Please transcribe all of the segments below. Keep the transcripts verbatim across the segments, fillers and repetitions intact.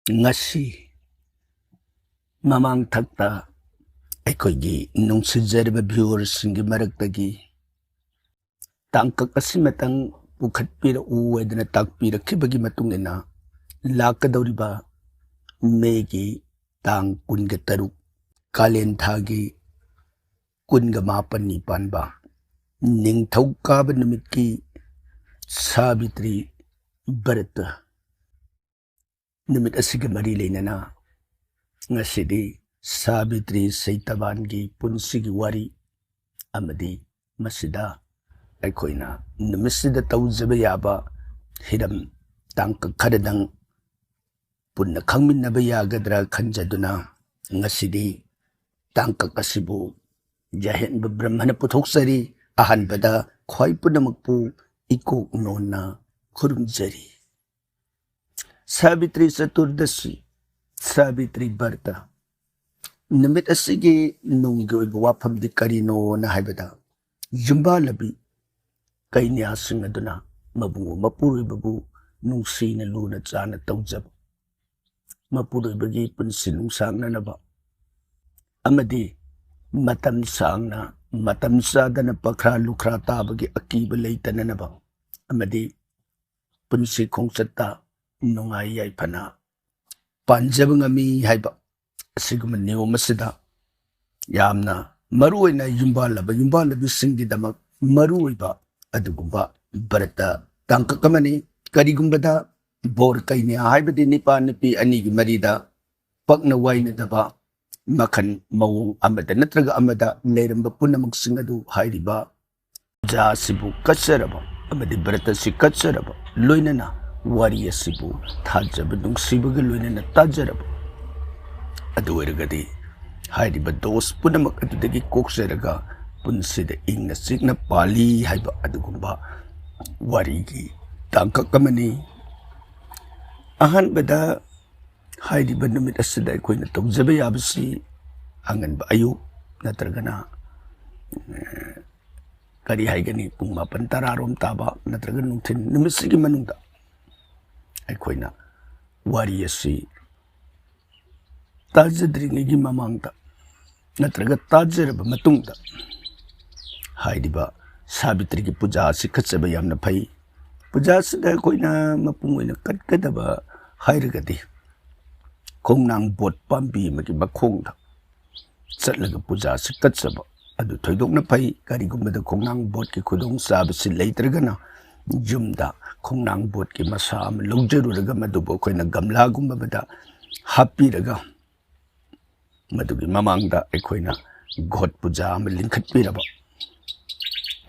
ꯉꯁꯤ ꯃꯃꯥꯡ ꯊꯛꯇ ꯑꯩꯈꯣꯏꯒꯤ ꯅꯨꯡꯁꯤꯖꯔꯕ viewerꯁꯤꯡꯒꯤ ꯃꯔꯛꯇꯒꯤ ꯇꯥꯡꯀꯛ ꯑꯁꯤꯃꯇꯪ ꯄꯨꯈꯠꯄꯤꯔꯛꯎ ꯍꯥꯏꯗꯅ ꯇꯥꯛꯄꯤꯔꯛꯈꯤꯕꯒꯤ ꯃꯇꯨꯡ ꯏꯟꯅ, ꯂꯥꯛꯀꯗꯧꯔꯤꯕ ꯃꯦꯒꯤ ꯇꯥꯡ ꯀꯨꯟꯒ ꯇꯔꯨꯛ, ꯀꯥꯂꯦꯟ ꯊꯥꯒꯤ ꯀꯨꯟꯒ ꯃꯥꯄꯟꯅꯤ ꯄꯥꯟꯕ ꯅꯤꯡꯊꯧꯀꯥꯕ ꯅꯨꯃꯤꯠꯀꯤ ꯁꯥꯕꯤꯇ꯭ꯔꯤ ꯕ꯭ꯔꯠ ꯅꯨꯃꯤꯠ ꯑꯁꯤꯒ ꯃꯔꯤ ꯂꯩꯅꯅ ꯉꯁꯤꯗꯤ ꯁꯥꯕꯤꯇ꯭ꯔꯤ ꯁꯩꯇꯕꯥꯟꯒꯤ ꯄꯨꯟꯁꯤꯒꯤ ꯋꯥꯔꯤ ꯑꯃꯗꯤ ꯃꯁꯤꯗ ꯑꯩꯈꯣꯏꯅ ꯅꯨꯃꯤꯠꯁꯤꯗ ꯇꯧꯖꯕ ꯌꯥꯕ ꯍꯤꯔꯝ ꯇꯥꯡꯀꯛ ꯈꯔꯗꯪ ꯄꯨꯟꯅ ꯈꯪꯃꯤꯟꯅꯕ ꯌꯥꯒꯗ꯭ꯔꯥ ꯈꯟꯖꯗꯨꯅ ꯉꯁꯤꯗꯤ ꯇꯥꯡꯀꯛ ꯑꯁꯤꯕꯨ ꯌꯥꯍꯦꯟꯕ ꯕ꯭ꯔꯍ꯭ꯃꯅ ꯄꯨꯊꯣꯛꯆꯔꯤ꯫ ꯑꯍꯥꯟꯕꯗ ꯈ꯭ꯋꯥꯏ ꯄꯨꯝꯅꯃꯛꯄꯨ ꯏꯀꯣꯛ ꯅꯣꯟꯅ ꯈꯨꯔꯨꯝꯖꯔꯤ꯫ ꯁꯥꯕꯤꯇ꯭ꯔꯤ ꯆꯇꯨꯔꯗꯁꯤ, ꯁꯥꯕꯤꯇ꯭ꯔꯤ ꯕ꯭ꯔꯇ ꯅꯨꯃꯤꯠ ꯑꯁꯤꯒꯤ ꯅꯨꯡꯒꯤ ꯑꯣꯏꯕ ꯋꯥꯐꯝꯗꯤ ꯀꯔꯤꯅꯣꯅ ꯍꯥꯏꯕꯗ, ꯌꯨꯝꯕꯥꯜꯂꯕꯤ ꯀꯩꯅ꯭ꯌꯥꯁꯤꯡ ꯑꯗꯨꯅ ꯃꯕꯨꯡ ꯃꯄꯨꯔꯣꯏꯕꯕꯨ ꯅꯨꯡꯁꯤꯅ ꯂꯨꯅ ꯆꯥꯅ ꯇꯧꯖꯕ, ꯃꯄꯨꯔꯣꯏꯕꯒꯤ ꯄꯨꯟꯁꯤ ꯅꯨꯡꯁꯥꯡꯅꯅꯕ ꯑꯃꯗꯤ ꯃꯇꯝ ꯁꯥꯡꯅ ꯃꯇꯝ ꯆꯥꯗꯅ ꯄꯈ꯭ꯔꯥ ꯂꯨꯈ꯭ꯔꯥ ꯇꯥꯕꯒꯤ ꯑꯀꯤꯕ ꯂꯩꯇꯅꯅꯕ ꯑꯃꯗꯤ ꯄꯨꯟꯁꯤ ꯈꯣꯡꯆꯠꯇ ꯅꯨꯡꯉꯥꯏ ꯌꯥꯏꯐꯅ ꯄꯥꯟꯖꯕ ꯉꯝꯃꯤ ꯍꯥꯏꯕ ꯑꯁꯤꯒꯨꯝꯕ ꯅꯤꯌꯣꯝ ꯑꯁꯤꯗ ꯌꯥꯝꯅ ꯃꯔꯨꯑꯣꯏꯅ ꯌꯨꯝꯕꯥꯜꯂꯕ ꯌꯨꯝꯕꯥꯜꯂꯕꯤꯁꯤꯡꯒꯤꯗꯃꯛ ꯃꯔꯨꯑꯣꯏꯕ ꯑꯗꯨꯒꯨꯝꯕ ꯕ꯭ꯔꯇ ꯇꯥꯡꯀꯛ ꯑꯃꯅꯤ꯫ ꯀꯔꯤꯒꯨꯝꯕꯗ ꯕꯣꯔ ꯀꯩꯅ꯭ꯌꯥ ꯍꯥꯏꯕꯗꯤ ꯅꯤꯄꯥ ꯅꯨꯄꯤ ꯑꯅꯤꯒꯤ ꯃꯔꯤꯗ ꯄꯛꯅ ꯋꯥꯏꯅꯗꯕ ꯃꯈꯜ ꯃꯑꯣꯡ ꯑꯃꯗ ꯅꯠꯇ꯭ꯔꯒ ꯑꯃꯗ ꯂꯩꯔꯝꯕ ꯄꯨꯝꯅꯃꯛꯁꯤꯡ ꯑꯗꯨ ꯍꯥꯏꯔꯤꯕ ꯄꯨꯖꯥ ꯑꯁꯤꯕꯨ ꯀꯠꯆꯔꯕ ꯑꯃꯗꯤ ꯕ꯭ꯔꯇ ꯑꯁꯤ ꯀꯠꯆꯔꯕ, ꯂꯣꯏꯅꯅ ꯋꯥꯔꯤ ꯑꯁꯤꯕꯨ ꯊꯥꯖꯕ ꯅꯨꯡꯁꯤꯕꯒ ꯂꯣꯏꯅꯅ ꯇꯥꯖꯔꯕ ꯑꯗꯨ ꯑꯣꯏꯔꯒꯗꯤ ꯍꯥꯏꯔꯤꯕ ꯗꯣꯁ ꯄꯨꯝꯅꯃꯛ ꯑꯗꯨꯗꯒꯤ ꯀꯣꯛꯆꯔꯒ ꯄꯨꯟꯁꯤꯗ ꯏꯪꯅ ꯆꯤꯛꯅ ꯄꯥꯜꯂꯤ ꯍꯥꯏꯕ ꯑꯗꯨꯒꯨꯝꯕ ꯋꯥꯔꯤꯒꯤ ꯇꯥꯡꯀꯛ ꯑꯃꯅꯤ꯫ ꯑꯍꯥꯟꯕꯗ ꯍꯥꯏꯔꯤꯕ ꯅꯨꯃꯤꯠ ꯑꯁꯤꯗ ꯑꯩꯈꯣꯏꯅ ꯇꯧꯖꯕ ꯌꯥꯕꯁꯤ ꯑꯉꯟꯕ ꯑꯌꯨꯛ ꯅꯠꯇ꯭ꯔꯒꯅ, ꯑ, ꯀꯔꯤ ꯍꯥꯏꯒꯅꯤ, ꯄꯨꯡ ꯃꯥꯄꯟ ꯇꯔꯥꯔꯣꯝ ꯇꯥꯕ ꯅꯠꯇ꯭ꯔꯒ ꯅꯨꯡꯊꯤꯜ ꯅꯨꯃꯤꯠꯁꯤꯒꯤ ꯃꯅꯨꯡꯗ ꯑꯩꯈꯣꯏꯅ ꯋꯥꯔꯤ ꯑꯁꯤ ꯇꯥꯖꯗ꯭ꯔꯤꯉꯩꯒꯤ ꯃꯃꯥꯡꯗ ꯅꯠꯇ꯭ꯔꯒ ꯇꯥꯖꯔꯕ ꯃꯇꯨꯡꯗ ꯍꯥꯏꯔꯤꯕ ꯁꯥꯕꯤꯇ꯭ꯔꯤꯒꯤ ꯄꯨꯖꯥ ꯑꯁꯤ ꯀꯠꯆꯕ ꯌꯥꯝꯅ ꯐꯩ꯫ ꯄꯨꯖꯥ ꯑꯁꯤꯗ ꯑꯩꯈꯣꯏꯅ ꯃꯄꯨꯡ ꯑꯣꯏꯅ ꯀꯠꯀꯗꯕ ꯍꯥꯏꯔꯒꯗꯤ ꯈꯣꯡꯅꯥꯡ ꯕꯣꯠ ꯄꯥꯝꯕꯤ ꯑꯃꯒꯤ ꯃꯈꯣꯡꯗ ꯆꯠꯂꯒ ꯄꯨꯖꯥ ꯑꯁꯤ ꯀꯠꯆꯕ ꯑꯗꯨ ꯊꯣꯏꯗꯣꯛꯅ ꯐꯩ꯫ ꯀꯔꯤꯒꯨꯝꯕꯗ ꯈꯣꯡꯅꯥꯡ ꯕꯣꯠꯀꯤ ꯈꯨꯗꯣꯡꯆꯥꯕꯁꯤ ꯂꯩꯇ꯭ꯔꯒꯅ ꯌꯨꯝꯗ ꯈꯣꯡꯅꯥꯡ ꯕꯣꯠꯀꯤ ꯃꯁꯥ ꯑꯃ ꯂꯧꯖꯔꯨꯔꯒ ꯃꯗꯨꯕꯨ ꯑꯩꯈꯣꯏꯅ ꯒꯝꯂꯥꯒꯨꯝꯕ ꯑꯃꯗ ꯍꯥꯞꯄꯤꯔꯒ ꯃꯗꯨꯒꯤ ꯃꯃꯥꯡꯗ ꯑꯩꯈꯣꯏꯅ ꯒꯣꯠ ꯄꯨꯖꯥ ꯑꯃ ꯂꯤꯡꯈꯠꯄꯤꯔꯕ,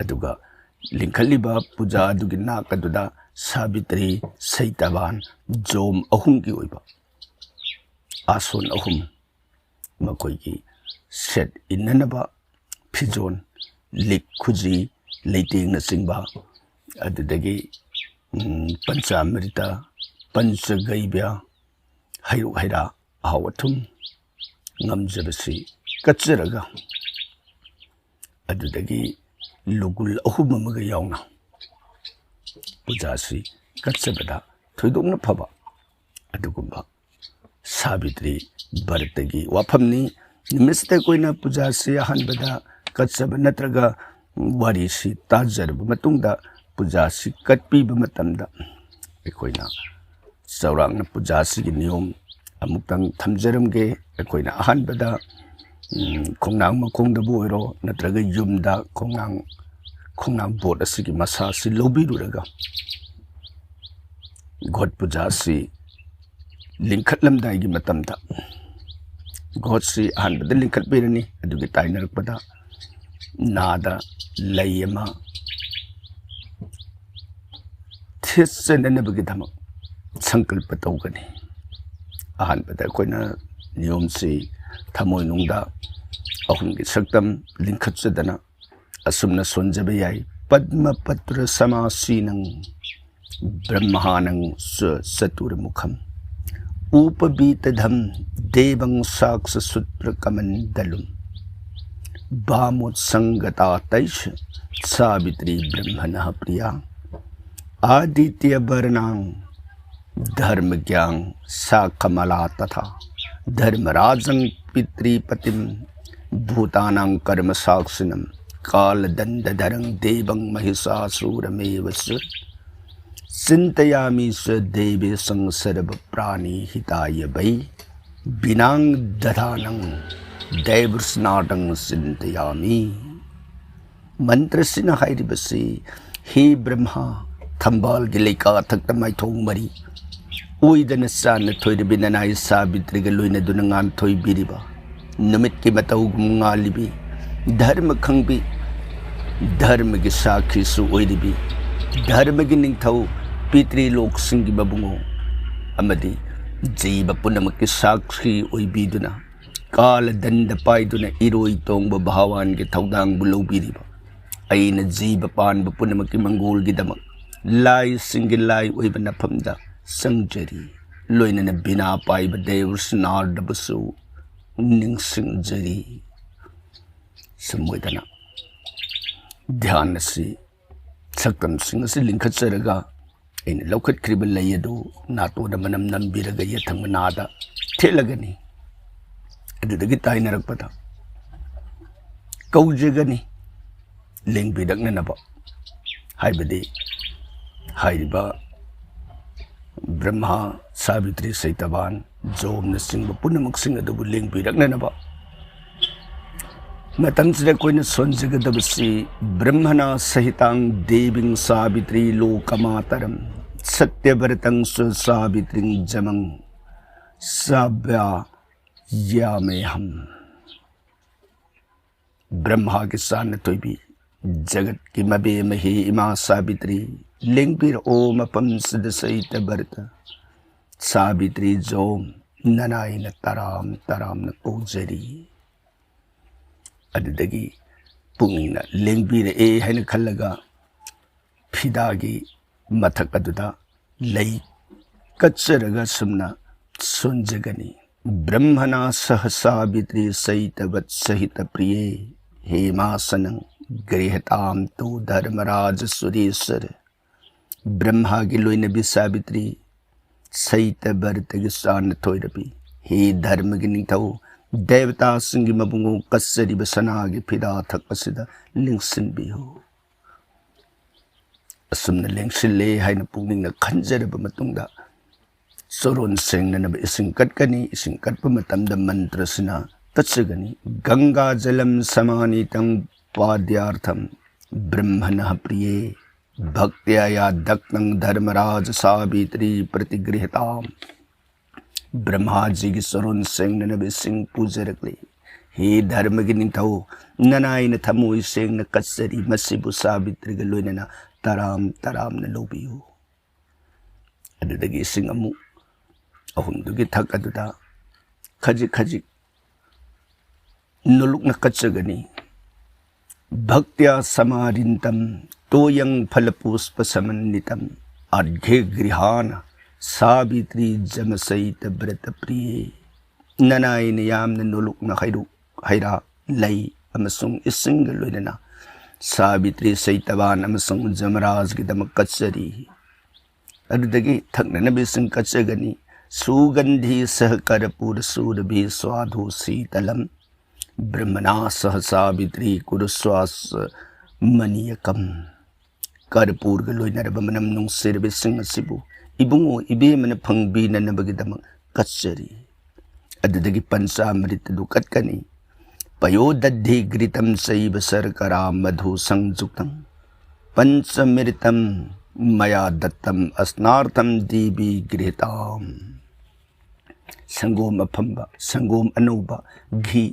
ꯑꯗꯨꯒ ꯂꯤꯡꯈꯠꯂꯤꯕ ꯄꯨꯖꯥ ꯑꯗꯨꯒꯤ ꯅꯥꯛ ꯑꯗꯨꯗ ꯁꯥꯕꯤꯇ꯭ꯔꯤ, ꯁꯩꯇꯥꯕꯥꯟ, ꯖꯣꯝ ꯑꯍꯨꯝꯒꯤ ꯑꯣꯏꯕ ꯑꯥꯁꯣꯟ ꯑꯍꯨꯝ, ꯃꯈꯣꯏꯒꯤ ꯁꯦꯠ ꯏꯟꯅꯅꯕ ꯐꯤꯖꯣꯜ, ꯂꯤꯛ ꯈꯨꯖꯤ, ꯂꯩꯇꯦꯡꯅꯆꯤꯡꯕ, ꯑꯗꯨꯗꯒꯤ, ꯎꯝ, ꯄꯟꯆꯥꯃ꯭ꯔꯤꯇ, ꯄꯟꯆꯒꯩꯕ꯭ꯌ, ꯍꯩꯔꯨꯛ ꯍꯩꯔꯥ, ꯑꯍꯥꯎ ꯑꯊꯨꯝ ꯉꯝꯖꯕꯁꯤ ꯀꯠꯆꯔꯒ, ꯑꯗꯨꯗꯒꯤ ꯂꯨꯒꯨꯜ ꯑꯍꯨꯝ ꯑꯃꯒ ꯌꯥꯎꯅ ꯄꯨꯖꯥꯁꯤ ꯀꯠꯆꯕꯗ ꯊꯣꯏꯗꯣꯛꯅ ꯐꯕ ꯑꯗꯨꯒꯨꯝꯕ ꯁꯥꯕꯤꯇ꯭ꯔꯤ ꯕ꯭ꯔꯇꯒꯤ ꯋꯥꯐꯝꯅꯤ꯫ ꯅꯨꯃꯤꯠꯁꯤꯗ ꯑꯩꯈꯣꯏꯅ ꯄꯨꯖꯥꯁꯤ ꯑꯍꯥꯟꯕꯗ ꯀꯠꯆꯕ ꯅꯠꯇ꯭ꯔꯒ ꯋꯥꯔꯤꯁꯤ ꯇꯥꯖꯔꯕ ꯃꯇꯨꯡꯗ ꯄꯨꯖꯥꯁꯤ ꯀꯠꯄꯤꯕ ꯃꯇꯝꯗ ꯑꯩꯈꯣꯏꯅ ꯆꯥꯎꯔꯥꯛꯅ ꯄꯨꯖꯥꯁꯤꯒꯤ ꯅꯤꯌꯣꯝ ꯑꯃꯨꯛꯇꯪ ꯊꯝꯖꯔꯝꯒꯦ꯫ ꯑꯩꯈꯣꯏꯅ ꯑꯍꯥꯟꯕꯗ, ꯎꯝ, ꯈꯣꯡꯅꯥꯡ ꯃꯈꯣꯡꯗꯕꯨ ꯑꯣꯏꯔꯣ ꯅꯠꯇ꯭ꯔꯒ ꯌꯨꯝꯗ ꯈꯣꯡꯅꯥꯡ, ꯈꯣꯡꯅꯥꯡ ꯕꯣꯠ ꯑꯁꯤꯒꯤ ꯃꯁꯥ ꯑꯁꯤ ꯂꯧꯕꯤꯔꯨꯔꯒ ꯒꯣꯠ ꯄꯨꯖꯥ ꯑꯁꯤ ꯂꯤꯡꯈꯠꯂꯝꯗꯥꯏꯒꯤ ꯃꯇꯝꯗ ꯒꯣꯠꯁꯤ ꯑꯍꯥꯟꯕꯗ ꯂꯤꯡꯈꯠꯄꯤꯔꯅꯤ꯫ ꯑꯗꯨꯒꯤ ꯇꯥꯏꯅꯔꯛꯄꯗ ꯅꯥꯗ ꯂꯩ ꯑꯃ ꯊꯦꯠꯆꯅꯅꯕꯒꯤꯗꯃꯛ ꯁꯪꯀꯜꯄ ꯇꯧꯒꯅꯤ꯫ ꯑꯍꯥꯟꯕꯗ ꯑꯩꯈꯣꯏꯅ ꯅꯤꯌꯣꯝꯁꯤ ꯊꯃꯣꯏꯅꯨꯡꯗ ꯑꯍꯨꯝꯒꯤ ꯁꯛꯇꯝ ꯂꯤꯡꯈꯠꯆꯗꯅ ꯑꯁꯨꯝꯅ ꯁꯣꯟꯖꯕ ꯌꯥꯏ꯫ ꯄꯗ꯭ꯃ ꯄꯇ꯭ꯔ ꯁꯃꯥꯁꯤꯅꯪ ꯕ꯭ꯔꯍ꯭ꯃꯥꯅꯪ ꯆ ꯆꯇꯨꯔꯃꯨꯈꯝ ꯎꯄꯕꯤꯇꯙꯝ ꯗꯦꯕꯪ ꯁꯥꯛꯁ ꯁꯨꯠꯔ ꯀꯃꯟꯗꯂꯨꯝ ꯚꯥꯃꯣꯠꯁꯪꯒꯇꯥ ꯇꯩꯁ ꯁꯥꯕꯤꯇ꯭ꯔꯤ ꯕ꯭ꯔꯍ꯭ꯃꯅ ꯄ꯭ꯔꯤꯌꯥ꯫ ꯥꯗꯤꯇ꯭ꯌ ꯙꯔꯃꯒ꯭ꯌꯥꯡ ꯁꯥ ꯀꯃꯂꯥ ꯇꯊꯥ ꯙꯔꯃꯔꯥꯖꯪ ꯄꯤꯇ꯭ꯔꯤꯄꯇꯤꯝ ꯚꯨꯇꯥꯅꯪ ꯀꯔꯃ ꯁꯥꯛꯁꯤꯅꯝ ꯀꯥꯂ ꯗꯟꯗ ꯙꯔꯪ ꯗꯦꯕꯪ ꯃꯍꯤꯁꯥ ꯁꯨꯔ ꯃꯦ ꯋꯁ ꯆꯤꯟꯇ ꯌꯥꯃꯤ ꯁ ꯗꯦꯕꯦ ꯁꯪ ꯁꯔꯕ ꯄ꯭ꯔꯥꯅꯤ ꯍꯤꯇꯥ ꯌ ꯚꯩ ꯕꯤꯅꯥꯡ ꯗꯙꯥ ꯅꯪ ꯗꯦꯕ ꯁ ꯅꯥ ꯗꯪ ꯆꯤꯟꯇ ꯌꯥꯃꯤ꯫ ꯃꯟꯇ꯭ꯔꯁꯤꯅ ꯍꯥꯏꯔꯤꯕꯁꯤ, ꯍꯦ ꯕ꯭ꯔꯍꯃ, ꯊꯝꯕꯥꯜꯒꯤ ꯂꯩꯀꯥ ꯊꯛꯇ ꯃꯥꯏꯊꯣꯡ ꯃꯔꯤ ꯑꯣꯏꯗꯅ ꯆꯥꯟꯅ ꯊꯣꯏꯔꯕꯤ ꯅꯅꯥꯏ ꯁꯥꯕꯤꯇ꯭ꯔꯤꯒ ꯂꯣꯏꯅꯗꯨꯅ ꯉꯥꯟꯊꯣꯏꯕꯤꯔꯤꯕ, ꯅꯨꯃꯤꯠꯀꯤ ꯃꯇꯧꯒꯨꯝ ꯉꯥꯜꯂꯤꯕꯤ, ꯙꯔꯃ ꯈꯪꯕꯤ, ꯙꯔꯃꯒꯤ ꯁꯥꯈꯤꯁꯨ ꯑꯣꯏꯔꯤꯕꯤ, ꯙꯔꯃꯒꯤ ꯅꯤꯡꯊꯧ, ꯄꯤꯇ꯭ꯔꯤꯂꯣꯛꯁꯤꯡꯒꯤ ꯃꯕꯨꯡꯉꯣ ꯑꯃꯗꯤ ꯖꯤꯕ ꯄꯨꯝꯅꯃꯛꯀꯤ ꯁꯥꯈꯤ ꯑꯣꯏꯕꯤꯗꯨꯅ, ꯀꯥꯂ ꯗꯟꯗ ꯄꯥꯏꯗꯨꯅ ꯏꯔꯣꯏ ꯇꯣꯡꯕ ꯚꯒꯋꯥꯟꯒꯤ ꯊꯧꯗꯥꯡꯕꯨ ꯂꯧꯕꯤꯔꯤꯕ, ꯑꯩꯅ ꯖꯤꯕ ꯄꯥꯟꯕ ꯄꯨꯝꯅꯃꯛꯀꯤ ꯃꯪꯒꯣꯜꯒꯤꯗꯃꯛ ꯂꯥꯏꯁꯤꯡꯒꯤ ꯂꯥꯏ ꯑꯣꯏꯕ ꯅꯐꯝꯗ ꯆꯪꯖꯔꯤ꯫ ꯂꯣꯏꯅꯅ ꯕꯤꯅꯥ ꯄꯥꯏꯕ ꯗꯦꯕ ꯁ ꯅꯥ ꯗꯕꯨꯁꯨ ꯅꯤꯡꯁꯤꯡꯖꯔꯤ꯫ ꯁꯨꯝ ꯑꯣꯏꯗꯅ ꯙ꯭ꯌꯥꯟ ꯑꯁꯤ, ꯁꯛꯇꯝꯁꯤꯡ ꯑꯁꯤ ꯂꯤꯡꯈꯠꯆꯔꯒ ꯑꯩꯅ ꯂꯧꯈꯠꯈ꯭ꯔꯤꯕ ꯂꯩ ꯑꯗꯨ ꯅꯥꯇꯣꯟꯗ ꯃꯅꯝ ꯅꯝꯕꯤꯔꯒ ꯌꯦꯠꯊꯪ ꯃꯅꯥꯗ ꯊꯦꯠꯂꯒꯅꯤ꯫ ꯑꯗꯨꯗꯒꯤ ꯇꯥꯏꯅꯔꯛꯄꯗ ꯀꯧꯖꯒꯅꯤ ꯂꯦꯡꯕꯤꯔꯛꯅꯅꯕ꯫ ꯍꯥꯏꯕꯗꯤ ꯍꯥꯏꯔꯤꯕ ꯕ꯭ꯔꯍꯃ, ꯁꯥꯕꯤꯇ꯭ꯔꯤ, ꯁꯩꯇꯕꯥꯟ, ꯖꯣꯝꯅꯆꯤꯡꯕ ꯄꯨꯝꯅꯃꯛꯁꯤꯡ ꯑꯗꯨꯕꯨ ꯂꯦꯡꯕꯤꯔꯛꯅꯅꯕ꯫ ꯃꯇꯝꯁꯤꯗ ꯑꯩꯈꯣꯏꯅ ꯁꯣꯟꯖꯒꯗꯕꯁꯤ ꯕ꯭ꯔꯍꯃꯅ ꯁꯍꯤꯇꯥꯡ ꯗꯦꯕꯤꯡ ꯁꯥꯕꯤꯇ꯭ꯔꯤ ꯂꯣꯀꯃꯥꯇꯔꯝ ꯁꯠꯌꯚ꯭ꯔꯇꯪ ꯁ ꯁꯥꯕꯤꯇ꯭ꯔꯤꯡ ꯖꯃꯪ ꯁꯥꯚ꯭ꯌꯥ ꯌꯥꯃꯦꯍꯝ꯫ ꯕ꯭ꯔꯍꯃꯒꯤ ꯆꯥꯟꯅ ꯊꯣꯏꯕꯤ, ꯖꯒꯠꯀꯤ ꯃꯕꯦꯝꯃ ꯍꯦ ꯏꯃꯥ ꯁꯥꯕꯤꯇ꯭ꯔꯤ, ꯂꯦꯡꯕꯤꯔꯛꯑꯣ ꯃꯐꯝꯁꯤꯗ ꯁꯍꯤꯇꯚ꯭ꯔꯇ ꯁꯥꯕꯤꯇ꯭ꯔꯤ ꯖꯣꯝ ꯅꯅꯥꯏꯅ ꯇꯔꯥꯝ ꯇꯔꯥꯝꯅ ꯀꯧꯖꯔꯤ꯫ ꯑꯗꯨꯗꯒꯤ ꯄꯨꯛꯅꯤꯡꯅ ꯂꯦꯡꯕꯤꯔꯛꯑꯦ ꯍꯥꯏꯅ ꯈꯜꯂꯒ ꯐꯤꯗꯥꯒꯤ ꯃꯊꯛ ꯑꯗꯨꯗ ꯂꯩ ꯀꯠꯆꯔꯒ ꯁꯨꯝꯅ ꯁꯣꯟꯖꯒꯅꯤ꯫ ꯕ꯭ꯔꯍꯃꯅ ꯁꯍ ꯁꯥꯕꯤꯇ꯭ꯔꯤ ꯁꯩꯇꯚꯠ ꯁꯍꯤꯇ ꯄ꯭ꯔꯤꯌꯦ ꯍꯦꯃꯥꯁꯅꯪ ꯒ꯭ꯔꯤꯍꯇꯥꯝ ꯇꯨ ꯙꯔꯃꯔꯥꯖ ꯁꯨꯔꯦꯁꯔ꯫ ꯕ꯭ꯔꯍꯃꯒꯤ ꯂꯣꯏꯅꯕꯤ ꯁꯥꯕꯤꯇ꯭ꯔꯤ, ꯁꯩꯇꯚ꯭ꯔꯇꯒꯤ ꯆꯥꯟꯅ ꯊꯣꯏꯔꯕꯤ, ꯍꯦ ꯙꯔꯃꯒꯤ ꯅꯤꯡꯊꯧ, ꯗꯦꯕꯇꯥꯁꯤꯡꯒꯤ ꯃꯕꯨꯡꯉꯣ, ꯀꯠꯆꯔꯤꯕ ꯁꯅꯥꯒꯤ ꯐꯤꯗꯥ ꯊꯛ ꯑꯁꯤꯗ ꯂꯦꯡꯁꯤꯟꯕꯤꯌꯨ꯫ ꯑꯁꯨꯝꯅ ꯂꯦꯡꯁꯤꯜꯂꯦ ꯍꯥꯏꯅ ꯄꯨꯛꯅꯤꯡꯅ ꯈꯟꯖꯔꯕ ꯃꯇꯨꯡꯗ, ꯆꯣꯔꯣꯟ ꯁꯦꯡꯅꯅꯕ ꯏꯁꯤꯡ ꯀꯠꯀꯅꯤ꯫ ꯏꯁꯤꯡ ꯀꯠꯄ ꯃꯇꯝꯗ ꯃꯟꯇ꯭ꯔꯁꯤꯅ ꯀꯠꯆꯒꯅꯤ꯫ "ꯒꯪꯒꯥ ꯖꯂꯝ ꯁꯃꯥꯅꯤꯇꯪ ꯄꯥꯗ꯭ꯌꯥꯔꯊꯝ ꯕ꯭ꯔꯍ꯭ꯃꯅ ꯄ꯭ꯔꯤꯌꯦ, ꯚꯛꯇ꯭ꯌꯥ ꯌꯥ ꯗꯛꯇꯪ ꯙꯔꯃꯔꯥꯖ ꯁꯥꯕꯤꯇ꯭ꯔꯤ ꯄ꯭ꯔꯤꯇꯤꯒ꯭ꯔꯍꯤꯇꯥꯝ"꯫ ꯕ꯭ꯔꯍ꯭ꯃꯥꯖꯤꯒꯤ ꯆꯣꯔꯣꯟ ꯁꯦꯡꯅꯅꯕ ꯏꯁꯤꯡ ꯄꯨꯖꯔꯛꯂꯤ꯫ ꯍꯦ ꯙꯔꯃꯒꯤ ꯅꯤꯡꯊꯧ, ꯅꯅꯥꯏꯅ ꯊꯃꯣꯏ ꯁꯦꯡꯅ ꯀꯠꯆꯔꯤ, ꯃꯁꯤꯕꯨ ꯁꯥꯕꯤꯇ꯭ꯔꯤꯒ ꯂꯣꯏꯅꯅ ꯇꯔꯥꯝ ꯇꯔꯥꯝꯅ ꯂꯧꯕꯤꯌꯨ꯫ ꯑꯗꯨꯗꯒꯤ ꯏꯁꯤꯡ ꯑꯃꯨꯛ ꯑꯍꯨꯝꯗꯨꯒꯤ ꯊꯛ ꯑꯗꯨꯗ ꯈꯖꯤꯛ ꯈꯖꯤꯛ ꯅꯣꯂꯨꯛꯅ ꯀꯠꯆꯒꯅꯤ꯫ "ꯚꯛꯇ꯭ꯌꯥ ꯁꯃꯥꯔꯤꯟꯇꯝ ꯇꯣꯌꯪ ꯐꯂꯄꯨꯁ꯭ꯄ ꯁꯃꯟꯅꯤꯇꯝ ꯑꯔꯘ꯭ꯌ ꯒ꯭ꯔꯤꯍꯥꯅ ꯁꯥꯕꯤꯇ꯭ꯔꯤ ꯖꯃꯁꯩꯇ ꯕ꯭ꯔꯇ ꯄ꯭ꯔꯤꯌꯦ"꯫ ꯅꯅꯥꯏꯅ ꯌꯥꯝꯅ ꯅꯣꯂꯨꯛꯅ ꯍꯩꯔꯨꯛ, ꯍꯩꯔꯥ, ꯂꯩ ꯑꯃꯁꯨꯡ ꯏꯁꯤꯡꯒ ꯂꯣꯏꯅꯅ ꯁꯥꯕꯤꯇ꯭ꯔꯤ, ꯁꯩꯇꯕꯥꯟ ꯑꯃꯁꯨꯡ ꯖꯃꯔꯥꯖꯒꯤꯗꯃꯛ ꯀꯠꯆꯔꯤ꯫ ꯑꯗꯨꯗꯒꯤ ꯊꯛꯅꯅꯕ ꯏꯁꯤꯡ ꯀꯠꯆꯒꯅꯤ꯫ "ꯁꯨꯒꯟꯙꯤ ꯁꯍ ꯀꯔꯄꯨꯔ ꯁꯨꯔꯚꯤ ꯁ꯭ꯋꯥꯗꯨ ꯁꯤꯇꯂꯝ ꯕ꯭ꯔꯍ꯭ꯃꯅꯥ ꯁꯍ ꯁꯥꯕꯤꯇ꯭ꯔꯤ ꯀꯨꯔꯨꯁ꯭ꯋꯥꯁ ꯃꯅꯤꯌꯀꯝ"꯫ ꯀꯔꯄꯨꯔꯒ ꯂꯣꯏꯅꯔꯕ ꯃꯅꯝ ꯅꯨꯡꯁꯤꯔꯕ ꯏꯁꯤꯡ ꯑꯁꯤꯕꯨ ꯏꯕꯨꯡꯉꯣ ꯏꯕꯦꯝꯃꯅ ꯐꯪꯕꯤꯅꯅꯕꯒꯤꯗꯃꯛ ꯀꯠꯆꯔꯤ꯫ ꯑꯗꯨꯗꯒꯤ ꯄꯟꯆꯥꯃ꯭ꯔꯤꯠ ꯑꯗꯨ ꯀꯠꯀꯅꯤ꯫ "ꯄꯌꯣꯗꯙꯤ ꯘ꯭ꯔꯤꯇꯝ ꯆꯩꯕ ꯁꯔꯀꯔꯥ ꯃꯙꯨ ꯁꯪꯌꯨꯛꯇꯝ ꯄꯟꯆꯃ꯭ꯔꯤꯇꯝ ꯃꯌꯥ ꯗꯠꯇꯝ ꯑꯁ꯭ꯅꯥꯔꯊꯝ ꯗꯤꯚꯤ ꯒ꯭ꯔꯍꯤꯇꯥꯝ"꯫ ꯁꯪꯒꯣꯝ ꯑꯐꯝꯕ, ꯁꯪꯒꯣꯝ ꯑꯅꯧꯕ, ꯘꯤ,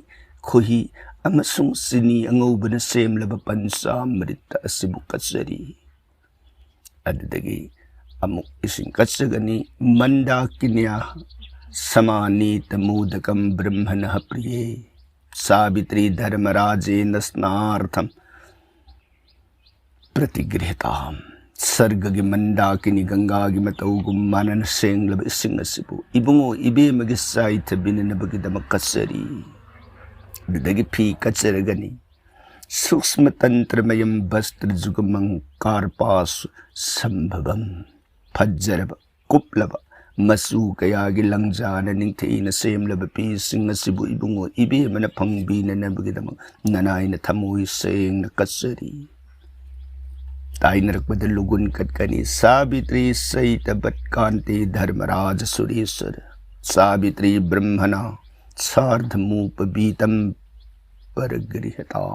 ꯈꯣꯍꯤ ꯑꯃꯁꯨꯡ ꯆꯤꯅꯤ ꯑꯉꯧꯕꯅ ꯁꯦꯝꯂꯕ ꯄꯟꯆꯥꯃ꯭ꯔꯤꯇ ꯑꯁꯤꯕꯨ ꯀꯠꯆꯔꯤ꯫ ꯑꯗꯨꯗꯒꯤ ꯑꯃꯨꯛ ꯏꯁꯤꯡ ꯀꯠꯆꯒꯅꯤ꯫ "ꯃꯟꯗꯥꯀꯤꯅ꯭ꯌꯥ ꯁꯃꯥꯅꯤꯇ ꯃꯣꯗꯀꯝ ꯕ꯭ꯔꯍ꯭ꯃꯅ ꯄ꯭ꯔꯤꯌꯦ ꯁꯥꯕꯤꯇ꯭ꯔꯤ ꯙꯔꯃꯔꯥꯖꯦꯅ ꯁ꯭ꯅꯥꯔꯊꯝ ꯄ꯭ꯔꯤꯇꯤꯒ꯭ꯔꯍꯤꯇꯥꯝ"꯫ ꯁꯔꯒꯒꯤ ꯃꯟꯗꯥꯀꯤꯅꯤ ꯒꯪꯒꯥꯒꯤ ꯃꯇꯧꯒꯨꯝ ꯃꯥꯟꯅꯅ ꯁꯦꯡꯂꯕ ꯏꯁꯤꯡ ꯑꯁꯤꯕꯨ ꯏꯕꯨꯡꯉꯣ ꯏꯕꯦꯝꯃꯒꯤ ꯆꯥꯏꯊꯕꯤꯅꯅꯕꯒꯤꯗꯃꯛ ꯀꯠꯆꯔꯤ꯫ ꯑꯗꯨꯗꯒꯤ ꯐꯤ ꯀꯠꯆꯔꯒꯅꯤ꯫ "ꯁꯨꯛꯁ꯭ꯃ ꯇꯟꯇ꯭ꯔꯃꯌꯝ ꯚꯁꯇ꯭ꯔ ꯖꯨꯒꯃꯪ ꯀꯥꯔꯄꯥꯁꯨ ꯁꯝꯚꯕꯝ"꯫ ꯐꯖꯔꯕ, ꯀꯨꯞꯂꯕ, ꯃꯆꯨ ꯀꯌꯥꯒꯤ ꯂꯪꯖꯥꯅ ꯅꯤꯡꯊꯤꯅ ꯁꯦꯝꯂꯕ ꯐꯤꯁꯤꯡ ꯑꯁꯤꯕꯨ ꯏꯕꯨꯡꯉꯣ ꯏꯕꯦꯝꯃꯅ ꯐꯪꯕꯤꯅꯅꯕꯒꯤꯗꯃꯛ ꯅꯅꯥꯏꯅ ꯊꯃꯣꯏ ꯁꯦꯡꯅ ꯀꯠꯆꯔꯤ꯫ ꯇꯥꯏꯅꯔꯛꯄꯗ ꯂꯨꯒꯨꯟ ꯀꯠꯀꯅꯤ꯫ ꯁꯥꯕꯤꯇ꯭ꯔꯤ ꯁꯩꯇꯕꯠ ꯀꯥꯟꯇꯦ ꯙꯔꯃꯔꯥꯖ ꯁꯨꯔꯦꯁꯔ꯫ ꯁꯥꯕꯤꯇ꯭ꯔꯤ ꯕ꯭ꯔꯍ꯭ꯃꯅ ꯁꯥꯔꯙꯃꯨꯄꯕꯤꯇꯝ ꯄꯔꯒ꯭ꯔꯤꯍꯇꯥ꯫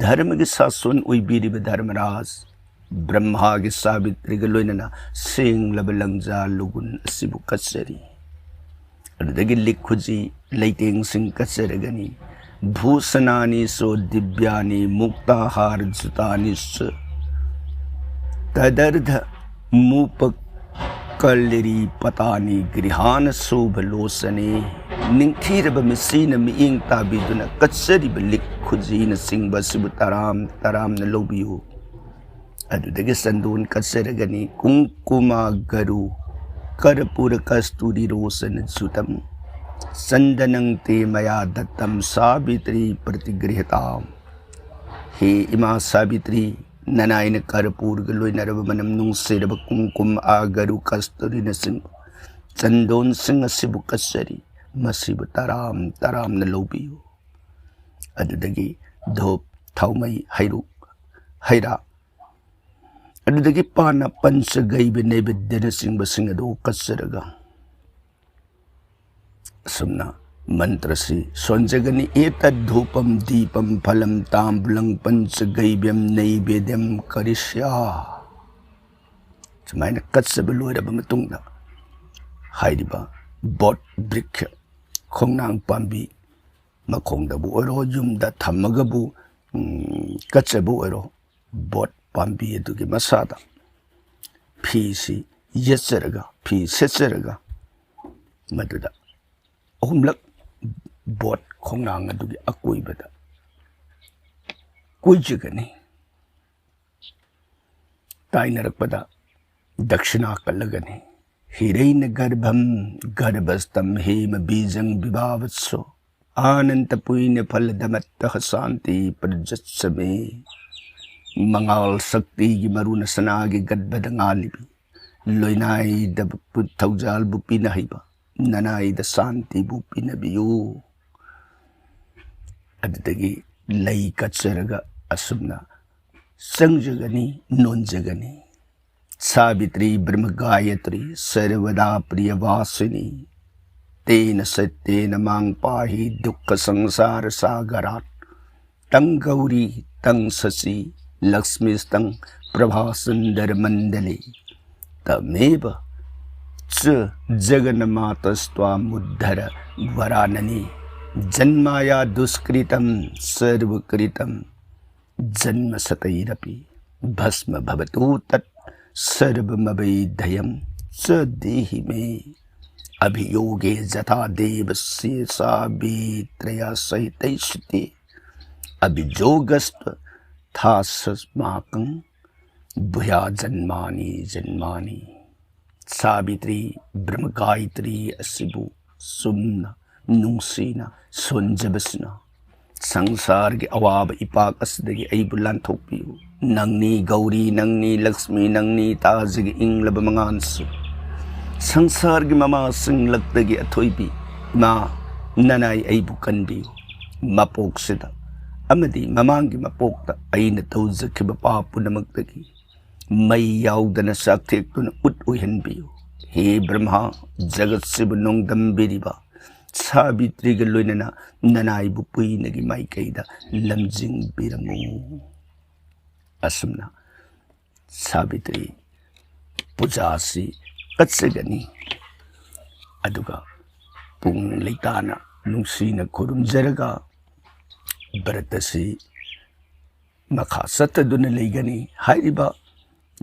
ꯙꯔꯃꯒꯤ ꯁꯥꯁꯣꯟ ꯑꯣꯏꯕꯤꯔꯤꯕ ꯙꯔꯃꯔꯥꯖ ꯕ꯭ꯔꯍ꯭ꯃꯥꯒꯤ ꯁꯥꯕꯤꯇ꯭ꯔꯤꯒ ꯂꯣꯏꯅꯅ ꯁꯦꯡꯂꯕ ꯂꯪꯖꯥ ꯂꯨꯒꯨꯟ ꯑꯁꯤꯕꯨ ꯀꯠꯆꯔꯤ꯫ ꯑꯗꯨꯗꯒꯤ ꯂꯤꯛ ꯈꯨꯖꯤ ꯂꯩꯇꯦꯡꯁꯤꯡ ꯀꯠꯆꯔꯒꯅꯤ꯫ ꯚꯨꯁꯅꯥꯅꯤ ꯁꯣ ꯗꯤꯕ꯭ꯌꯥꯅꯤ ꯃꯨꯛꯇꯥꯍꯥꯔ ꯖꯨꯇꯥꯅꯤ ꯁ ꯇꯗꯔꯙ ꯃꯨꯄ ꯀꯜꯂꯤꯔꯤ ꯄꯇꯥꯅꯤ ꯒ꯭ꯔꯤꯍꯥꯅ ꯁꯨꯚ ꯂꯣꯆꯅꯤ꯫ ꯅꯤꯡꯊꯤꯔꯕ ꯃꯤꯠꯁꯤꯅ ꯃꯤꯠꯌꯦꯡ ꯇꯥꯕꯤꯗꯨꯅ ꯀꯠꯆꯔꯤꯕ ꯂꯤꯛ ꯈꯨꯖꯤꯅꯆꯤꯡꯕ ꯑꯁꯤꯕꯨ ꯇꯔꯥꯝ ꯇꯔꯥꯝꯅ ꯂꯧꯕꯤꯌꯨ꯫ ꯑꯗꯨꯗꯒꯤ ꯆꯟꯗꯣꯟ ꯀꯠꯆꯔꯒꯅꯤ꯫ ꯀꯨꯡꯀꯨꯃꯥ ꯒꯔꯨ ꯀꯔꯄꯨꯔ ꯀꯁꯇꯨꯔꯤ ꯔꯣꯁꯅ ꯖꯨꯇꯝ ꯆꯟꯗꯅꯪ ꯇꯦ ꯃꯌꯥ ꯗꯠꯇꯝ ꯁꯥꯕꯤꯇ꯭ꯔꯤ ꯄ꯭ꯔꯇꯤꯒ꯭ꯔꯍꯤꯇꯥ꯫ ꯍꯦ ꯏꯃꯥ ꯁꯥꯕꯤꯇ꯭ꯔꯤ, ꯅꯅꯥꯏꯅ ꯀꯔꯄꯨꯔꯒ ꯂꯣꯏꯅꯔꯕ ꯃꯅꯝ ꯅꯨꯡꯁꯤꯔꯕ ꯀꯨꯝꯀꯨꯝ ꯑꯥꯒꯔꯨ ꯀꯁꯇꯨꯔꯤꯅꯆꯤꯡꯕ ꯆꯟꯗꯣꯟꯁꯤꯡ ꯑꯁꯤꯕꯨ ꯀꯠꯆꯔꯤ꯫ ꯃꯁꯤꯕꯨ ꯇꯔꯥꯝ ꯇꯔꯥꯝꯅ ꯂꯧꯕꯤꯌꯨ꯫ ꯑꯗꯨꯗꯒꯤ ꯙꯨꯞ, ꯊꯥꯎꯃꯩ, ꯍꯩꯔꯨꯛ, ꯍꯩꯔꯥ, ꯑꯗꯨꯗꯒꯤ ꯄꯥꯅ ꯄꯟꯆꯒꯩꯕ ꯅꯩꯕꯦꯗ꯭ꯌꯅꯆꯤꯡꯕꯁꯤꯡ ꯑꯗꯨ ꯀꯠꯆꯔꯒ ꯑꯁꯨꯝꯅ ꯃꯟꯇ꯭ꯔꯁꯤ ꯁꯣꯟꯖꯒꯅꯤ꯫ "ꯑꯦꯇꯠ ꯙꯨꯄꯝ ꯗꯤꯄꯝ ꯐꯂꯝ ꯇꯥꯝꯕꯨꯂꯝ ꯄꯟꯆꯒꯩꯕ꯭ꯌꯝ ꯅꯩꯕꯦꯗ꯭ꯌꯝ ꯀꯔꯤꯁ꯭ꯌꯥ"꯫ ꯁꯨꯃꯥꯏꯅ ꯀꯠꯆꯕ ꯂꯣꯏꯔꯕ ꯃꯇꯨꯡꯗ ꯍꯥꯏꯔꯤꯕ ꯕꯣꯠ ꯕ꯭ꯔꯤꯛꯈ, ꯈꯣꯡꯅꯥꯡ ꯄꯥꯝꯕꯤ, ꯃꯈꯣꯡꯗꯕꯨ ꯑꯣꯏꯔꯣ, ꯌꯨꯝꯗ ꯊꯝꯃꯒꯕꯨ, ꯎꯝ, ꯀꯠꯆꯕ ꯑꯣꯏꯔꯣ, ꯕꯣꯠ ꯄꯥꯝꯕꯤ ꯑꯗꯨꯒꯤ ꯃꯁꯥꯗ ꯐꯤꯁꯤ ꯌꯦꯠꯆꯔꯒ, ꯐꯤ ꯁꯦꯠꯆꯔꯒ, ꯃꯗꯨꯗ ꯑꯍꯨꯝꯂꯛ ꯕꯣꯠ ꯈꯣꯡꯅꯥꯡ ꯑꯗꯨꯒꯤ ꯑꯀꯣꯏꯕꯗ ꯀꯣꯏꯖꯒꯅꯤ꯫ ꯇꯥꯏꯅꯔꯛꯄꯗ ꯗꯛꯁꯤꯅꯥ ꯀꯠꯂꯒꯅꯤ꯫ "ꯍꯤꯔꯩꯅ ꯒꯔꯚꯝ ꯒꯔꯚꯁꯇꯝ ꯍꯦꯃ ꯕꯤꯖꯪ ꯕꯤꯚꯥꯚꯠꯁꯣ ꯑꯅꯟꯇ ꯄꯨꯏꯅ ꯐꯂꯗꯃꯠꯇ ꯁꯥꯟꯇꯤ ꯄ꯭ꯔꯖꯠꯁꯃꯦ"꯫ ꯃꯉꯥꯜ ꯁꯛꯇꯤꯒꯤ ꯃꯔꯨꯅ ꯁꯅꯥꯒꯤ ꯒꯔꯚꯗ ꯉꯥꯜꯂꯤꯕꯤ ꯂꯣꯏꯅꯥꯏꯗꯕ ꯄꯨ-, ꯊꯧꯖꯥꯜꯕꯨ ꯄꯤꯅ ꯍꯩꯕ, ꯅꯅꯥꯏꯗ ꯁꯥꯟꯇꯤꯕꯨ ꯄꯤꯅꯕꯤꯌꯨ꯫ ꯑꯗꯨꯗꯒꯤ ꯂꯩ ꯀꯠꯆꯔꯒ ꯑꯁꯨꯝꯅ ꯆꯪꯖꯒꯅꯤ, ꯅꯣꯟꯖꯒꯅꯤ꯫ ꯁꯥꯕꯤꯇ꯭ꯔꯤ ꯕ꯭ꯔꯍ꯭ꯃ ꯒꯥꯌꯇ꯭ꯔꯤ ꯁꯔ꯭ꯋꯗꯥ ꯄ꯭ꯔꯤꯌ ꯚꯥꯁꯤꯅꯤ꯫ ꯇꯦꯅ ꯁꯠꯇꯦꯅ ꯃꯥꯡ ꯄꯥꯍꯤ ꯗꯨꯛꯈ ꯁꯪꯁꯥꯔ ꯁꯥꯒꯔꯥꯠ꯫ ꯇꯪ ꯒꯧꯔꯤ ꯇꯪ ꯁꯆꯤ ꯂꯛꯁ꯭ꯃꯤꯁ꯭ꯇꯪ ꯄ꯭ꯔꯚꯥ ꯁꯨꯟꯗꯔ ꯃꯟꯗꯂꯤ꯫ ꯇꯃꯦꯚ ꯆ ꯖꯒꯟꯃꯥꯇꯁ꯭ꯇ꯭ꯋꯥ ꯃꯨꯠꯙꯔ ꯋꯔꯥꯅꯅꯤ꯫ ꯖꯟꯃꯥꯌꯥ ꯗꯨꯁ꯭ꯀ꯭ꯔꯤꯇꯝ ꯁꯔ꯭ꯋ ꯀ꯭ꯔꯤꯇꯝ ꯖꯟꯃ ꯁꯇꯩꯔꯄꯤ ꯚꯁ꯭ꯃ ꯚꯕꯇꯨ ꯇꯠ ꯁꯔ꯭ꯋ ꯃꯕꯩ ꯙꯌꯝ ꯆ ꯙీమహి। అభియోగే జథా దేవస్య సావిత్ర్యా సహితైస్తి। అభియోగస్త్వ థాసమాకం భూయా జన్మాని జన్మాని꯫ ꯁꯥꯕꯤꯇ꯭ꯔꯤ ꯕ꯭ꯔꯍ꯭ꯃ ꯒꯥꯌꯇ꯭ꯔꯤ ꯑꯁꯤꯕꯨ ꯆꯨꯝꯅ ꯅꯨꯡꯁꯤꯅ ꯁꯣꯟꯖꯕꯁꯤꯅ ꯁꯪꯁꯥꯔꯒꯤ ꯑꯋꯥꯕ ꯏꯄꯥꯛ ꯑꯁꯤꯗꯒꯤ ꯑꯩꯕꯨ ꯂꯥꯟꯊꯣꯛꯄꯤꯌꯨ꯫ ꯅꯪꯅꯤ ꯒꯧꯔꯤ, ꯅꯪꯅꯤ ꯂꯛꯁ꯭ꯃꯤ, ꯅꯪꯅꯤ ꯇꯥꯖꯒꯤ ꯏꯪꯂꯕ ꯃꯉꯥꯜꯁꯨ꯫ ꯁꯪꯁꯥꯔꯒꯤ ꯃꯃꯥꯁꯤꯡ ꯂꯛꯇꯒꯤ ꯑꯊꯣꯏꯕꯤ ꯏꯃꯥ ꯅꯅꯥꯏ ꯑꯩꯕꯨ ꯀꯟꯕꯤꯌꯨ꯫ ꯃꯄꯣꯛꯁꯤꯗ ꯑꯃꯗꯤ ꯃꯃꯥꯡꯒꯤ ꯃꯄꯣꯛꯇ ꯑꯩꯅ ꯇꯧꯖꯈꯤꯕ ꯄꯥꯞ ꯄꯨꯝꯅꯃꯛꯇꯒꯤ ꯃꯩ ꯌꯥꯎꯗꯅ ꯆꯥꯛꯊꯦꯛꯇꯨꯅ ꯎꯠ ꯑꯣꯏꯍꯟꯕꯤꯌꯨ꯫ ꯍꯦ ꯕ꯭ꯔꯍ꯭ꯃ, ꯖꯒꯠꯁꯤꯕꯨ ꯅꯣꯡꯗꯝꯕꯤꯔꯤꯕ ꯁꯥꯕꯤꯇ꯭ꯔꯤꯒ ꯂꯣꯏꯅꯅ ꯅꯅꯥꯏꯕꯨ ꯄꯨꯏꯅꯒꯤ ꯃꯥꯏꯀꯩꯗ ꯂꯝꯖꯤꯡꯕꯤꯔꯝꯃꯨ꯫ ꯑꯁꯨꯝꯅ ꯁꯥꯕꯤꯇ꯭ꯔꯤ ꯄꯨꯖꯥꯁꯤ ꯀꯠꯆꯒꯅꯤ꯫ ꯑꯗꯨꯒ ꯄꯨꯛꯅꯤꯡ ꯂꯩꯇꯥꯅ ꯅꯨꯡꯁꯤꯅ ꯈꯨꯔꯨꯝꯖꯔꯒ ꯕ꯭ꯔꯠ ꯑꯁꯤ ꯃꯈꯥ ꯆꯠꯊꯗꯨꯅ ꯂꯩꯒꯅꯤ꯫ ꯍꯥꯏꯔꯤꯕ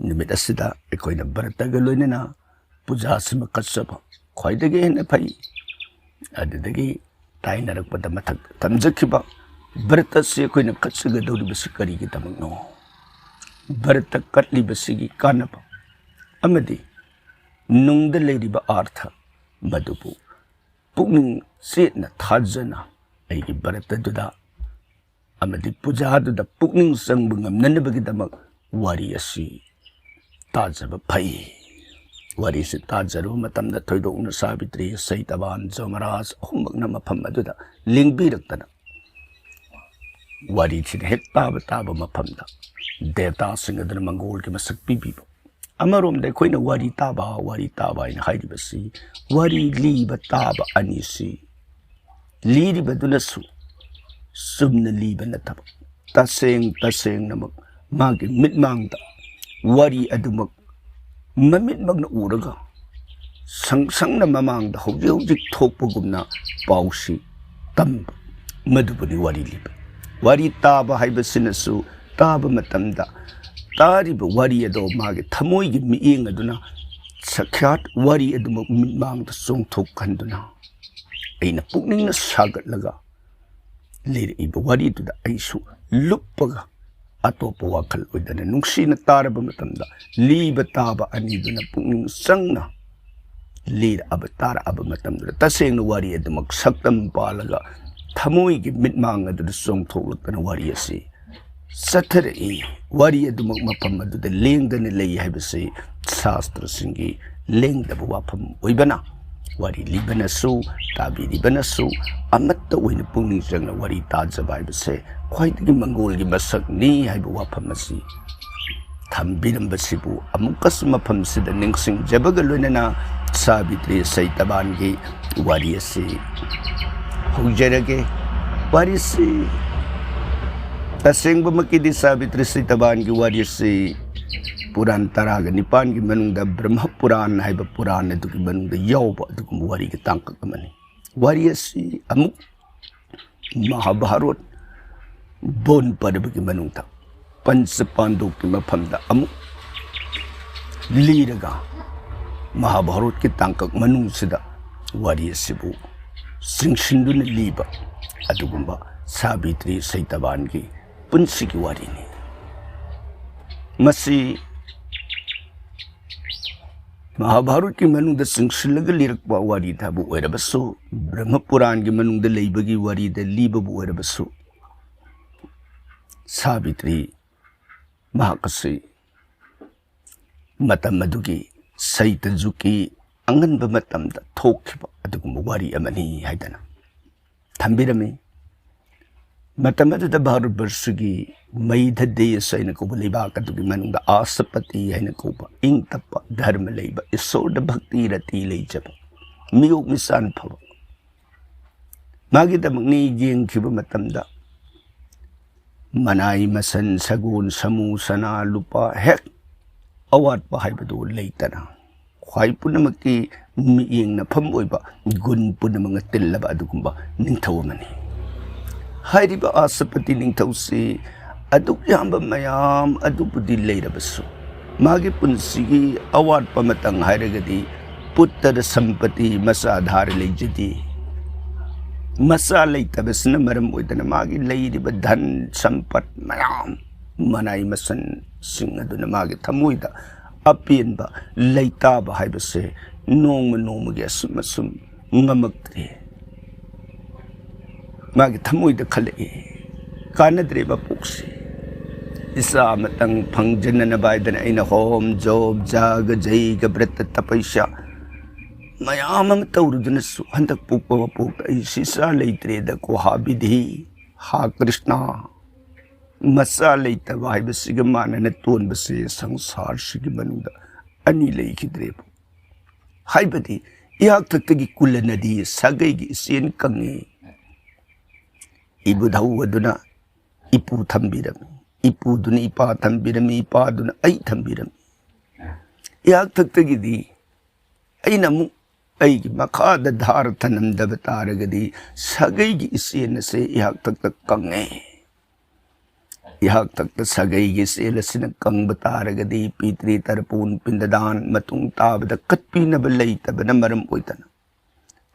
ꯅꯨꯃꯤꯠ ꯑꯁꯤꯗ ꯑꯩꯈꯣꯏꯅ ꯕ꯭ꯔꯇꯒ ꯂꯣꯏꯅꯅ ꯄꯨꯖꯥꯁꯤꯃ ꯀꯠꯆꯕ ꯈ꯭ꯋꯥꯏꯗꯒꯤ ꯍꯦꯟꯅ ꯐꯩ꯫ ꯑꯗꯨꯗꯒꯤ ꯇꯥꯏꯅꯔꯛꯄꯗ ꯃꯊꯛ ꯊꯝꯖꯈꯤꯕ ꯕ꯭ꯔꯇ ꯑꯁꯤ ꯑꯩꯈꯣꯏꯅ ꯀꯠꯆꯒꯗꯧꯔꯤꯕꯁꯤ ꯀꯔꯤꯒꯤꯗꯃꯛꯅꯣ? ꯕ꯭ꯔꯇ ꯀꯠꯂꯤꯕꯁꯤꯒꯤ ꯀꯥꯟꯅꯕ ꯑꯃꯗꯤ ꯅꯨꯡꯗ ꯂꯩꯔꯤꯕ ꯑꯥꯔꯊ ꯃꯗꯨꯕꯨ ꯄꯨꯛꯅꯤꯡ ꯆꯦꯠꯅ ꯊꯥꯖꯅ ꯑꯩꯒꯤ ꯕ꯭ꯔꯇꯗꯨꯗ ꯑꯃꯗꯤ ꯄꯨꯖꯥꯗꯨꯗ ꯄꯨꯛꯅꯤꯡ ꯆꯪꯕ ꯉꯝꯅꯅꯕꯒꯤꯗꯃꯛ ꯋꯥꯔꯤ ꯑꯁꯤ ꯇꯥꯖꯕ ꯐꯩ꯫ ꯋꯥꯔꯤꯁꯤ ꯇꯥꯖꯔꯨꯕ ꯃꯇꯝꯗ ꯊꯣꯏꯗꯣꯛꯅ ꯁꯥꯕꯤꯇ꯭ꯔꯤ, ꯁꯩꯇꯕꯥꯟ, ꯖꯣꯃꯔꯥꯖ ꯑꯍꯨꯝꯃꯛꯅ ꯃꯐꯝ ꯑꯗꯨꯗ ꯂꯦꯡꯕꯤꯔꯛꯇꯅ ꯋꯥꯔꯤꯁꯤꯅ ꯍꯦꯛ ꯇꯥꯕ ꯇꯥꯕ ꯃꯐꯝꯗ ꯗꯦꯕꯇꯥꯁꯤꯡ ꯑꯗꯨꯅ ꯃꯪꯒꯣꯜꯒꯤ ꯃꯁꯛ ꯄꯤꯕꯤꯕ꯫ ꯑꯃꯔꯣꯝꯗ ꯑꯩꯈꯣꯏꯅ ꯋꯥꯔꯤ ꯇꯥꯕ, ꯋꯥꯔꯤ ꯇꯥꯕ ꯍꯥꯏꯅ ꯍꯥꯏꯔꯤꯕꯁꯤ ꯋꯥꯔꯤ ꯂꯤꯕ ꯇꯥꯕ ꯑꯅꯤꯁꯤ ꯂꯤꯔꯤꯕꯗꯨꯅꯁꯨ ꯆꯨꯝꯅ ꯂꯤꯕ ꯅꯠꯇꯕ, ꯇꯁꯦꯡ ꯇꯁꯦꯡꯅꯃꯛ ꯃꯥꯒꯤ ꯃꯤꯠꯃꯥꯡꯗ ꯋꯥꯔꯤ ꯑꯗꯨꯃꯛ ꯃꯃꯤꯠꯃꯛꯅ ꯎꯔꯒ ꯁꯪ ꯁꯪꯅ ꯃꯃꯥꯡꯗ ꯍꯧꯖꯤꯛ ꯍꯧꯖꯤꯛ ꯊꯣꯛꯄꯒꯨꯝꯅ ꯄꯥꯎꯁꯤ ꯇꯝꯕ, ꯃꯗꯨꯕꯨꯅꯤ ꯋꯥꯔꯤ ꯂꯤꯕ꯫ ꯋꯥꯔꯤ ꯇꯥꯕ ꯍꯥꯏꯕꯁꯤꯅꯁꯨ ꯇꯥꯕ ꯃꯇꯝꯗ ꯇꯥꯔꯤꯕ ꯋꯥꯔꯤ ꯑꯗꯣ ꯃꯥꯒꯤ ꯊꯃꯣꯏꯒꯤ ꯃꯤꯠꯌꯦꯡ ꯑꯗꯨꯅ ꯁꯈ꯭ꯌꯥꯠ ꯋꯥꯔꯤ ꯑꯗꯨꯃꯛ ꯃꯤꯠꯃꯥꯡꯗ ꯆꯣꯡꯊꯣꯛꯍꯟꯗꯨꯅ ꯑꯩꯅ ꯄꯨꯛꯅꯤꯡꯅ ꯁꯥꯒꯠꯂꯒ ꯂꯤꯔꯛꯏꯕ ꯋꯥꯔꯤꯗꯨꯗ ꯑꯩꯁꯨ ꯂꯨꯞꯄꯒ ꯑꯇꯣꯞꯄ ꯋꯥꯈꯜ ꯑꯣꯏꯗꯅ ꯅꯨꯡꯁꯤꯅ ꯇꯥꯔꯕ ꯃꯇꯝꯗ ꯂꯤꯕ ꯇꯥꯕ ꯑꯅꯤꯗꯨꯅ ꯄꯨꯛꯅꯤꯡ ꯆꯪꯅ ꯂꯤꯔꯛꯑꯕ ꯇꯥꯔꯛꯑꯕ ꯃꯇꯝꯗꯨꯗ ꯇꯁꯦꯡꯅ ꯋꯥꯔꯤ ꯑꯗꯨꯃꯛ ꯁꯛꯇꯝ ꯄꯥꯜꯂꯒ ꯊꯃꯣꯏꯒꯤ ꯃꯤꯠꯃꯥꯡ ꯑꯗꯨꯗ ꯆꯣꯡꯊꯣꯛꯂꯛꯇꯅ ꯋꯥꯔꯤ ꯑꯁꯤ ꯆꯠꯊꯔꯛꯏ꯫ ꯋꯥꯔꯤ ꯑꯗꯨꯃꯛ ꯃꯐꯝ ꯑꯗꯨꯗ ꯂꯦꯡꯗꯅ ꯂꯩ ꯍꯥꯏꯕꯁꯤ ꯁꯥꯁꯇ꯭ꯔꯁꯤꯡꯒꯤ ꯂꯦꯡꯗꯕ ꯋꯥꯐꯝ ꯑꯣꯏꯕꯅ ꯋꯥꯔꯤ ꯂꯤꯕꯅꯁꯨ ꯇꯥꯕꯤꯔꯤꯕꯅꯁꯨ ꯑꯃꯠꯇ ꯑꯣꯏꯅ ꯄꯨꯛꯅꯤꯡ ꯆꯪꯅ ꯋꯥꯔꯤ ꯇꯥꯖꯕ ꯍꯥꯏꯕꯁꯦ ꯈ꯭ꯋꯥꯏꯗꯒꯤ ꯃꯪꯒꯣꯜꯒꯤ ꯃꯁꯛꯅꯤ ꯍꯥꯏꯕ ꯋꯥꯐꯝ ꯑꯁꯤ ꯊꯝꯕꯤꯔꯝꯕꯁꯤꯕꯨ ꯑꯃꯨꯛꯀꯁꯨ ꯃꯐꯝꯁꯤꯗ ꯅꯤꯡꯁꯤꯡꯖꯕꯒ ꯂꯣꯏꯅꯅ ꯁꯥꯕꯤꯇ꯭ꯔꯤ ꯁꯩꯇꯕꯥꯟꯒꯤ ꯋꯥꯔꯤ ꯑꯁꯤ ꯍꯧꯖꯔꯒꯦ꯫ ꯋꯥꯔꯤꯁꯤ ꯇꯁꯦꯡꯕꯃꯛꯀꯤꯗꯤ ꯁꯥꯕꯤꯇ꯭ꯔꯤ ꯁꯩꯇꯕꯥꯟꯒꯤ ꯋꯥꯔꯤꯁꯤ ꯄꯨꯔꯥꯟ ꯇꯔꯥꯒ ꯅꯤꯄꯥꯟꯒꯤ ꯃꯅꯨꯡꯗ ꯕ꯭ꯔꯍ꯭ꯃ ꯄꯨꯔꯥꯟ ꯍꯥꯏꯕ ꯄꯨꯔꯥꯟ ꯑꯗꯨꯒꯤ ꯃꯅꯨꯡꯗ ꯌꯥꯎꯕ ꯑꯗꯨꯒꯨꯝꯕ ꯋꯥꯔꯤꯒꯤ ꯇꯥꯡꯀꯛ ꯑꯃꯅꯤ꯫ ꯋꯥꯔꯤ ꯑꯁꯤ ꯑꯃꯨꯛ ꯃꯍꯥꯚꯥꯔꯠ ꯕꯣꯟ ꯄꯔꯕꯒꯤ ꯃꯅꯨꯡꯗ ꯄꯟꯆ ꯄꯥꯟꯗꯨꯞꯀꯤ ꯃꯐꯝꯗ ꯑꯃꯨꯛ ꯂꯤꯔꯒ ꯃꯍꯥꯚꯥꯔꯠꯀꯤ ꯇꯥꯡꯀꯛ ꯃꯅꯨꯡꯁꯤꯗ ꯋꯥꯔꯤ ꯑꯁꯤꯕꯨ ꯆꯤꯡꯁꯤꯟꯗꯨꯅ ꯂꯤꯕ ꯑꯗꯨꯒꯨꯝꯕ ꯁꯥꯕꯤꯇ꯭ꯔꯤ ꯁꯩꯇꯕꯥꯟꯒꯤ ꯄꯨꯟꯁꯤꯒꯤ ꯋꯥꯔꯤꯅꯤ꯫ ꯃꯁꯤ ꯃꯍꯥꯚꯥꯔꯠꯀꯤ ꯃꯅꯨꯡꯗ ꯆꯤꯡꯁꯤꯜꯂꯒ ꯂꯤꯔꯛꯄ ꯋꯥꯔꯤꯗꯕꯨ ꯑꯣꯏꯔꯕꯁꯨ, ꯕ꯭ꯔꯍ꯭ꯃ ꯄꯨꯔꯥꯟꯒꯤ ꯃꯅꯨꯡꯗ ꯂꯩꯕꯒꯤ ꯋꯥꯔꯤꯗ ꯂꯤꯕꯕꯨ ꯑꯣꯏꯔꯕꯁꯨ, ꯁꯥꯕꯤꯇ꯭ꯔꯤ ꯃꯍꯥꯛ ꯑꯁꯤ ꯃꯇꯝ ꯑꯗꯨꯒꯤ ꯁꯩꯇ ꯖꯨꯒꯀꯤ ꯑꯉꯟꯕ ꯃꯇꯝꯗ ꯊꯣꯛꯈꯤꯕ ꯑꯗꯨꯒꯨꯝꯕ ꯋꯥꯔꯤ ꯑꯃꯅꯤ ꯍꯥꯏꯗꯅ ꯊꯝꯕꯤꯔꯝꯃꯤ꯫ ꯃꯇꯝ ꯑꯗꯨꯗ ꯚꯥꯔꯠꯕꯔꯁꯒꯤ ꯃꯩꯙ ꯗꯦꯁ ꯍꯥꯏꯅ ꯀꯧꯕ ꯂꯩꯕꯥꯛ ꯑꯗꯨꯒꯤ ꯃꯅꯨꯡꯗ ꯑꯥꯁꯄꯇꯤ ꯍꯥꯏꯅ ꯀꯧꯕ ꯏꯪ ꯇꯞꯄ, ꯙꯔꯃ ꯂꯩꯕ, ꯏꯁꯣꯔꯗ ꯚꯛꯇꯤ ꯔꯇꯤ ꯂꯩꯖꯕ, ꯃꯤꯑꯣꯛ ꯃꯤꯁꯥꯟ ꯐꯕ, ꯃꯥꯒꯤꯗꯃꯛꯅꯤ ꯌꯦꯡꯈꯤꯕ ꯃꯇꯝꯗ ꯃꯅꯥꯏ ꯃꯁꯟ, ꯁꯒꯣꯜ, ꯁꯃꯨ, ꯁꯅꯥ, ꯂꯨꯄꯥ, ꯍꯦꯛ ꯑꯋꯥꯠꯄ ꯍꯥꯏꯕꯗꯨ ꯂꯩꯇꯅ, ꯈ꯭ꯋꯥꯏ ꯄꯨꯝꯅꯃꯛꯀꯤ ꯃꯤꯠꯌꯦꯡ ꯅꯐꯝ ꯑꯣꯏꯕ ꯒꯨꯟ ꯄꯨꯝꯅꯃꯛꯅ ꯇꯤꯜꯂꯕ ꯑꯗꯨꯒꯨꯝꯕ ꯅꯤꯡꯊꯧ ꯑꯃꯅꯤ꯫ ꯍꯥꯏꯔꯤꯕ ꯑꯥꯁꯄꯇꯤ ꯅꯤꯡꯊꯧꯁꯤ ꯑꯗꯨꯛ ꯌꯥꯝꯕ ꯃꯌꯥꯝ ꯑꯗꯨꯕꯨꯗꯤ ꯂꯩꯔꯕꯁꯨ, ꯃꯥꯒꯤ ꯄꯨꯟꯁꯤꯒꯤ ꯑꯋꯥꯠꯄ ꯃꯇꯪ ꯍꯥꯏꯔꯒꯗꯤ ꯄꯨꯠꯇꯔ ꯁꯝꯄꯇꯤ, ꯃꯆꯥ ꯙꯥꯔ ꯂꯩꯖꯗꯦ꯫ ꯃꯆꯥ ꯂꯩꯇꯕꯁꯤꯅ ꯃꯔꯝ ꯑꯣꯏꯗꯅ ꯃꯥꯒꯤ ꯂꯩꯔꯤꯕ ꯙꯟ ꯁꯝꯄꯠ ꯃꯌꯥꯝ, ꯃꯅꯥꯏ ꯃꯁꯟꯁꯤꯡ ꯑꯗꯨꯅ ꯃꯥꯒꯤ ꯊꯃꯣꯏꯗ ꯑꯄꯦꯟꯕ ꯂꯩꯇꯥꯕ ꯍꯥꯏꯕꯁꯦ ꯅꯣꯡꯃ ꯅꯣꯡꯃꯒꯤ ꯑꯁꯨꯝ ꯑꯁꯨꯝ ꯉꯝꯃꯛꯇ꯭ꯔꯦ꯫ ꯃꯥꯒꯤ ꯊꯃꯣꯏꯗ ꯈꯜꯂꯛꯏ, "ꯀꯥꯟꯅꯗ꯭ꯔꯦ ꯃꯄꯣꯛꯁꯤ꯫ ꯏꯆꯥ ꯑꯃꯇꯪ ꯐꯪꯖꯅꯅꯕ" ꯍꯥꯏꯗꯅ ꯑꯩꯅ ꯍꯣꯝ, ꯖꯣꯕ, ꯖꯥꯒ, ꯖꯩꯒ, ꯕ꯭ꯔꯠꯇ, ꯇꯄꯩꯁꯥ ꯃꯌꯥꯝ ꯑꯃ ꯇꯧꯔꯨꯗꯨꯅꯁꯨ ꯍꯟꯗꯛ ꯄꯣꯛꯄ ꯃꯄꯣꯛꯇ ꯑꯩꯁꯤ ꯏꯆꯥ ꯂꯩꯇ꯭ꯔꯦꯗ ꯀꯣ, ꯍꯥ ꯕꯤꯙꯤ, ꯍꯥ ꯀ꯭ꯔꯤꯁꯅ꯫ ꯃꯆꯥ ꯂꯩꯇꯕ ꯍꯥꯏꯕꯁꯤꯒ ꯃꯥꯟꯅꯅ ꯇꯣꯟꯕꯁꯦ ꯁꯪꯁꯥꯔꯁꯤꯒꯤ ꯃꯅꯨꯡꯗ ꯑꯅꯤ ꯂꯩꯈꯤꯗ꯭ꯔꯦꯕ꯫ ꯍꯥꯏꯕꯗꯤ ꯏꯍꯥꯛ ꯊꯛꯇꯒꯤ ꯀꯨꯂ ꯅꯗꯤ ꯁꯥꯒꯩꯒꯤ ꯏꯆꯦꯟ ꯀꯪꯉꯤ꯫ ꯏꯕꯨꯙꯧ ꯑꯗꯨꯅ ꯏꯄꯨ ꯊꯝꯕꯤꯔꯝꯃꯤ, ꯏꯄꯨꯗꯨꯅ ꯏꯄꯥ ꯊꯝꯕꯤꯔꯝꯃꯤ, ꯏꯄꯥꯗꯨꯅ ꯑꯩ ꯊꯝꯕꯤꯔꯝꯃꯤ꯫ ꯏꯍꯥꯛ ꯊꯛꯇꯒꯤꯗꯤ ꯑꯩꯅ ꯑꯃꯨꯛ ꯑꯩꯒꯤ ꯃꯈꯥꯗ ꯙꯥꯔ ꯊꯅꯝꯗꯕ ꯇꯥꯔꯒꯗꯤ ꯁꯥꯒꯩꯒꯤ ꯏꯆꯦꯟ ꯑꯁꯦ ꯏꯍꯥꯛ ꯊꯛꯇ ꯀꯪꯉꯦ꯫ ꯏꯍꯥꯛ ꯊꯛꯇ ꯁꯥꯒꯩꯒꯤ ꯏꯆꯦꯟ ꯑꯁꯤꯅ ꯀꯪꯕ ꯇꯥꯔꯒꯗꯤ ꯄꯤꯇ꯭ꯔꯤ ꯇꯔꯄꯣꯟ ꯄꯤꯟꯗꯗꯥꯟ ꯃꯇꯨꯡ ꯇꯥꯕꯗ ꯀꯠꯄꯤꯅꯕ ꯂꯩꯇꯕꯅ ꯃꯔꯝ ꯑꯣꯏꯗꯅ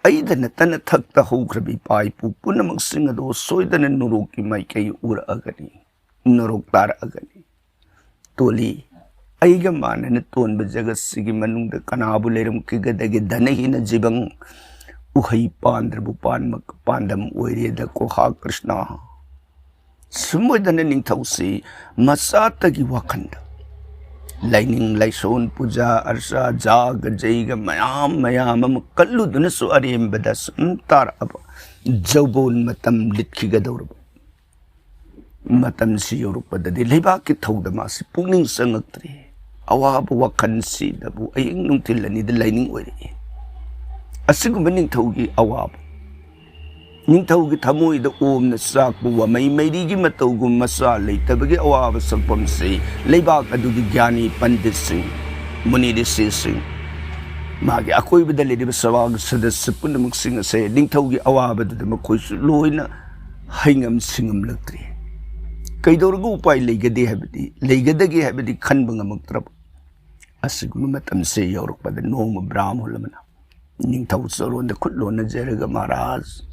ꯑꯩꯗ ꯅꯠꯇꯅ ꯊꯛꯇ ꯍꯧꯈ꯭ꯔꯕ ꯏꯄꯥ ꯏꯄꯨ ꯄꯨꯝꯅꯃꯛꯁꯤꯡ ꯑꯗꯣ ꯁꯣꯏꯗꯅ ꯅꯣꯔꯣꯛꯀꯤ ꯃꯥꯏꯀꯩ ꯎꯔꯛꯑꯒꯅꯤ, ꯅꯣꯔꯣꯛ ꯇꯥꯔꯛꯑꯒꯅꯤ꯫ ꯇꯣꯜꯂꯤ, ꯑꯩꯒ ꯃꯥꯟꯅꯅ ꯇꯣꯟꯕ ꯖꯒꯠꯁꯤꯒꯤ ꯃꯅꯨꯡꯗ ꯀꯅꯥꯕꯨ ꯂꯩꯔꯝꯈꯤꯒꯗꯒꯦ? ꯙꯅꯍꯤꯅ ꯖꯤꯕꯪ, ꯎꯍꯩ ꯄꯥꯟꯗ꯭ꯔꯕꯨ ꯄꯥꯟꯃꯛ ꯄꯥꯟꯗꯝ ꯑꯣꯏꯔꯦꯗ ꯀꯣꯍꯥ ꯀ꯭ꯔꯤꯁꯅ꯫ ꯁꯨꯝ ꯑꯣꯏꯗꯅ ꯅꯤꯡꯊꯧꯁꯤ ꯃꯆꯥꯇꯒꯤ ꯋꯥꯈꯜꯗ ꯂꯥꯏꯅꯤꯡ ꯂꯥꯏꯁꯣꯟ, ꯄꯨꯖꯥ ꯑꯔꯆꯥ, ꯖꯥꯒ ꯖꯩꯒ ꯃꯌꯥꯝ ꯃꯌꯥꯝ ꯑꯃ ꯀꯠꯂꯨꯗꯨꯅꯁꯨ ꯑꯔꯦꯝꯕꯗ ꯁꯨꯝ ꯇꯥꯔꯛꯑꯕ ꯖꯧꯕꯣꯟ ꯃꯇꯝ ꯂꯤꯠꯈꯤꯒꯗꯧꯔꯕ ꯃꯇꯝꯁꯤ ꯌꯧꯔꯛꯄꯗꯗꯤ ꯂꯩꯕꯥꯛꯀꯤ ꯊꯧꯗꯝ ꯑꯁꯤ ꯄꯨꯛꯅꯤꯡ ꯆꯪꯉꯛꯇ꯭ꯔꯦ꯫ ꯑꯋꯥꯕ ꯋꯥꯈꯜꯁꯤꯗꯕꯨ ꯑꯍꯤꯡ ꯅꯨꯡꯊꯤꯜ ꯑꯅꯤꯗ ꯂꯥꯏꯅꯤꯡ ꯑꯣꯏꯔꯛꯏ꯫ ꯑꯁꯤꯒꯨꯝꯕ ꯅꯤꯡꯊꯧꯒꯤ ꯑꯋꯥꯕ, ꯅꯤꯡꯊꯧꯒꯤ ꯊꯃꯣꯏꯗ ꯑꯣꯝꯅ ꯆꯥꯛꯄ ꯋꯥꯃꯩ ꯃꯩꯔꯤꯒꯤ ꯃꯇꯧꯒꯨꯝ ꯃꯆꯥ ꯂꯩꯇꯕꯒꯤ ꯑꯋꯥꯕ ꯁꯛꯐꯝꯁꯤ ꯂꯩꯕꯥꯛ ꯑꯗꯨꯒꯤ ꯒ꯭ꯌꯥꯅꯤ ꯄꯟꯗꯤꯠꯁꯤꯡ, ꯃꯨꯅꯤ ꯔꯤꯁꯤꯁꯤꯡ, ꯃꯥꯒꯤ ꯑꯀꯣꯏꯕꯗ ꯂꯩꯔꯤꯕ ꯁꯚꯥꯒꯤ ꯁꯗꯁ꯭ꯌ ꯄꯨꯝꯅꯃꯛꯁꯤꯡ ꯑꯁꯦ ꯅꯤꯡꯊꯧꯒꯤ ꯑꯋꯥꯕꯗꯨꯗ ꯃꯈꯣꯏꯁꯨ ꯂꯣꯏꯅ ꯍꯩꯉꯝ ꯁꯤꯡꯉꯝꯂꯛꯇ꯭ꯔꯤ꯫ ꯀꯩꯗꯧꯔꯒ ꯎꯄꯥꯏ ꯂꯩꯒꯗꯦ ꯍꯥꯏꯕꯗꯤ, ꯂꯩꯒꯗꯒꯦ ꯍꯥꯏꯕꯗꯤ ꯈꯟꯕ ꯉꯝꯃꯛꯇ꯭ꯔꯕ꯫ ꯑꯁꯤꯒꯨꯝꯕ ꯃꯇꯝꯁꯦ ꯌꯧꯔꯛꯄꯗ ꯅꯣꯡꯃ ꯕ꯭ꯔꯥꯍꯃꯨꯟ ꯑꯃꯅ ꯅꯤꯡꯊꯧ ꯆꯥꯔꯣꯟꯗ ꯈꯨꯠ ꯂꯣꯟꯅꯖꯔꯒ, "ꯃꯍꯥꯔꯥꯖ,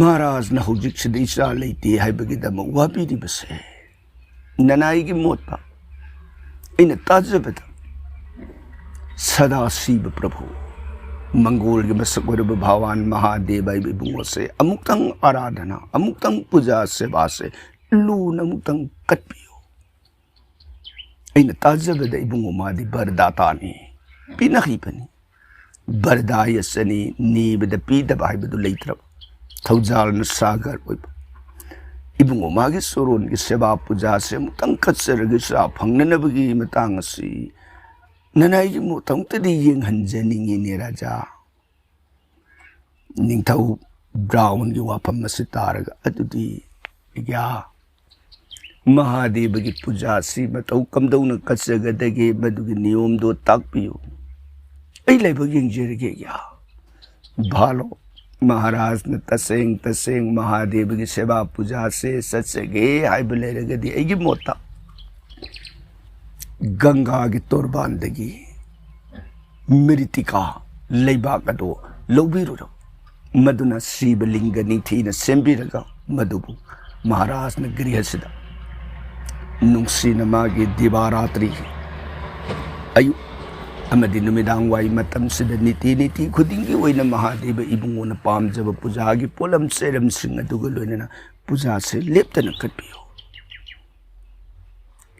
ꯃꯍꯥꯔꯥꯖꯅ ꯍꯧꯖꯤꯛꯁꯤꯗ ꯏꯆꯥ ꯂꯩꯇꯦ ꯍꯥꯏꯕꯒꯤꯗꯃꯛ ꯋꯥꯕꯤꯔꯤꯕꯁꯦ, ꯅꯅꯥꯏꯒꯤ ꯃꯣꯠꯇ ꯑꯩꯅ ꯇꯥꯖꯕꯗ ꯁꯗꯥꯁꯤꯕ ꯄ꯭ꯔꯚꯨ, ꯃꯪꯒꯣꯜꯒꯤ ꯃꯁꯛ ꯑꯣꯏꯔꯕ ꯚꯒꯋꯥꯟ ꯃꯍꯥꯗꯦꯕ ꯍꯥꯏꯕ ꯏꯕꯨꯡꯉꯣꯁꯦ ꯑꯃꯨꯛꯇꯪ ꯑꯔꯥꯙꯅꯥ, ꯑꯃꯨꯛꯇꯪ ꯄꯨꯖꯥ ꯁꯦꯕꯥꯁꯦ ꯂꯨꯅ ꯑꯃꯨꯛꯇꯪ ꯀꯠꯄꯤꯌꯨ꯫ ꯑꯩꯅ ꯇꯥꯖꯕꯗ ꯏꯕꯨꯡꯉꯣ ꯃꯥꯗꯤ ꯕꯔꯗꯥꯇꯥꯅꯤ, ꯄꯤꯅꯈꯤꯕꯅꯤ꯫ ꯕꯔꯗꯥ ꯍꯥꯏꯁꯤꯅꯤ, ꯅꯤꯕꯗ ꯄꯤꯗꯕ ꯍꯥꯏꯕꯗꯨ ꯂꯩꯇ꯭ꯔꯕ, ꯊꯧꯖꯥꯜꯅ ꯁꯥꯒꯔ ꯑꯣꯏꯕ꯫ ꯏꯕꯨꯡꯉꯣ ꯃꯥꯒꯤ ꯁꯣꯔꯣꯟꯒꯤ ꯁꯦꯕꯥ ꯄꯨꯖꯥꯁꯦ ꯑꯃꯨꯛꯇꯪ ꯀꯠꯆꯔꯒ ꯏꯆꯥ ꯐꯪꯅꯅꯕꯒꯤ ꯃꯇꯥꯡ ꯑꯁꯤ ꯅꯅꯥꯏꯒꯤ ꯃꯣꯠꯇ ꯑꯃꯨꯛꯇꯗꯤ ꯌꯦꯡꯍꯟꯖꯅꯤꯡꯉꯤꯅꯦ ꯔꯥꯖꯥ꯫" ꯅꯤꯡꯊꯧ ꯕ꯭ꯔꯥꯍꯃꯨꯟꯒꯤ ꯋꯥꯐꯝ ꯑꯁꯤ ꯇꯥꯔꯒ, "ꯑꯗꯨꯗꯤ ꯌꯥ, ꯃꯍꯥꯗꯦꯕꯒꯤ ꯄꯨꯖꯥꯁꯤ ꯃꯇꯧ ꯀꯝꯗꯧꯅ ꯀꯠꯆꯒꯗꯒꯦ, ꯃꯗꯨꯒꯤ ꯅꯤꯌꯣꯝꯗꯣ ꯇꯥꯛꯄꯤꯌꯨ꯫ ꯑꯩ ꯂꯥꯏꯕꯛ ꯌꯦꯡꯖꯔꯒꯦ ꯌꯥ꯫" ꯚꯥꯂꯣ, ꯃꯍꯥꯔꯥꯖꯅ ꯇꯁꯦꯡ ꯇꯁꯦꯡ ꯃꯍꯥꯗꯦꯕꯒꯤ ꯁꯦꯕꯥ ꯄꯨꯖꯥꯁꯦ ꯆꯠꯆꯒꯦ ꯍꯥꯏꯕ ꯂꯩꯔꯒꯗꯤ, ꯑꯩꯒꯤ ꯃꯣꯠꯇ ꯒꯪꯒꯥꯒꯤ ꯇꯣꯔꯕꯥꯟꯗꯒꯤ ꯃ꯭ꯔꯤꯇꯤꯀꯥ, ꯂꯩꯕꯥꯛ ꯑꯗꯨ ꯂꯧꯕꯤꯔꯨꯔꯣ꯫ ꯃꯗꯨꯅ ꯁꯤꯕ ꯂꯤꯡꯒ ꯅꯤꯡꯊꯤꯅ ꯁꯦꯝꯕꯤꯔꯒ, ꯃꯗꯨꯕꯨ ꯃꯍꯥꯔꯥꯖꯅ ꯒ꯭ꯔꯤꯍꯁꯤꯗ ꯅꯨꯡꯁꯤꯅ ꯃꯥꯒꯤ ꯗꯤꯕꯥꯔꯥꯇ꯭ꯔꯤ, ꯑꯌꯨꯛ ꯑꯃꯗꯤ ꯅꯨꯃꯤꯗꯥꯡ ꯋꯥꯏ ꯃꯇꯝꯁꯤꯗ ꯅꯤꯇꯤ ꯅꯤꯇꯤ ꯈꯨꯗꯤꯡꯒꯤ ꯑꯣꯏꯅ ꯃꯍꯥꯗꯦꯕ ꯏꯕꯨꯡꯉꯣꯅ ꯄꯥꯝꯖꯕ ꯄꯨꯖꯥꯒꯤ ꯄꯣꯠꯂꯝ ꯆꯩꯔꯝꯁꯤꯡ ꯑꯗꯨꯒ ꯂꯣꯏꯅꯅ ꯄꯨꯖꯥꯁꯦ ꯂꯦꯞꯇꯅ ꯀꯠꯄꯤꯌꯨ꯫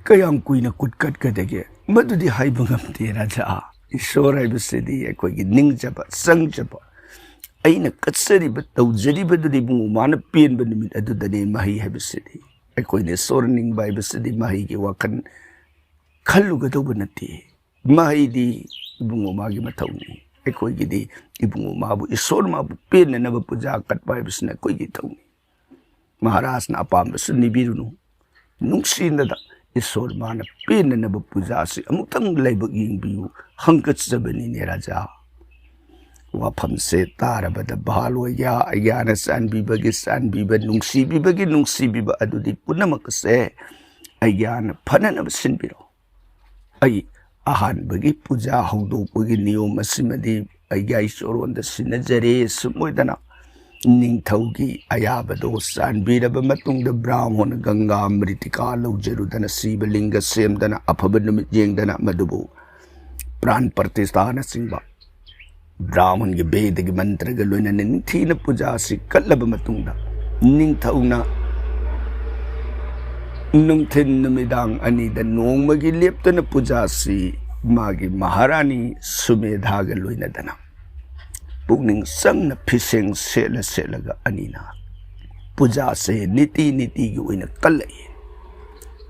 ꯀꯌꯥꯝ ꯀꯨꯏꯅ ꯀꯨꯠꯀꯠꯀꯗꯒꯦ? ꯃꯗꯨꯗꯤ ꯍꯥꯏꯕ ꯉꯝꯗꯦ, ꯔꯥꯖꯥ꯫ ꯏꯁꯣꯔ ꯍꯥꯏꯕꯁꯤꯗꯤ ꯑꯩꯈꯣꯏꯒꯤ ꯅꯤꯡꯖꯕ, ꯆꯪꯖꯕ, ꯑꯩꯅ ꯀꯠꯆꯔꯤꯕ, ꯇꯧꯖꯔꯤꯕꯗꯨꯗꯤ ꯏꯕꯨꯡꯉꯣ ꯃꯥꯅ ꯄꯦꯟꯕ ꯅꯨꯃꯤꯠ ꯑꯗꯨꯗꯅꯤ ꯃꯍꯩ ꯍꯥꯏꯕꯁꯤꯗꯤ꯫ ꯑꯩꯈꯣꯏꯅ ꯏꯁꯣꯔ ꯅꯤꯡꯕ ꯍꯥꯏꯕꯁꯤꯗꯤ ꯃꯍꯩꯒꯤ ꯋꯥꯈꯜ ꯈꯜꯂꯨꯒꯗꯧꯕ ꯅꯠꯇꯦ꯫ ꯃꯍꯩꯗꯤ ꯏꯕꯨꯡꯉꯣ ꯃꯥꯒꯤ ꯃꯊꯧꯅꯤ꯫ ꯑꯩꯈꯣꯏꯒꯤꯗꯤ ꯏꯕꯨꯡꯉꯣ ꯃꯥꯕꯨ, ꯏꯁꯣꯔ ꯃꯥꯕꯨ ꯄꯦꯟꯅꯅꯕ ꯄꯨꯖꯥ ꯀꯠꯄ ꯍꯥꯏꯕꯁꯤꯅ ꯑꯩꯈꯣꯏꯒꯤ ꯏꯊꯧꯅꯤ꯫ ꯃꯍꯥꯔꯥꯖꯅ ꯑꯄꯥꯝꯕꯁꯨ ꯅꯤꯕꯤꯔꯨꯅꯨ꯫ ꯅꯨꯡꯁꯤꯅꯗ ꯏꯁꯣꯔ ꯃꯥꯅ ꯄꯦꯟꯅꯅꯕ ꯄꯨꯖꯥꯁꯤ ꯑꯃꯨꯛꯇꯪ ꯂꯥꯏꯕꯛ ꯌꯦꯡꯕꯤꯌꯨ꯫ ꯍꯪꯒꯠꯆꯕꯅꯤꯅꯦ, ꯔꯥꯖꯥ꯫ ꯋꯥꯐꯝꯁꯦ ꯇꯥꯔꯕꯗ ꯚꯥꯜ ꯑꯣꯏꯒ꯭ꯌꯥ ꯑꯩꯒ꯭ꯌꯥꯅ ꯆꯥꯟꯕꯤꯕꯒꯤ ꯆꯥꯟꯕꯤꯕ, ꯅꯨꯡꯁꯤꯕꯤꯕꯒꯤ ꯅꯨꯡꯁꯤꯕꯤꯕ ꯑꯗꯨꯗꯤ ꯄꯨꯝꯅꯃꯛ ꯑꯁꯦ ꯑꯩꯒ꯭ꯌꯥꯅ ꯐꯅꯅꯕ ꯁꯤꯟꯕꯤꯔꯣ꯫ ꯑꯩ ꯑꯍꯥꯟꯕꯒꯤ ꯄꯨꯖꯥ ꯍꯧꯗꯣꯛꯄꯒꯤ ꯅꯤꯌꯣꯝ ꯑꯁꯤꯃꯗꯤ ꯑꯩꯒꯤ ꯑꯩ ꯆꯣꯔꯣꯟꯗ ꯁꯤꯟꯅꯖꯔꯦ꯫ ꯁꯨꯝ ꯑꯣꯏꯗꯅ ꯅꯤꯡꯊꯧꯒꯤ ꯑꯌꯥꯕꯗꯣ ꯆꯥꯟꯕꯤꯔꯕ ꯃꯇꯨꯡꯗ ꯕ꯭ꯔꯥꯍꯃꯣꯟ ꯒꯪꯒꯥ ꯃ꯭ꯔꯤꯇꯤꯀꯥ ꯂꯧꯖꯔꯨꯗꯅ, ꯁꯤꯕ ꯂꯤꯡꯒ ꯁꯦꯝꯗꯅ, ꯑꯐꯕ ꯅꯨꯃꯤꯠ ꯌꯦꯡꯗꯅ ꯃꯗꯨꯕꯨ ꯄ꯭ꯔꯥꯟ ꯄ꯭ꯔꯇꯤꯁꯊꯥꯅꯆꯤꯡꯕ ꯕ꯭ꯔꯥꯍꯃꯟꯒꯤ ꯕꯦꯗꯒꯤ ꯃꯟꯇ꯭ꯔꯒ ꯂꯣꯏꯅꯅ ꯅꯤꯡꯊꯤꯅ ꯄꯨꯖꯥ ꯑꯁꯤ ꯀꯠꯂꯕ ꯃꯇꯨꯡꯗ, ꯅꯤꯡꯊꯧꯅ ꯅꯨꯡꯊꯤꯟ ꯅꯨꯃꯤꯗꯥꯡ ꯑꯅꯤꯗ ꯅꯣꯡꯃꯒꯤ ꯂꯦꯞꯇꯅ ꯄꯨꯖꯥ ꯑꯁꯤ ꯃꯥꯒꯤ ꯃꯍꯥꯔꯥꯅꯤ ꯁꯨꯃꯦꯙꯥꯒ ꯂꯣꯏꯅꯗꯅ ꯄꯨꯛꯅꯤꯡ ꯆꯪꯅ ꯐꯤꯁꯦꯡ ꯁꯦꯠꯂ ꯁꯦꯠꯂꯒ ꯑꯅꯤꯅ ꯄꯨꯖꯥꯁꯦ ꯅꯤꯇꯤ ꯅꯤꯇꯤꯒꯤ ꯑꯣꯏꯅ ꯀꯜꯂꯛꯏ꯫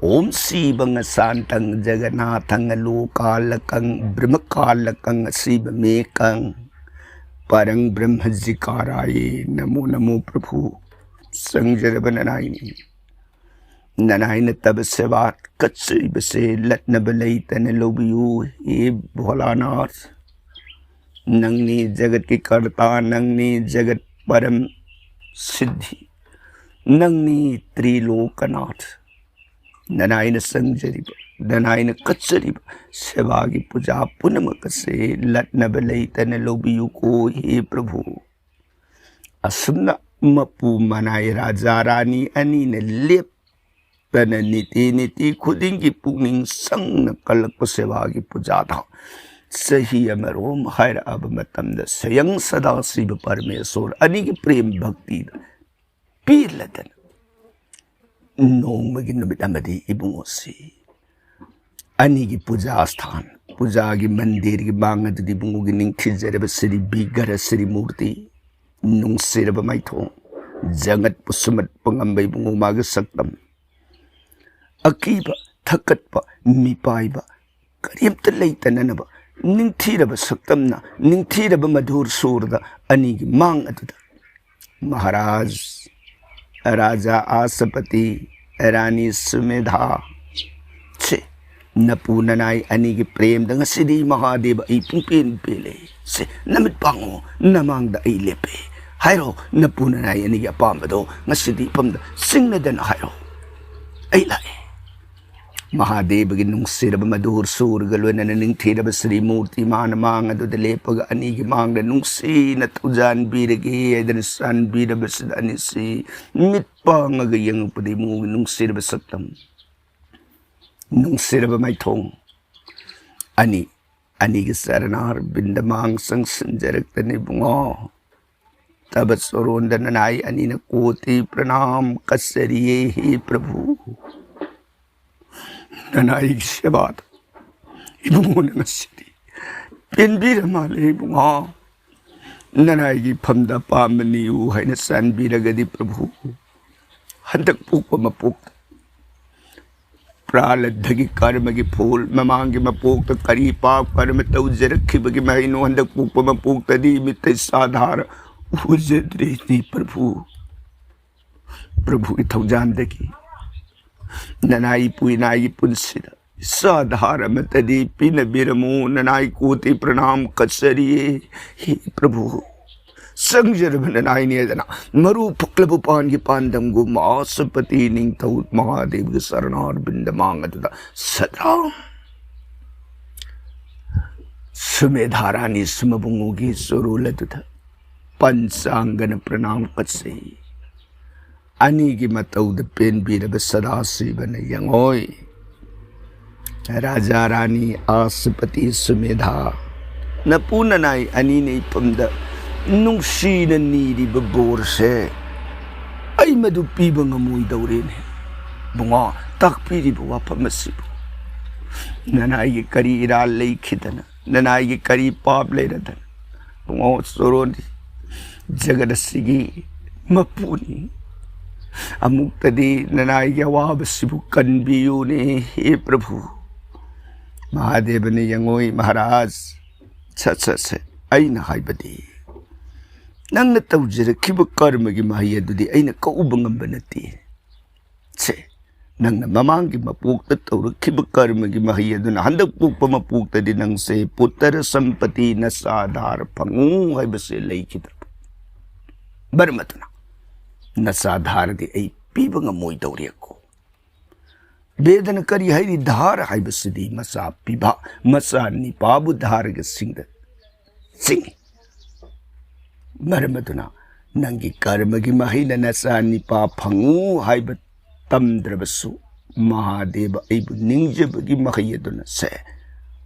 ꯎꯝ ꯁꯤꯕ ꯉꯁꯥꯟꯇꯪ ꯖꯒꯅꯥꯊꯪ ꯂꯣꯀꯥꯂꯀꯪ ꯕ꯭ꯔꯍ꯭ꯃꯀꯥꯂꯀꯪ ꯑꯁꯤꯕ ꯃꯦꯀꯪ ꯄꯔꯪ ꯕ꯭ꯔꯍ꯭ꯃꯖꯤꯀꯥꯔꯥꯌꯦ ꯅꯃꯣ ꯅꯃꯣ ꯄ꯭ꯔꯚꯨ꯫ ꯆꯪꯖꯔꯕ ꯅꯅꯥꯏꯅꯤ꯫ ꯅꯅꯥꯏꯅ ꯇꯕ ꯁꯦꯕꯥ ꯀꯠꯆꯔꯤꯕꯁꯦ ꯂꯠꯅꯕ ꯂꯩꯇꯅ ꯂꯧꯕꯤꯌꯨ꯫ ꯍꯦ ꯚꯣꯂꯥꯅꯥꯊ, ꯅꯪꯅꯤ ꯖꯒꯠꯀꯤ ꯀꯔꯇꯥ, ꯅꯪꯅꯤ ꯖꯒꯠ ꯄꯔꯝ ꯁꯤꯗꯤ, ꯅꯪꯅꯤ ꯇ꯭ꯔꯤꯂꯣꯀꯅꯥꯊ꯫ ꯅꯅꯥꯏꯅ ꯆꯪꯖꯔꯤꯕ, ꯅꯅꯥꯏꯅ ꯀꯠꯆꯔꯤꯕ ꯁꯦꯕꯥꯒꯤ ꯄꯨꯖꯥ ꯄꯨꯝꯅꯃꯛ ꯑꯁꯦ ꯂꯠꯅꯕ ꯂꯩꯇꯅ ꯂꯧꯕꯤꯌꯨꯀꯣ ꯍꯦ ꯄ꯭ꯔꯚꯨ꯫ ꯑꯁꯨꯝꯅ ꯃꯄꯨ ꯃꯅꯥꯏ ꯔꯥꯖꯥ ꯔꯥꯅꯤ ꯑꯅꯤꯅ ꯂꯦꯞꯇꯅ ꯅꯤꯇꯤ ꯅꯤꯇꯤ ꯈꯨꯗꯤꯡꯒꯤ ꯄꯨꯛꯅꯤꯡ ꯆꯪꯅ ꯀꯜꯂꯛꯄ ꯁꯦꯕꯥꯒꯤ ꯄꯨꯖꯥꯗ ꯆꯍꯤ ꯑꯃꯔꯣꯝ ꯍꯥꯏꯔꯛꯑꯕ ꯃꯇꯝꯗ ꯁꯌꯪ ꯁꯗꯥꯁꯤꯕ ꯄꯔꯃꯦꯁꯣꯔ ꯑꯅꯤꯒꯤ ꯄ꯭ꯔꯦꯝ ꯚꯛꯇꯤꯗ ꯄꯦꯜꯂꯗꯅ ꯅꯣꯡꯃꯒꯤ ꯅꯨꯃꯤꯠ ꯑꯃꯗꯤ ꯏꯕꯨꯡꯉꯣꯁꯤ ꯑꯅꯤꯒꯤ ꯄꯨꯖꯥ ꯁ꯭ꯊꯥꯟ, ꯄꯨꯖꯥꯒꯤ ꯃꯟꯗꯤꯔꯒꯤ ꯃꯥꯡ ꯑꯗꯨꯗꯤ ꯏꯕꯨꯡꯉꯣꯒꯤ ꯅꯤꯡꯊꯤꯖꯔꯕ ꯁ꯭ꯔꯤ ꯕꯤꯒ꯭ꯔꯍ ꯁ꯭ꯔꯤ ꯃꯨꯔꯇꯤ, ꯅꯨꯡꯁꯤꯔꯕ ꯃꯥꯏꯊꯣꯡ, ꯖꯒꯠꯄꯨ ꯁꯨꯝꯍꯠꯄ ꯉꯝꯕ ꯏꯕꯨꯡꯉꯣ ꯃꯥꯒꯤ ꯁꯛꯇꯝ, ꯑꯀꯤꯕ, ꯊꯛꯀꯠꯄ, ꯃꯤꯄꯥꯏꯕ, ꯀꯔꯤꯝꯇ ꯂꯩꯇꯅꯅꯕ ꯅꯤꯡꯊꯤꯔꯕ ꯁꯛꯇꯝꯅ, ꯅꯤꯡꯊꯤꯔꯕ ꯃꯙꯨꯔ ꯁꯨꯔꯗ ꯑꯅꯤꯒꯤ ꯃꯥꯡ ꯑꯗꯨꯗ ꯃꯍꯥꯔꯥꯖ, ꯔꯥꯖꯥ ꯑꯥꯁꯄꯇꯤ, ꯔꯥꯅꯤ ꯁꯨꯃꯦꯙꯥ, ꯁꯦ, ꯅꯄꯨ ꯅꯅꯥꯏ ꯑꯅꯤꯒꯤ ꯄ꯭ꯔꯦꯝꯗ ꯉꯁꯤꯗꯤ ꯃꯍꯥꯗꯦꯕ ꯑꯩ ꯄꯨꯡꯄꯦꯟ ꯄꯦꯜꯂꯦ꯫ ꯁꯦ, ꯅꯃꯤꯠ ꯄꯥꯡꯉꯣ, ꯅꯃꯥꯡꯗ ꯑꯩ ꯂꯦꯞꯄꯦ꯫ ꯍꯥꯏꯔꯣ, ꯅꯄꯨ ꯅꯅꯥꯏ ꯑꯅꯤꯒꯤ ꯑꯄꯥꯝꯕꯗꯣ ꯉꯁꯤꯗꯤ ꯏꯐꯝꯗ ꯆꯤꯡꯅꯗꯅ ꯍꯥꯏꯔꯣ꯫ ꯑꯩ ꯂꯥꯛꯑꯦ꯫ ꯃꯍꯥꯗꯦꯕꯒꯤ ꯅꯨꯡꯁꯤꯔꯕ ꯃꯙꯨꯔ ꯁꯨꯔꯒ ꯂꯣꯏꯅꯅ ꯅꯤꯡꯊꯤꯔꯕ ꯁ꯭ꯔꯤ ꯃꯨꯔꯇꯤ ꯃꯥꯅ ꯃꯥꯡ ꯑꯗꯨꯗ ꯂꯦꯞꯄꯒ ꯑꯅꯤꯒꯤ ꯃꯥꯡꯗ ꯅꯨꯡꯁꯤꯅ ꯊꯧꯖꯥꯟꯕꯤꯔꯒꯦ ꯍꯥꯏꯗꯅ ꯆꯥꯟꯕꯤꯔꯕꯁꯤꯗ ꯑꯅꯤꯁꯤ ꯃꯤꯠ ꯄꯥꯡꯉꯒ ꯌꯦꯡꯉꯛꯄꯗ ꯏꯕꯨꯡꯉꯣꯒꯤ ꯅꯨꯡꯁꯤꯔꯕ ꯁꯛꯇꯝ, ꯅꯨꯡꯁꯤꯔꯕ ꯃꯥꯏꯊꯣꯡ, ꯑꯅꯤ, ꯑꯅꯤꯒꯤ ꯆꯔꯅꯥꯔꯕꯤꯟꯗ ꯃꯥꯡ ꯆꯪꯁꯤꯟꯖꯔꯛꯇꯅ ꯏꯕꯨꯡꯉꯣ꯫ ꯇꯕ ꯆꯣꯔꯣꯟꯗ ꯅꯅꯥꯏ ꯑꯅꯤꯅ ꯀꯣꯇꯤ ꯄ꯭ꯔꯅꯥꯝ ꯀꯠꯆꯔꯤꯌꯦ ꯍꯦ ꯄ꯭ꯔꯚꯨ꯫ ꯅꯅꯥꯏꯒꯤ ꯁꯦꯕꯥꯗ ꯏꯕꯨꯡꯉꯣꯅ ꯉꯁꯤꯗꯤ ꯄꯦꯟꯕꯤꯔ ꯃꯥꯜꯂꯦ ꯏꯕꯨꯡꯉꯣ꯫ ꯅꯅꯥꯏꯒꯤ ꯐꯝꯗ ꯑꯄꯥꯝꯕ ꯅꯤꯌꯨ ꯍꯥꯏꯅ ꯆꯥꯟꯕꯤꯔꯒꯗꯤ ꯄ꯭ꯔꯚꯨ, ꯍꯟꯗꯛ ꯄꯣꯛꯄ ꯃꯄꯣꯛꯇ ꯄ꯭ꯔꯥꯂꯕꯗꯒꯤ ꯀꯔꯃꯒꯤ ꯐꯣꯜ, ꯃꯃꯥꯡꯒꯤ ꯃꯄꯣꯛꯇ ꯀꯔꯤ ꯄꯥꯞ ꯀꯔꯃ ꯇꯧꯖꯔꯛꯈꯤꯕꯒꯤ ꯃꯍꯩꯅꯣ, ꯍꯟꯗꯛ ꯄꯣꯛꯄ ꯃꯄꯣꯛꯇꯗꯤ ꯃꯤꯠꯇ ꯏꯆꯥ ꯑꯙꯥꯔ ꯎꯖꯗ꯭ꯔꯤꯅꯤ ꯄ꯭ꯔꯚꯨ꯫ ꯄ꯭ꯔꯚꯨꯒꯤ ꯊꯧꯖꯥꯟꯗꯒꯤ ꯅꯅꯥꯏ ꯏꯄꯨ ꯏꯅꯥꯏꯒꯤ ꯄꯨꯟꯁꯤꯗ ꯏꯆꯥ ꯑꯙꯥꯔ ꯑꯃꯠꯇꯗꯤ ꯄꯤꯅꯕꯤꯔꯝꯃꯨ꯫ ꯅꯅꯥꯏ ꯀꯣꯇꯤ ꯄ꯭ꯔꯅꯥꯝ ꯀꯠꯆꯔꯤꯌꯦ ꯍꯦ ꯄ꯭ꯔꯚꯨ꯫ ꯆꯪꯖꯔꯕ ꯅꯅꯥꯏꯅꯦꯗꯅ ꯃꯔꯨ ꯐꯨꯛꯂꯕ ꯄꯥꯟꯒꯤ ꯄꯥꯟꯗꯝꯒꯨꯝ ꯑꯥꯁꯄꯇꯤ ꯅꯤꯡꯊꯧ ꯃꯍꯥꯗꯦꯕꯒꯤ ꯆꯔꯅꯥꯔꯕꯤꯟꯗ ꯃꯥꯡ ꯑꯗꯨꯗ ꯁꯗꯥ ꯁꯨꯃꯦꯙꯥ ꯔꯥꯅꯤ ꯁꯨꯃꯕꯨꯡꯉꯣꯒꯤ ꯆꯨꯔꯨꯜ ꯑꯗꯨꯗ ꯄꯟꯆꯥꯡꯒꯅ ꯄ꯭ꯔꯅꯥꯝ ꯀꯠꯆꯩ꯫ ꯑꯅꯤꯒꯤ ꯃꯇꯧꯗ ꯄꯦꯟꯕꯤꯔꯕ ꯁꯗꯥꯁꯤꯕꯅ ꯌꯦꯡꯉꯣꯏ꯫ ꯔꯥꯖꯥ ꯔꯥꯅꯤ ꯑꯥꯁꯄꯇꯤ ꯁꯨꯃꯦꯙꯥ, ꯅꯄꯨ ꯅꯅꯥꯏ ꯑꯅꯤꯅ ꯏꯐꯝꯗ ꯅꯨꯡꯁꯤꯅ ꯅꯤꯔꯤꯕ ꯕꯣꯔꯁꯦ ꯑꯩ ꯃꯗꯨ ꯄꯤꯕ ꯉꯝꯃꯣꯏꯗꯧꯔꯦꯅꯦ꯫ ꯕꯨꯡꯉꯣ, ꯇꯥꯛꯄꯤꯔꯤꯕ ꯋꯥꯐꯝ ꯑꯁꯤꯕꯨ ꯅꯅꯥꯏꯒꯤ ꯀꯔꯤ ꯏꯔꯥꯜ ꯂꯩꯈꯤꯗꯅ, ꯅꯅꯥꯏꯒꯤ ꯀꯔꯤ ꯄꯥꯞ ꯂꯩꯔꯗꯅ? ꯏꯕꯨꯡꯉꯣ ꯆꯣꯔꯣꯟꯗꯤ ꯖꯒꯠ ꯑꯁꯤꯒꯤ ꯃꯄꯨꯅꯤ꯫ ꯑꯃꯨꯛꯇꯗꯤ ꯅꯅꯥꯏꯒꯤ ꯑꯋꯥꯕꯁꯤꯕꯨ ꯀꯟꯕꯤꯌꯨꯅꯦ, ꯍꯦ ꯄ꯭ꯔꯚꯨ꯫ ꯃꯍꯥꯗꯦꯕꯅ, "ꯌꯦꯡꯉꯣꯏ ꯃꯍꯥꯔꯥꯖ, ꯁꯠ ꯁꯠ ꯁꯠ, ꯑꯩꯅ ꯍꯥꯏꯕꯗꯤ, ꯅꯪꯅ ꯇꯧꯖꯔꯛꯈꯤꯕ ꯀꯔꯃꯒꯤ ꯃꯍꯩ ꯑꯗꯨꯗꯤ ꯑꯩꯅ ꯀꯛꯎꯕ ꯉꯝꯕ ꯅꯠꯇꯦ꯫ ꯁꯦ, ꯅꯪꯅ ꯃꯃꯥꯡꯒꯤ ꯃꯄꯣꯛꯇ ꯇꯧꯔꯛꯈꯤꯕ ꯀꯔꯃꯒꯤ ꯃꯍꯩ ꯑꯗꯨꯅ ꯍꯟꯗꯛ ꯄꯣꯛꯄ ꯃꯄꯣꯛꯇꯗꯤ ꯅꯪꯁꯦ ꯄꯨꯇꯔ ꯁꯝꯄꯇꯤ, ꯅꯆꯥ ꯙꯥꯔ ꯐꯪꯉꯨ ꯍꯥꯏꯕꯁꯦ ꯂꯩꯈꯤꯗ꯭ꯔꯕ? ꯃꯔꯝ ꯑꯗꯨꯅ ꯅꯆꯥ ꯙꯥꯔꯗꯤ ꯑꯩ ꯄꯤꯕ ꯉꯝꯃꯣꯏꯗꯧꯔꯦꯀꯣ"꯫ ꯕꯦꯗꯅ ꯀꯔꯤ ꯍꯥꯏꯔꯤ? ꯙꯥꯔ ꯍꯥꯏꯕꯁꯤꯗꯤ ꯃꯆꯥ ꯄꯤꯕ, ꯃꯆꯥ ꯅꯤꯄꯥꯕꯨ ꯙꯥꯔꯒ ꯁꯤꯡꯗ ꯆꯤꯡꯏ꯫ ꯃꯔꯝ ꯑꯗꯨꯅ ꯅꯪꯒꯤ ꯀꯔꯃꯒꯤ ꯃꯍꯩꯅ ꯅꯆꯥ ꯅꯤꯄꯥ ꯐꯪꯉꯨ ꯍꯥꯏꯕ ꯇꯝꯗ꯭ꯔꯕꯁꯨ, ꯃꯍꯥꯗꯦꯕ ꯑꯩꯕꯨ ꯅꯤꯡꯖꯕꯒꯤ ꯃꯍꯩ ꯑꯗꯨꯅ ꯁꯦ,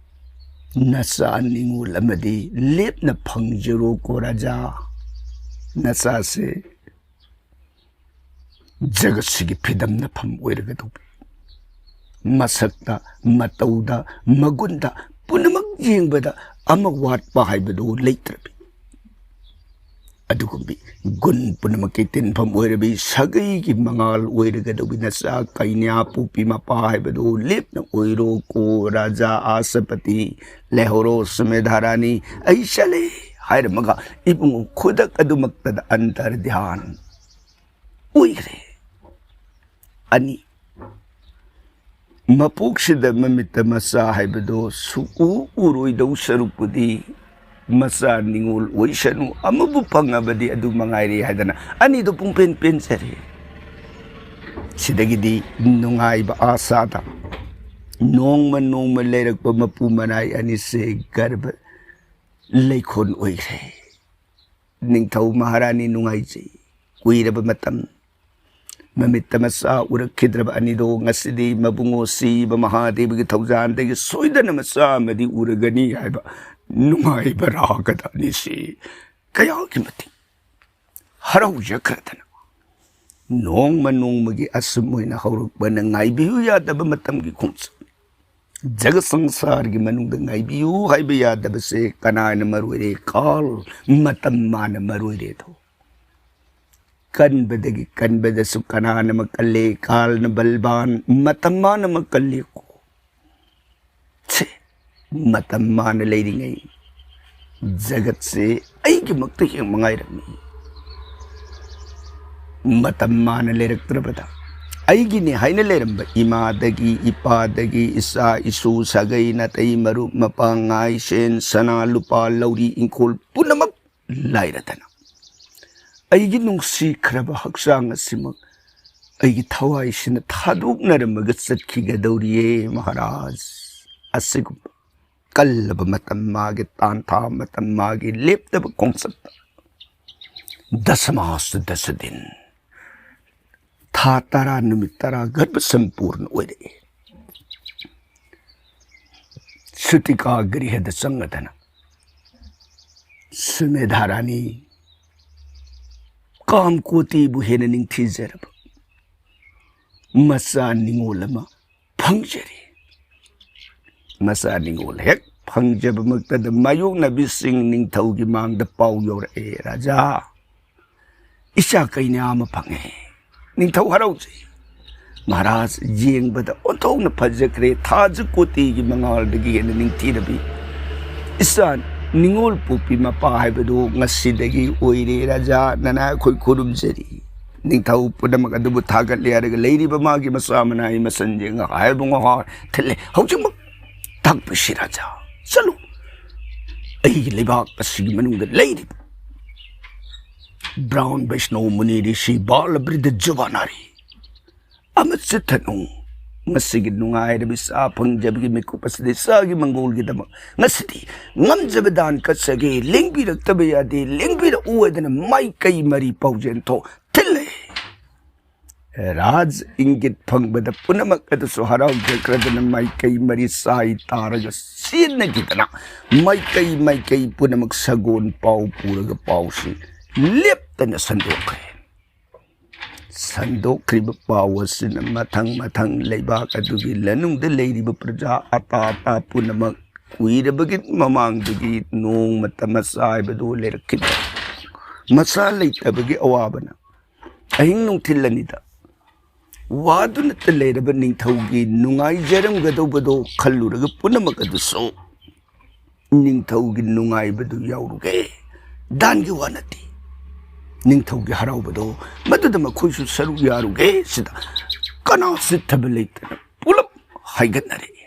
ꯅꯆꯥ ꯅꯤꯉꯣꯜ ꯑꯃꯗꯤ ꯂꯦꯞꯅ ꯐꯪꯖꯔꯣꯀꯣ ꯔꯥꯖꯥ꯫ ꯅꯆꯥꯁꯦ ꯖꯒꯠꯁꯤꯒꯤ ꯐꯤꯗꯝꯅꯐꯝ ꯑꯣꯏꯔꯒꯗꯧꯕꯤ, ꯃꯁꯛꯇ, ꯃꯇꯧꯗ, ꯃꯒꯨꯟꯗ, ꯄꯨꯝꯅꯃꯛ ꯌꯦꯡꯕꯗ ꯑꯃ ꯋꯥꯠꯄ ꯍꯥꯏꯕꯗꯨ ꯂꯩꯇ꯭ꯔꯕꯤ, ꯑꯗꯨꯒꯨꯝꯕꯤ ꯒꯨꯟ ꯄꯨꯝꯅꯃꯛꯀꯤ ꯇꯤꯟꯐꯝ ꯑꯣꯏꯔꯕꯤ, ꯁꯥꯒꯩꯒꯤ ꯃꯉꯥꯜ ꯑꯣꯏꯔꯒꯗꯧꯕꯤ ꯅꯆꯥ ꯀꯩꯅ꯭ꯌꯥ ꯄꯣꯛꯄꯤ ꯃꯄꯥ ꯍꯥꯏꯕꯗꯨ ꯂꯦꯞꯅ ꯑꯣꯏꯔꯣꯀꯣ ꯔꯥꯖꯥ ꯑꯥꯁꯄꯇꯤ꯫ ꯂꯩꯍꯧꯔꯣ ꯁꯨꯃꯦꯙꯥ ꯔꯥꯅꯤ, ꯑꯩ ꯆꯠꯂꯦ ꯍꯥꯏꯔꯝꯃꯒ ꯏꯕꯨꯡꯉꯣ ꯈꯨꯗꯛ ꯑꯗꯨꯃꯛꯇꯗ ꯑꯟꯇꯔꯙ꯭ꯌꯥꯟ ꯑꯣꯏꯈ꯭ꯔꯦ꯫ ꯑꯅꯤ, ꯃꯄꯣꯛꯁꯤꯗ ꯃꯃꯤꯠꯇ ꯃꯆꯥ ꯍꯥꯏꯕꯗꯣ ꯁꯨꯛꯎ ꯎꯔꯣꯏꯗꯧ ꯁꯔꯨꯛꯄꯨꯗꯤ, ꯃꯆꯥ ꯅꯤꯉꯣꯜ ꯑꯣꯏꯁꯅꯨ, ꯑꯃꯕꯨ ꯐꯪꯉꯕꯗꯤ ꯑꯗꯨ ꯃꯉꯥꯏꯔꯦ ꯍꯥꯏꯗꯅ ꯑꯅꯤꯗꯨ ꯄꯨꯡꯄꯦꯟ ꯄꯦꯟꯖꯔꯦ꯫ ꯁꯤꯗꯒꯤꯗꯤ ꯅꯨꯡꯉꯥꯏꯕ ꯑꯥꯁꯥꯗ ꯅꯣꯡꯃ ꯅꯣꯡꯃ ꯂꯩꯔꯛꯄ ꯃꯄꯨ ꯃꯅꯥꯏ ꯑꯅꯤꯁꯦ ꯒꯔꯚ ꯂꯩꯈꯣꯟ ꯑꯣꯏꯈ꯭ꯔꯦ꯫ ꯅꯤꯡꯊꯧ ꯃꯍꯥꯔꯥꯅꯤ ꯅꯨꯡꯉꯥꯏꯖꯩ꯫ ꯀꯨꯏꯔꯕ ꯃꯇꯝ ꯃꯃꯤꯠꯇ ꯃꯆꯥ ꯎꯔꯛꯈꯤꯗ꯭ꯔꯕ ꯑꯅꯤꯗꯣ ꯉꯁꯤꯗꯤ ꯃꯕꯨꯡꯉꯣ ꯁꯤꯕ ꯃꯍꯥꯗꯦꯕꯒꯤ ꯊꯧꯖꯥꯟꯗꯒꯤ ꯁꯣꯏꯗꯅ ꯃꯆꯥ ꯑꯃꯗꯤ ꯎꯔꯒꯅꯤ ꯍꯥꯏꯕ ꯅꯨꯡꯉꯥꯏꯕ ꯔꯥꯒꯗ ꯑꯅꯤꯁꯤ ꯀꯌꯥꯒꯤ ꯃꯇꯤꯛ ꯍꯔꯥꯎꯖꯈ꯭ꯔꯗꯅ ꯅꯣꯡꯃ ꯅꯣꯡꯃꯒꯤ ꯑꯁꯨꯝ ꯑꯣꯏꯅ ꯍꯧꯔꯛꯄꯅ ꯉꯥꯏꯕꯤꯌꯨ ꯌꯥꯗꯕ ꯃꯇꯝꯒꯤ ꯈꯣꯡꯆꯠ꯫ ꯖꯒꯠ ꯁꯪꯁꯥꯔꯒꯤ ꯃꯅꯨꯡꯗ ꯉꯥꯏꯕꯤꯌꯨ ꯍꯥꯏꯕ ꯌꯥꯗꯕꯁꯦ ꯀꯅꯥꯅ ꯃꯔꯨ ꯑꯣꯏꯔꯦ? ꯀꯥꯜ, ꯃꯇꯝ ꯃꯥꯅ ꯃꯔꯨ ꯑꯣꯏꯔꯦ ꯑꯗꯣ꯫ ꯀꯟꯕꯗꯒꯤ ꯀꯟꯕꯗꯁꯨ ꯀꯅꯥꯅ ꯑꯃ ꯀꯜꯂꯦ? ꯀꯥꯜꯅ ꯕꯜꯕꯥꯟ, ꯃꯇꯝ ꯃꯥꯅ ꯑꯃ ꯀꯜꯂꯦꯀꯣ꯫ ꯁꯦ, ꯃꯇꯝ ꯃꯥꯅ ꯂꯩꯔꯤꯉꯩ ꯖꯒꯠꯁꯦ ꯑꯩꯒꯤꯃꯛꯇ ꯌꯦꯡꯕ ꯉꯥꯏꯔꯝꯃꯤ꯫ ꯃꯇꯝ ꯃꯥꯅ ꯂꯩꯔꯛꯇ꯭ꯔꯕꯗ ꯑꯩꯒꯤꯅꯤ ꯍꯥꯏꯅ ꯂꯩꯔꯝꯕ ꯏꯃꯥꯗꯒꯤ, ꯏꯄꯥꯗꯒꯤ, ꯏꯆꯥ ꯏꯁꯨ, ꯁꯥꯒꯩ ꯅꯥꯇꯩ, ꯃꯔꯨꯞ ꯃꯄꯥꯡ, ꯉꯥꯏ ꯁꯦꯟ, ꯁꯅꯥ ꯂꯨꯄꯥ, ꯂꯧꯔꯤ ꯏꯪꯈꯣꯜ ꯄꯨꯝꯅꯃꯛ ꯂꯥꯏꯔꯗꯅ ꯑꯩꯒꯤ ꯅꯨꯡꯁꯤꯈ꯭ꯔꯕ ꯍꯛꯆꯥꯡ ꯑꯁꯤꯃꯛ ꯑꯩꯒꯤ ꯊꯋꯥꯏꯁꯤꯅ ꯊꯥꯗꯣꯛꯅꯔꯝꯃꯒ ꯆꯠꯈꯤꯒꯗꯧꯔꯤꯌꯦ ꯃꯍꯥꯔꯥꯖ꯫ ꯑꯁꯤꯒꯨꯝꯕ ꯀꯜꯂꯕ ꯃꯇꯝ, ꯃꯥꯒꯤ ꯇꯥꯟꯊꯥ ꯃꯇꯝ, ꯃꯥꯒꯤ ꯂꯦꯞꯇꯕ ꯈꯣꯡꯆꯠꯇ, ꯗꯁꯃꯥꯁꯨ ꯗꯁꯗꯤꯟ, ꯊꯥ ꯇꯔꯥ, ꯅꯨꯃꯤꯠ ꯇꯔꯥ ꯒꯔꯚ ꯁꯝꯄꯨꯔꯅ ꯑꯣꯏꯔꯛꯏ꯫ ꯁꯨꯇꯤꯀꯥ ꯒ꯭ꯔꯤꯍꯗ ꯆꯪꯉꯗꯅ ꯁꯨꯃꯦꯙꯥ ꯔꯥꯅꯤ ꯀꯥꯝ ꯀꯣꯇꯤꯕꯨ ꯍꯦꯟꯅ ꯅꯤꯡꯊꯤꯖꯔꯕ ꯃꯆꯥ ꯅꯤꯉꯣꯜ ꯑꯃ ꯐꯪꯖꯔꯤ꯫ ꯃꯆꯥ ꯅꯤꯉꯣꯜ ꯍꯦꯛ ꯐꯪꯖꯕꯃꯛꯇꯗ ꯃꯥꯌꯣꯛꯅꯕꯤꯁꯤꯡ ꯅꯤꯡꯊꯧꯒꯤ ꯃꯥꯡꯗ ꯄꯥꯎ ꯌꯧꯔꯛꯑꯦ, "ꯔꯥꯖꯥ, ꯏꯆꯥ ꯀꯩꯅꯥ ꯑꯃ ꯐꯪꯉꯦ, ꯅꯤꯡꯊꯧ ꯍꯔꯥꯎꯖꯩ꯫ ꯃꯍꯥꯔꯥꯖ, ꯌꯦꯡꯕꯗ ꯑꯣꯟꯊꯣꯛꯅ ꯐꯖꯈ꯭ꯔꯦ, ꯊꯥꯖ ꯀꯣꯇꯤꯒꯤ ꯃꯉꯥꯜꯗꯒꯤ ꯍꯦꯟꯅ ꯅꯤꯡꯊꯤꯔꯕꯤ ꯏꯆꯥ ꯅꯤꯉꯣꯜ ꯄꯣꯛꯄꯤ ꯃꯄꯥ ꯍꯥꯏꯕꯗꯨ ꯉꯁꯤꯗꯒꯤ ꯑꯣꯏꯔꯦ꯫ ꯔꯥꯖꯥ, ꯅꯅꯥ ꯑꯩꯈꯣꯏ ꯈꯨꯔꯨꯝꯖꯔꯤ꯫ ꯅꯤꯡꯊꯧ ꯄꯨꯝꯅꯃꯛ ꯑꯗꯨꯕꯨ ꯊꯥꯒꯠꯂꯦ ꯍꯥꯏꯔꯒ ꯂꯩꯔꯤꯕ ꯃꯥꯒꯤ ꯃꯆꯥ ꯃꯅꯥꯏ ꯃꯆꯟꯁꯤꯡ ꯍꯥꯏꯕ ꯉꯍꯥ ꯊꯤꯜꯂꯦ꯫ ꯍꯧꯖꯤꯛꯃꯛ ꯇꯥꯛꯄꯤꯁꯤ ꯔꯥꯖꯥ, ꯆꯠꯂꯨ, ꯑꯩꯒꯤ ꯂꯩꯕꯥꯛ ꯑꯁꯤꯒꯤ ꯃꯅꯨꯡꯗ ꯂꯩꯔꯤꯕ ꯕ꯭ꯔꯥꯎꯟ ꯕꯩꯁꯅꯧ ꯃꯨꯅꯤ ꯔꯤꯁꯤ ꯕꯥꯂ ꯕ꯭ꯔꯤꯗ ꯖꯨꯕꯥ ꯅꯥꯔꯤ ꯑꯃ ꯆꯤꯠꯊꯅꯨ꯫ ꯃꯁꯤꯒꯤ ꯅꯨꯡꯉꯥꯏꯔꯕ ꯏꯆꯥ ꯐꯪꯖꯕꯒꯤ ꯃꯤꯀꯨꯞ ꯑꯁꯤꯗ ꯏꯆꯥꯒꯤ ꯃꯪꯒꯣꯜꯒꯤꯗꯃꯛ ꯉꯁꯤꯗꯤ ꯉꯝꯖꯕ ꯗꯥꯟ ꯀꯠꯆꯒꯦ, ꯂꯦꯡꯕꯤꯔꯛꯇꯕ ꯌꯥꯗꯦ, ꯂꯦꯡꯕꯤꯔꯛꯎ ꯍꯥꯏꯗꯅ ꯃꯥꯏꯀꯩ ꯃꯔꯤ ꯄꯥꯎꯖꯦꯜ ꯊꯣꯛ ꯊꯤꯜꯂꯦ꯫ ꯔꯥꯖ ꯏꯪꯒꯤꯠ ꯐꯪꯕꯗ ꯄꯨꯝꯅꯃꯛ ꯑꯗꯨꯁꯨ ꯍꯔꯥꯎꯖꯈ꯭ꯔꯗꯅ ꯃꯥꯏꯀꯩ ꯃꯔꯤ ꯆꯥꯏ ꯇꯥꯔꯒ ꯆꯦꯟꯅꯈꯤꯗꯅ ꯃꯥꯏꯀꯩ ꯃꯥꯏꯀꯩ ꯄꯨꯝꯅꯃꯛ ꯁꯒꯣꯜ ꯄꯥꯎ ꯄꯨꯔꯒ ꯄꯥꯎꯁꯤ ꯂꯦꯞꯇꯅ ꯁꯟꯗꯣꯛꯈ꯭ꯔꯦ꯫ ꯁꯟꯗꯣꯛꯈ꯭ꯔꯤꯕ ꯄꯥꯎ ꯑꯁꯤꯅ ꯃꯊꯪ ꯃꯊꯪ ꯂꯩꯕꯥꯛ ꯑꯗꯨꯒꯤ ꯂꯅꯨꯡꯗ ꯂꯩꯔꯤꯕ ꯄ꯭ꯔꯖꯥ ꯑꯇꯥ ꯑꯇꯥ ꯄꯨꯝꯅꯃꯛ ꯀꯨꯏꯔꯕꯒꯤ ꯃꯃꯥꯡꯗꯒꯤ ꯅꯣꯡꯃꯇ ꯃꯆꯥ ꯍꯥꯏꯕꯗꯨ ꯂꯩꯔꯛꯈꯤꯗꯦ꯫ ꯃꯆꯥ ꯂꯩꯇꯕꯒꯤ ꯑꯋꯥꯕꯅ ꯑꯍꯤꯡ ꯅꯨꯡꯊꯤꯜ ꯑꯅꯤꯗ ꯋꯥꯗꯨꯅꯇ ꯂꯩꯔꯕ ꯅꯤꯡꯊꯧꯒꯤ ꯅꯨꯡꯉꯥꯏꯖꯔꯝꯒꯗꯧꯕꯗꯣ ꯈꯜꯂꯨꯔꯒ ꯄꯨꯝꯅꯃꯛ ꯑꯗꯨꯁꯨ ꯅꯤꯡꯊꯧꯒꯤ ꯅꯨꯡꯉꯥꯏꯕꯗꯨ ꯌꯥꯎꯔꯨꯒꯦ꯫ ꯗꯥꯟꯒꯤ ꯋꯥ ꯅꯠꯇꯦ꯫ ꯅꯤꯡꯊꯧꯒꯤ ꯍꯔꯥꯎꯕꯗꯣ ꯃꯗꯨꯗ ꯃꯈꯣꯏꯁꯨ ꯁꯔꯨꯛ ꯌꯥꯔꯨꯒꯦ ꯁꯤꯗ ꯀꯅꯥ ꯆꯤꯠꯊꯕ ꯂꯩꯇꯅ ꯄꯨꯂꯞ ꯍꯥꯏꯒꯠꯅꯔꯛꯏ꯫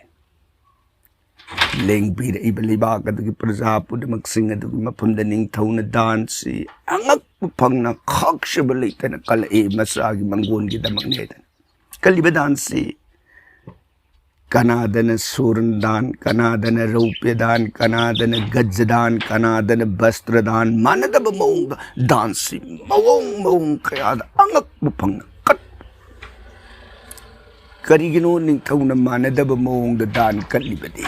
ꯂꯦꯡꯕꯤꯔꯛꯏꯕ ꯂꯩꯕꯥꯛ ꯑꯗꯨꯒꯤ ꯄ꯭ꯔꯖꯥ ꯄꯨꯝꯅꯃꯛꯁꯤꯡ ꯑꯗꯨꯒꯤ ꯃꯐꯝꯗ ꯅꯤꯡꯊꯧꯅ ꯗꯥꯟꯁꯤ ꯑꯉꯛꯄ ꯐꯪꯅ ꯈꯥꯛꯆꯕ ꯂꯩꯇꯅ ꯀꯜꯂꯛꯏ꯫ ꯃꯆꯥꯒꯤ ꯃꯪꯒꯣꯟꯒꯤꯗꯃꯛꯅꯤ ꯍꯥꯏꯗꯅ ꯀꯜꯂꯤꯕ ꯗꯥꯟꯁꯤ ꯀꯅꯥꯗꯅ ꯁꯨꯔꯟ ꯗꯥꯟ, ꯀꯅꯥꯗꯅ ꯔꯧꯄ꯭ꯌ ꯗꯥꯟ, ꯀꯅꯥꯗꯅ ꯒꯖ ꯗꯥꯟ, ꯀꯅꯥꯗꯅ ꯕꯁꯇ꯭ꯔ ꯗꯥꯟ, ꯃꯥꯟꯅꯗꯕ ꯃꯑꯣꯡꯗ ꯗꯥꯟꯁꯤ ꯃꯑꯣꯡ ꯃꯑꯣꯡ ꯀꯌꯥꯗ ꯑꯉꯛꯄ ꯐꯪꯅ ꯀꯠ꯫ ꯀꯔꯤꯒꯤꯅꯣ ꯅꯤꯡꯊꯧꯅ ꯃꯥꯟꯅꯗꯕ ꯃꯑꯣꯡꯗ ꯗꯥꯟ ꯀꯠꯂꯤꯕꯗꯤ?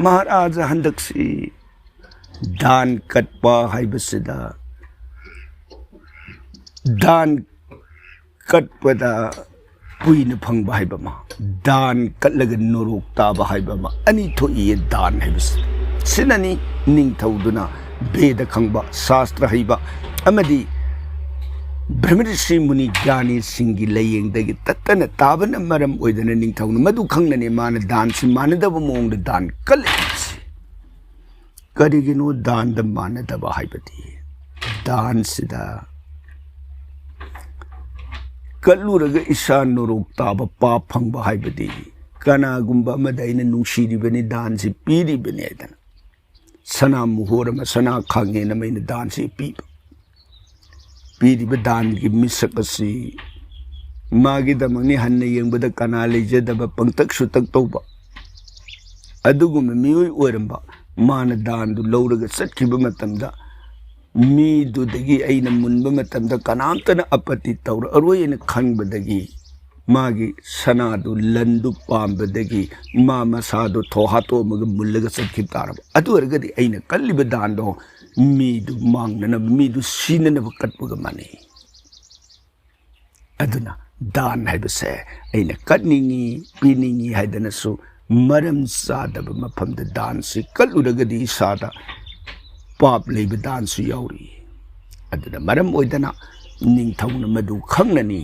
ꯃꯍꯥꯔꯥꯖꯥ ꯍꯟꯗꯛꯁꯤ ꯗꯥꯟ ꯀꯠꯄ ꯍꯥꯏꯕꯁꯤꯗ ꯗꯥꯟ ꯀꯠꯄꯗ ꯀꯨꯏꯅ ꯐꯪꯕ ꯍꯥꯏꯕ ꯑꯃ, ꯗꯥꯟ ꯀꯠꯂꯒ ꯅꯣꯔꯣꯛ ꯇꯥꯕ ꯍꯥꯏꯕ ꯑꯃ, ꯑꯅꯤ ꯊꯣꯛꯏꯌꯦ ꯗꯥꯟ ꯍꯥꯏꯕꯁꯤ꯫ ꯁꯤꯅꯅꯤ ꯅꯤꯡꯊꯧꯗꯨꯅ ꯕꯦꯗ ꯈꯪꯕ, ꯁꯥꯁꯇ꯭ꯔ ꯍꯩꯕ ꯑꯃꯗꯤ ꯕ꯭ꯔꯍ꯭ꯃꯔꯤꯁꯤ ꯃꯨꯅꯤ ꯒ꯭ꯌꯥꯅꯤꯁꯤꯡꯒꯤ ꯂꯥꯏꯌꯦꯡꯗꯒꯤ ꯇꯠꯇꯅ ꯇꯥꯕꯅ ꯃꯔꯝ ꯑꯣꯏꯗꯅ ꯅꯤꯡꯊꯧꯅ ꯃꯗꯨ ꯈꯪꯅꯅꯤ ꯃꯥꯅ ꯗꯥꯟꯁꯤ ꯃꯥꯟꯅꯗꯕ ꯃꯑꯣꯡꯗ ꯗꯥꯟ ꯀꯜꯂꯛꯏꯕꯁꯤ꯫ ꯀꯔꯤꯒꯤꯅꯣ ꯗꯥꯟꯗ ꯃꯥꯟꯅꯗꯕ ꯍꯥꯏꯕꯗꯤ? ꯗꯥꯟꯁꯤꯗ ꯀꯠꯂꯨꯔꯒ ꯏꯁꯥ ꯅꯣꯔꯣꯛ ꯇꯥꯕ ꯄꯥꯞ ꯐꯪꯕ ꯍꯥꯏꯕꯗꯤ ꯀꯅꯥꯒꯨꯝꯕ ꯑꯃꯗ ꯑꯩꯅ ꯅꯨꯡꯁꯤꯔꯤꯕꯅꯤ, ꯗꯥꯟꯁꯤ ꯄꯤꯔꯤꯕꯅꯤ ꯍꯥꯏꯗꯅ ꯁꯅꯥ ꯃꯨꯍꯣꯔ ꯑꯃ, ꯁꯅꯥ ꯈꯥꯡꯉꯦꯟ ꯑꯃ ꯑꯩꯅ ꯗꯥꯟꯁꯤ ꯄꯤꯕ꯫ ꯄꯤꯔꯤꯕ ꯗꯥꯟꯒꯤ ꯃꯤꯁꯛ ꯑꯁꯤ ꯃꯥꯒꯤꯗꯃꯛꯅꯤ ꯍꯟꯅ ꯌꯦꯡꯕꯗ ꯀꯅꯥ ꯂꯩꯖꯗꯕ, ꯄꯪꯇꯛ ꯁꯨꯇꯛ ꯇꯧꯕ ꯑꯗꯨꯒꯨꯝꯕ ꯃꯤꯑꯣꯏ ꯑꯣꯏꯔꯝꯕ꯫ ꯃꯥꯅ ꯗꯥꯟꯗꯨ ꯂꯧꯔꯒ ꯆꯠꯈꯤꯕ ꯃꯇꯝꯗ ꯃꯤꯗꯨꯗꯒꯤ ꯑꯩꯅ ꯃꯨꯟꯕ ꯃꯇꯝꯗ ꯀꯅꯥꯝꯇꯅ ꯑꯄꯠꯇꯤ ꯇꯧꯔꯛꯑꯔꯣꯏ ꯍꯥꯏꯅ ꯈꯟꯕꯗꯒꯤ ꯃꯥꯒꯤ ꯁꯅꯥꯗꯨ ꯂꯟꯗꯨ ꯄꯥꯝꯕꯗꯒꯤ ꯃꯥ ꯃꯁꯥꯗꯣ ꯊꯣ ꯍꯥꯠꯇꯣꯛꯑꯝꯃꯒ ꯃꯨꯜꯂꯒ ꯆꯠꯈꯤꯕ ꯇꯥꯔꯕ꯫ ꯑꯗꯨ ꯑꯣꯏꯔꯒꯗꯤ ꯑꯩꯅ ꯀꯜꯂꯤꯕ ꯗꯥꯟꯗꯣ ꯃꯤꯗꯨ ꯃꯥꯡꯅꯅꯕ, ꯃꯤꯗꯨ ꯁꯤꯅꯅꯕ ꯀꯠꯄꯒ ꯃꯥꯟꯅꯩ꯫ ꯑꯗꯨꯅ ꯗꯥꯟ ꯍꯥꯏꯕꯁꯦ ꯑꯩꯅ ꯀꯠꯅꯤꯡꯉꯤ, ꯄꯤꯅꯤꯡꯉꯤ ꯍꯥꯏꯗꯅꯁꯨ ꯃꯔꯝ ꯆꯥꯗꯕ ꯃꯐꯝꯗ ꯗꯥꯟꯁꯤ ꯀꯠꯂꯨꯔꯒꯗꯤ ꯏꯁꯥꯗ ꯄꯥꯞ ꯂꯩꯕ ꯗꯥꯟꯁꯨ ꯌꯥꯎꯔꯤ꯫ ꯑꯗꯨꯅ ꯃꯔꯝ ꯑꯣꯏꯗꯅ ꯅꯤꯡꯊꯧꯅ ꯃꯗꯨ ꯈꯪꯅꯅꯤ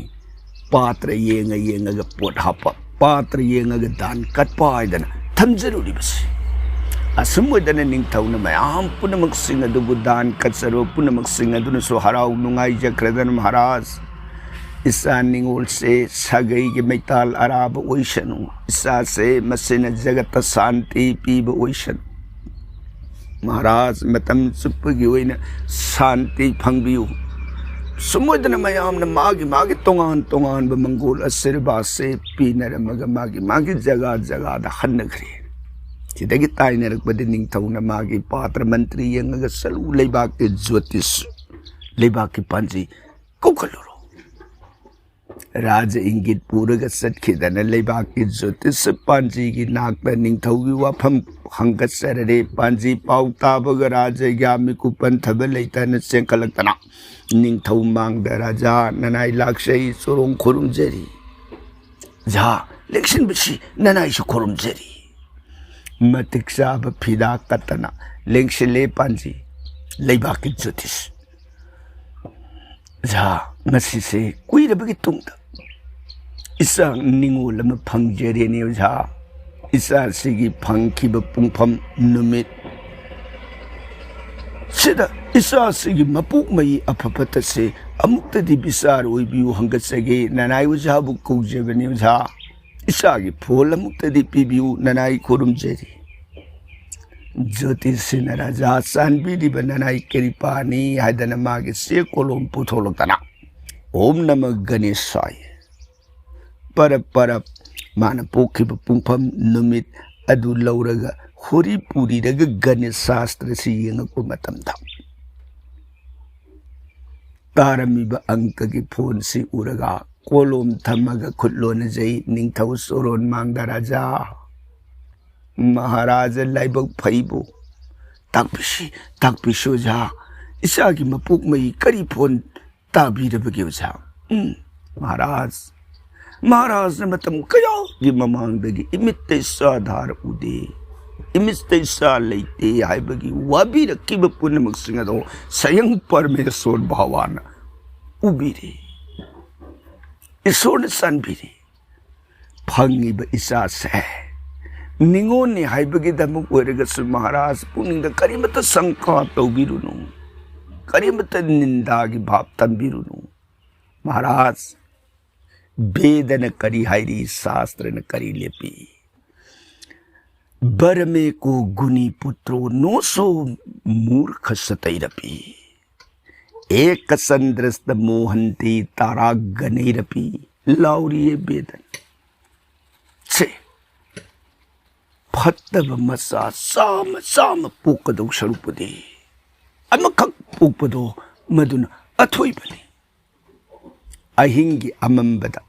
ꯄꯥꯇ꯭ꯔ ꯌꯦꯡꯉ ꯌꯦꯡꯉꯒ ꯄꯣꯠ ꯍꯥꯞꯄ, ꯄꯥꯇ꯭ꯔ ꯌꯦꯡꯉꯒ ꯗꯥꯟ ꯀꯠꯄ ꯍꯥꯏꯗꯅ ꯊꯝꯖꯔꯨꯔꯤꯕꯁꯤ꯫ ꯑꯁꯨꯝ ꯑꯣꯏꯗꯅ ꯅꯤꯡꯊꯧꯅ ꯃꯌꯥꯝ ꯄꯨꯝꯅꯃꯛꯁꯤꯡ ꯑꯗꯨꯕꯨ ꯗꯥꯟ ꯀꯠꯆꯔꯕ ꯄꯨꯝꯅꯃꯛꯁꯤꯡ ꯑꯗꯨꯅꯁꯨ ꯍꯔꯥꯎ ꯅꯨꯡꯉꯥꯏꯖꯈ꯭ꯔꯗꯅ ꯃꯍꯥꯔꯥꯖ, ꯏꯆꯥ ꯅꯤꯉꯣꯜꯁꯦ ꯁꯥꯒꯩꯒꯤ ꯃꯩꯇꯥꯜ ꯑꯔꯥꯕ ꯑꯣꯏꯁꯅꯨ, ꯏꯆꯥꯁꯦ ꯃꯁꯤꯅ ꯖꯒꯠꯇ ꯁꯥꯟꯇꯤ ꯄꯤꯕ ꯑꯣꯏꯁꯅꯨ꯫ ꯃꯍꯥꯔꯥꯖ ꯃꯇꯝ ꯆꯨꯞꯄꯒꯤ ꯑꯣꯏꯅ ꯁꯥꯟꯇꯤ ꯐꯪꯕꯤꯌꯨ꯫ ꯁꯨꯝ ꯑꯣꯏꯗꯅ ꯃꯌꯥꯝꯅ ꯃꯥꯒꯤ ꯃꯥꯒꯤ ꯇꯣꯉꯥꯟ ꯇꯣꯉꯥꯟꯕ ꯃꯪꯒꯣꯜ ꯑꯁꯤꯔꯕꯥꯁꯦ ꯄꯤꯅꯔꯝꯃꯒ ꯃꯥꯒꯤ ꯃꯥꯒꯤ ꯖꯒꯥ ꯖꯒꯥꯗ ꯍꯟꯅꯈ꯭ꯔꯦ꯫ ꯁꯤꯗꯒꯤ ꯇꯥꯏꯅꯔꯛꯄꯗꯤ ꯅꯤꯡꯊꯧꯅ ꯃꯥꯒꯤ ꯄꯥꯇ꯭ꯔ ꯃꯟꯇ꯭ꯔꯤ ꯌꯦꯡꯉꯒ ꯆꯠꯂꯨ ꯂꯩꯕꯥꯛꯀꯤ ꯖꯣꯇꯤꯁ, ꯂꯩꯕꯥꯛꯀꯤ ꯄꯥꯟꯖꯤ ꯀꯧꯈꯠꯂꯨꯔꯣ꯫ ꯔꯥꯖ ꯏꯪꯒꯤꯠ ꯄꯨꯔꯒ ꯆꯠꯈꯤꯗꯅ ꯂꯩꯕꯥꯛꯀꯤ ꯖꯣꯇꯤꯁ ꯄꯥꯟꯖꯤꯒꯤ ꯅꯥꯛꯇ ꯅꯤꯡꯊꯧꯒꯤ ꯋꯥꯐꯝ ꯍꯪꯒꯠꯆꯔꯔꯦ꯫ ꯄꯥꯟꯖꯤ ꯄꯥꯎ ꯇꯥꯕꯒ ꯔꯥꯖ ꯌꯥꯝꯃꯤ ꯀꯨꯄꯟ ꯊꯕ ꯂꯩꯇꯅ ꯆꯦꯟꯈꯠꯂꯛꯇꯅ ꯅꯤꯡꯊꯧ ꯃꯥꯡꯗ ꯔꯥꯖꯥ ꯅꯅꯥꯏ ꯂꯥꯛꯆꯩ ꯆꯣꯔꯣꯡ ꯈꯨꯔꯨꯝꯖꯔꯤ꯫ ꯖꯍꯥ ꯂꯦꯡꯁꯤꯟꯕꯁꯤ ꯅꯅꯥꯏꯁꯨ ꯈꯨꯔꯨꯝꯖꯔꯤ꯫ ꯃꯇꯤꯛ ꯆꯥꯕ ꯐꯤꯗꯥ ꯀꯠꯇꯅ ꯂꯦꯡꯁꯤꯜꯂꯦ ꯄꯥꯟꯖꯤ ꯂꯩꯕꯥꯛꯀꯤ ꯖꯣꯇꯤꯁ꯫ ꯖꯍꯥ ꯉꯁꯤꯁꯦ ꯀꯨꯏꯔꯕꯒꯤ ꯇꯨꯡꯗ ꯏꯆꯥ ꯅꯤꯉꯣꯜ ꯑꯃ ꯐꯪꯖꯔꯦꯅꯦ ꯑꯣꯖꯥ꯫ ꯏꯆꯥꯁꯤꯒꯤ ꯐꯪꯈꯤꯕ ꯄꯨꯡꯐꯝ ꯅꯨꯃꯤꯠ ꯁꯤꯗ ꯏꯆꯥꯁꯤꯒꯤ ꯃꯄꯣꯛ ꯃꯍꯩ ꯑꯐ ꯐꯠꯇꯁꯦ ꯑꯃꯨꯛꯇꯗꯤ ꯕꯤꯆꯥꯔ ꯑꯣꯏꯕꯤꯌꯨ ꯍꯪꯒꯠꯆꯒꯦ꯫ ꯅꯅꯥꯏ ꯑꯣꯖꯥꯕꯨ ꯀꯧꯖꯕꯅꯤ ꯑꯣꯖꯥ꯫ ꯏꯆꯥꯒꯤ ꯐꯣꯜ ꯑꯃꯨꯛꯇꯗꯤ ꯄꯤꯕꯤꯌꯨ ꯅꯅꯥꯏ ꯈꯨꯔꯨꯝꯖꯔꯤ꯫ ꯖꯣꯇꯤꯁꯤꯅ ꯔꯥꯖꯥ ꯆꯥꯟꯕꯤꯔꯤꯕ ꯅꯅꯥꯏ ꯀ꯭ꯔꯤꯄꯥꯅꯤ ꯍꯥꯏꯗꯅ ꯃꯥꯒꯤ ꯆꯦ ꯀꯣꯂꯣꯝ ꯄꯨꯊꯣꯛꯂꯛꯇꯅ ꯑꯣꯝ ꯅꯃ ꯒꯅꯦꯁꯥꯌ꯫ ꯄꯔꯞ ꯄꯔꯞ ꯃꯥꯅ ꯄꯣꯛꯈꯤꯕ ꯄꯨꯡꯐꯝ ꯅꯨꯃꯤꯠ ꯑꯗꯨ ꯂꯧꯔꯒ ꯍꯨꯔꯤ ꯄꯨꯔꯤꯔꯒ ꯒꯅꯦꯁ ꯁꯥꯁꯇ꯭ꯔꯁꯤ ꯌꯦꯡꯉꯛꯄ ꯃꯇꯝꯗ ꯇꯥꯔꯝꯃꯤꯕ ꯑꯪꯀꯒꯤ ꯐꯣꯟꯁꯤ ꯎꯔꯒ ꯀꯣꯂꯣꯝ ꯊꯝꯃꯒ ꯈꯨꯠ ꯂꯣꯟꯅꯖꯩ ꯅꯤꯡꯊꯧ ꯆꯣꯔꯣꯟ ꯃꯥꯡꯗ ꯔꯥꯖꯥ꯫ ꯃꯍꯥꯔꯥꯖ ꯂꯥꯏꯕꯛ ꯐꯩꯕꯨ ꯇꯥꯛꯄꯤꯁꯤ, ꯇꯥꯛꯄꯤꯁꯤ ꯑꯣꯖꯥ꯫ ꯏꯆꯥꯒꯤ ꯃꯄꯣꯛ ꯃꯍꯩ ꯀꯔꯤ ꯐꯣꯟ ꯇꯥꯕꯤꯔꯕꯒꯦ ꯑꯣꯖꯥ? ꯎꯝ, ꯃꯍꯥꯔꯥꯖ, ꯃꯍꯥꯔꯥꯖꯅ ꯃꯇꯝ ꯀꯌꯥꯒꯤ ꯃꯃꯥꯡꯗꯒꯤ ꯏꯃꯤꯠꯇ ꯏꯆꯥ ꯙꯥꯔ ꯎꯗꯦ, ꯏꯃꯤꯠꯇ ꯏꯆꯥ ꯂꯩꯇꯦ ꯍꯥꯏꯕꯒꯤ ꯋꯥꯕꯤꯔꯛꯈꯤꯕ ꯄꯨꯝꯅꯃꯛꯁꯤꯡ ꯑꯗꯣ ꯁꯌꯪ ꯄꯔꯃꯦꯁꯣꯔ ꯚꯒꯋꯥꯟꯅ ꯎꯕꯤꯔꯤ꯫ ꯏꯁꯣꯔꯅ ꯆꯥꯟꯕꯤꯔꯤ꯫ ꯐꯪꯉꯤꯕ ꯏꯆꯥꯁꯦ ꯅꯤꯉꯣꯜꯅꯤ ꯍꯥꯏꯕꯒꯤꯗꯃꯛ ꯑꯣꯏꯔꯒꯁꯨ ꯃꯍꯥꯔꯥꯖ ꯄꯨꯛꯅꯤꯡꯗ ꯀꯔꯤꯃꯠꯇ ꯁꯪꯀꯥ ꯇꯧꯕꯤꯔꯨꯅꯨ, ꯀꯔꯤꯃꯠꯇ ꯅꯤꯟꯗꯥꯒꯤ ꯚꯥꯞ ꯊꯝꯕꯤꯔꯨꯅꯨ꯫ ꯃꯍꯥꯔꯥꯖ, ꯕꯦꯗꯅ ꯀꯔꯤ ꯍꯥꯏꯔꯤ, ꯁꯥꯁꯇ꯭ꯔꯅ ꯀꯔꯤ ꯂꯦꯞꯄꯤ? ꯕꯔꯃꯦ ꯀꯣ ꯒꯨꯅꯤ ꯄꯨꯇ꯭ꯔꯣ ꯅꯣꯁꯣ ꯃꯨꯔꯈ ꯁꯇꯩꯔꯄꯤ꯫ ꯑꯦꯀ ꯆꯟꯗ꯭ꯔꯁꯇ ꯃꯣꯍꯟꯇꯤ ꯇꯥꯔꯥꯒꯅꯩꯔꯄꯤ꯫ ꯂꯥꯎꯔꯤꯌꯦ ꯕꯦꯗꯅ꯫ ꯁꯦ, ꯐꯠꯇꯕ ꯃꯆꯥ ꯆꯥꯝꯃ ꯆꯥꯝꯃ ꯄꯣꯛꯀꯗꯧ ꯁꯔꯨꯛꯄꯨꯗꯤ ꯑꯃꯈꯛ ꯄꯣꯛꯄꯗꯣ ꯃꯗꯨꯅ ꯑꯊꯣꯏꯕꯅꯤ꯫ ꯑꯍꯤꯡꯒꯤ ꯑꯃꯝꯕꯗ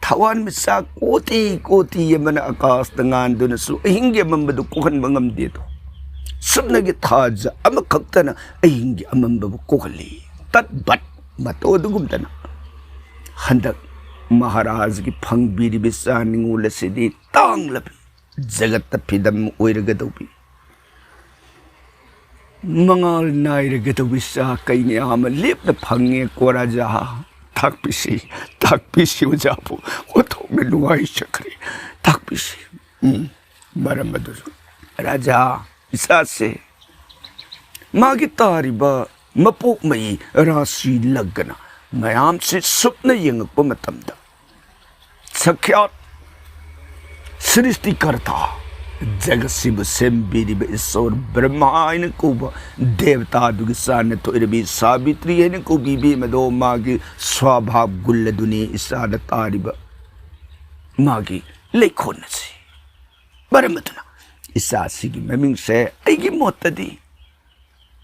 ꯊꯋꯥꯟꯃꯤꯆꯥꯛ ꯀꯣꯇꯤ ꯀꯣꯇꯤ ꯑꯃꯅ ꯑꯀꯥꯁꯇ ꯉꯥꯟꯗꯨꯅꯁꯨ ꯑꯍꯤꯡꯒꯤ ꯑꯃꯝꯕꯗꯨ ꯀꯣꯛꯍꯟꯕ ꯉꯝꯗꯦꯗꯣ꯫ ꯁꯨꯞꯅꯒꯤ ꯊꯥꯖ ꯑꯃꯈꯛꯇꯅ ꯑꯍꯤꯡꯒꯤ ꯑꯃꯝꯕꯕꯨ ꯀꯣꯛꯍꯜꯂꯤ꯫ ꯇꯠ ꯕꯠ ꯃꯇꯣ ꯑꯗꯨꯒꯨꯝꯗꯅ ꯍꯟꯗꯛ ꯃꯍꯥꯔꯥꯖꯒꯤ ꯐꯪꯕꯤꯔꯤꯕ ꯏꯆꯥ ꯅꯤꯉꯣꯜ ꯑꯁꯤꯗꯤ ꯇꯥꯡꯂꯕꯤ ꯖꯒꯠꯇ ꯐꯤꯗꯝ ꯑꯣꯏꯔꯒꯗꯧꯕꯤ, ꯃꯉꯥꯜ ꯅꯥꯏꯔꯒꯗꯧꯕꯤ ꯏꯆꯥ ꯀꯩꯅꯥ ꯑꯃ ꯂꯦꯞꯅ ꯐꯪꯉꯦꯀꯣ ꯔꯥꯖꯥ꯫ ꯇꯥꯛꯄꯤꯁꯤ, ꯇꯥꯛꯄꯤꯁꯤ ꯑꯣꯖꯥꯕꯨ꯫ ꯑꯣꯟꯊꯣꯛꯅ ꯅꯨꯡꯉꯥꯏꯖꯈ꯭ꯔꯦ꯫ ꯇꯥꯛꯄꯤꯁꯤ꯫ ꯎꯝ, ꯃꯔꯝ ꯑꯗꯨꯁꯨ ꯔꯥꯖꯥ, ꯏꯆꯥꯁꯦ ꯃꯥꯒꯤ ꯇꯥꯔꯤꯕ ꯃꯄꯣꯛ ꯃꯩ ꯔꯥꯁꯤ ꯂꯒꯅ ꯃꯌꯥꯝꯁꯤ ꯁꯨꯞꯅ ꯌꯦꯡꯉꯛꯄ ꯃꯇꯝꯗ ꯁꯈ꯭ꯌꯥꯠ ꯁ꯭ꯔꯤꯁꯇꯤꯀꯔꯇꯥ, ꯖꯒꯠꯁꯤꯕꯨ ꯁꯦꯝꯕꯤꯔꯤꯕ ꯏꯁꯣꯔ ꯕ꯭ꯔꯍ꯭ꯃ ꯍꯥꯏꯅ ꯀꯧꯕ ꯗꯦꯕꯇꯥꯗꯨꯒꯤ ꯆꯥꯅ ꯊꯣꯛꯏꯔꯕꯤ ꯁꯥꯕꯤꯇ꯭ꯔꯤ ꯍꯥꯏꯅ ꯀꯧꯕꯤꯕꯤ ꯃꯗꯣ ꯃꯥꯒꯤ ꯁ꯭ꯋꯥꯚꯥꯕ ꯒꯨꯜ ꯑꯗꯨꯅꯤ ꯏꯆꯥꯗ ꯇꯥꯔꯤꯕ ꯃꯥꯒꯤ ꯂꯩꯈꯣꯟ ꯑꯁꯤ꯫ ꯃꯔꯝ ꯑꯗꯨꯅ ꯏꯆꯥꯁꯤꯒꯤ ꯃꯃꯤꯡꯁꯦ ꯑꯩꯒꯤ ꯃꯣꯠꯇꯗꯤ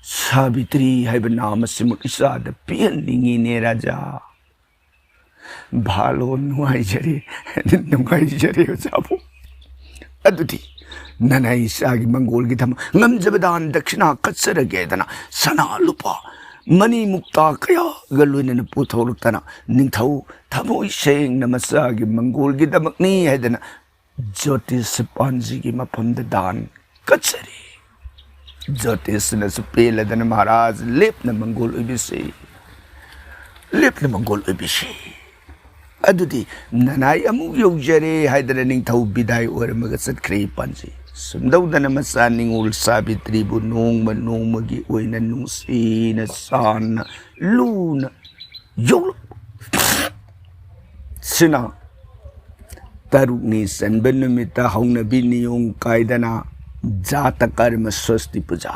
ꯁꯥꯕꯤꯇ꯭ꯔꯤ ꯍꯥꯏꯕ ꯅꯥꯝ ꯑꯁꯤꯃꯛ ꯏꯆꯥꯗ ꯄꯤꯍꯟꯅꯤꯡꯉꯤꯅꯦ ꯔꯥꯖꯥ꯫ ꯚꯥꯂꯣ, ꯅꯨꯡꯉꯥꯏꯖꯔꯦ, ꯅꯨꯡꯉꯥꯏꯖꯔꯦ ꯑꯣꯖꯥꯕꯨ꯫ ꯑꯗꯨꯗꯤ ꯅꯅꯥꯏ ꯏꯆꯥꯒꯤ ꯃꯪꯒꯣꯜꯒꯤꯗꯃꯛ ꯉꯝꯖꯕ ꯗꯥꯟ ꯗꯛꯁꯤꯅꯥ ꯀꯠꯆꯔꯒꯦꯗꯅ ꯁꯅꯥ ꯂꯨꯄꯥ ꯃꯅꯤ ꯃꯨꯛꯇꯥ ꯀꯌꯥꯒ ꯂꯣꯏꯅꯅ ꯄꯨꯊꯣꯛꯂꯛꯇꯅ ꯅꯤꯡꯊꯧ ꯊꯃꯣꯏ ꯁꯦꯡꯅ ꯃꯆꯥꯒꯤ ꯃꯪꯒꯣꯜꯒꯤꯗꯃꯛꯅꯤ ꯍꯥꯏꯗꯅ ꯖꯣꯇꯤꯁ ꯄꯥꯟꯖꯤꯒꯤ ꯃꯐꯝꯗ ꯗꯥꯟ ꯀꯠꯆꯔꯤ꯫ ꯖꯣꯇꯤꯁꯅꯁꯨ ꯄꯦꯜꯂꯗꯅ ꯃꯍꯥꯔꯥꯖ ꯂꯦꯞꯅ ꯃꯪꯒꯣꯜ ꯑꯣꯏꯕꯤꯁꯤ, ꯂꯦꯞꯅ ꯃꯪꯒꯣꯜ ꯑꯣꯏꯕꯤꯁꯤ꯫ ꯑꯗꯨꯗꯤ ꯅꯅꯥꯏ ꯑꯃꯨꯛ ꯌꯧꯖꯔꯦ ꯍꯥꯏꯗꯅ ꯅꯤꯡꯊꯧ ꯕꯤꯗꯥꯏ ꯑꯣꯏꯔꯝꯃꯒ ꯆꯠꯈ꯭ꯔꯦ ꯄꯥꯟꯖꯤ꯫ ꯁꯨꯝꯗꯧꯗꯅ ꯃꯆꯥ ꯅꯤꯉꯣꯜ ꯁꯥꯕꯤꯇ꯭ꯔꯤꯕꯨ ꯅꯣꯡꯃ ꯅꯣꯡꯃꯒꯤ ꯑꯣꯏꯅ ꯅꯨꯡꯁꯤꯅ ꯆꯥꯟꯅ ꯂꯨꯅ ꯌꯣꯛꯂꯛꯄ ꯁꯤꯅ ꯇꯔꯨꯛꯅꯤ ꯆꯟꯕ ꯅꯨꯃꯤꯠꯇ ꯍꯧꯅꯕꯤ ꯅꯤꯌꯣꯝ ꯀꯥꯏꯗꯅ ꯖꯥꯇ ꯀꯔꯃ ꯁ꯭ꯋꯁꯇꯤ ꯄꯨꯖꯥ꯫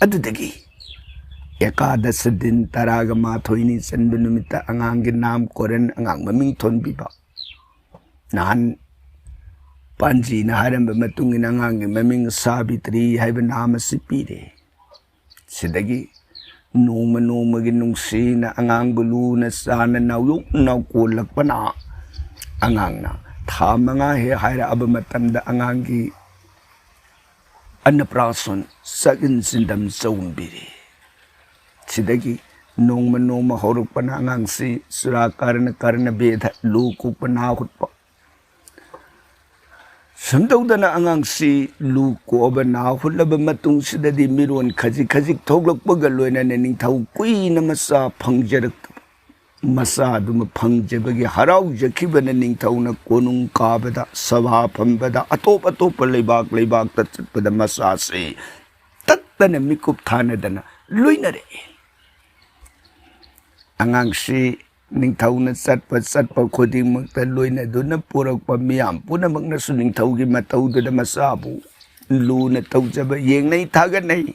ꯑꯗꯨꯗꯒꯤ ꯑꯦꯀꯥꯗꯁ ꯗꯤꯟ ꯇꯔꯥꯒ ꯃꯥꯊꯣꯏꯅꯤ ꯆꯟꯕ ꯅꯨꯃꯤꯠꯇ ꯑꯉꯥꯡꯒꯤ ꯅꯥꯝ ꯀꯣꯔꯟ, ꯑꯉꯥꯡ ꯃꯃꯤꯡ ꯊꯣꯟꯕꯤꯕ꯫ ꯅꯍꯥꯟ ꯄꯥꯟꯖꯤꯅ ꯍꯥꯏꯔꯝꯕ ꯃꯇꯨꯡ ꯏꯟꯅ ꯑꯉꯥꯡꯒꯤ ꯃꯃꯤꯡ ꯁꯥꯕꯤꯇ꯭ꯔꯤ ꯍꯥꯏꯕ ꯅꯥꯝ ꯑꯁꯤ ꯄꯤꯔꯦ꯫ ꯁꯤꯗꯒꯤ ꯅꯣꯡꯃ ꯅꯣꯡꯃꯒꯤ ꯅꯨꯡꯁꯤꯅ ꯑꯉꯥꯡꯕꯨ ꯂꯨꯅ ꯆꯥꯟꯅ ꯅꯥꯎꯌꯣꯛꯅ ꯀꯣꯜꯂꯛꯄꯅ ꯑꯉꯥꯡꯅ ꯊꯥ ꯃꯉꯥ ꯍꯦꯛ ꯍꯥꯏꯔꯛꯑꯕ ꯃꯇꯝꯗ ꯑꯉꯥꯡꯒꯤ ꯑꯟꯅꯄ꯭ꯔꯥꯁꯟ ꯆꯥꯛ ꯏꯟ ꯆꯤꯟꯗꯝ ꯆꯧꯝꯕꯤꯔꯤ꯫ ꯁꯤꯗꯒꯤ ꯅꯣꯡꯃ ꯅꯣꯡꯃ ꯍꯧꯔꯛꯄꯅ ꯑꯉꯥꯡꯁꯤ ꯆꯨꯔꯥ ꯀꯔꯅ ꯀꯔꯅ ꯚꯦꯗ ꯂꯨ ꯀꯣꯛꯄ ꯅꯥ ꯍꯨꯠꯄ꯫ ꯁꯨꯝ ꯇꯧꯗꯅ ꯑꯉꯥꯡꯁꯤ ꯂꯨ ꯀꯣꯛꯑꯕ ꯅꯥ ꯍꯨꯠꯂꯕ ꯃꯇꯨꯡꯁꯤꯗꯗꯤ ꯃꯤꯔꯣꯟ ꯈꯖꯤꯛ ꯈꯖꯤꯛ ꯊꯣꯛꯂꯛꯄꯒ ꯂꯣꯏꯅꯅ ꯅꯤꯡꯊꯧ ꯀꯨꯏꯅ ꯃꯆꯥ ꯐꯪꯖꯔꯛꯇꯕ꯫ ꯃꯆꯥꯗꯨꯃ ꯐꯪꯖꯕꯒꯤ ꯍꯔꯥꯎꯖꯈꯤꯕꯅ ꯅꯤꯡꯊꯧꯅ ꯀꯣꯅꯨꯡ ꯀꯥꯕꯗ, ꯁꯚꯥ ꯐꯝꯕꯗ, ꯑꯇꯣꯞ ꯑꯇꯣꯞꯄ ꯂꯩꯕꯥꯛ ꯂꯩꯕꯥꯛꯇ ꯆꯠꯄꯗ ꯃꯆꯥꯁꯤ ꯇꯠꯇꯅ ꯃꯤꯀꯨꯞ ꯊꯥꯅꯗꯅ ꯂꯣꯏꯅꯔꯛꯏ꯫ ꯑꯉꯥꯡꯁꯤ ꯅꯤꯡꯊꯧꯅ ꯆꯠꯄ ꯆꯠꯄ ꯈꯨꯗꯤꯡꯃꯛꯇ ꯂꯣꯏꯅꯗꯨꯅ ꯄꯨꯔꯛꯄ ꯃꯤꯌꯥꯝ ꯄꯨꯝꯅꯃꯛꯅꯁꯨ ꯅꯤꯡꯊꯧꯒꯤ ꯃꯇꯧꯗꯨꯗ ꯃꯆꯥꯕꯨ ꯂꯨꯅ ꯇꯧꯖꯕ ꯌꯦꯡꯅꯩ, ꯊꯥꯒꯠꯅꯩ꯫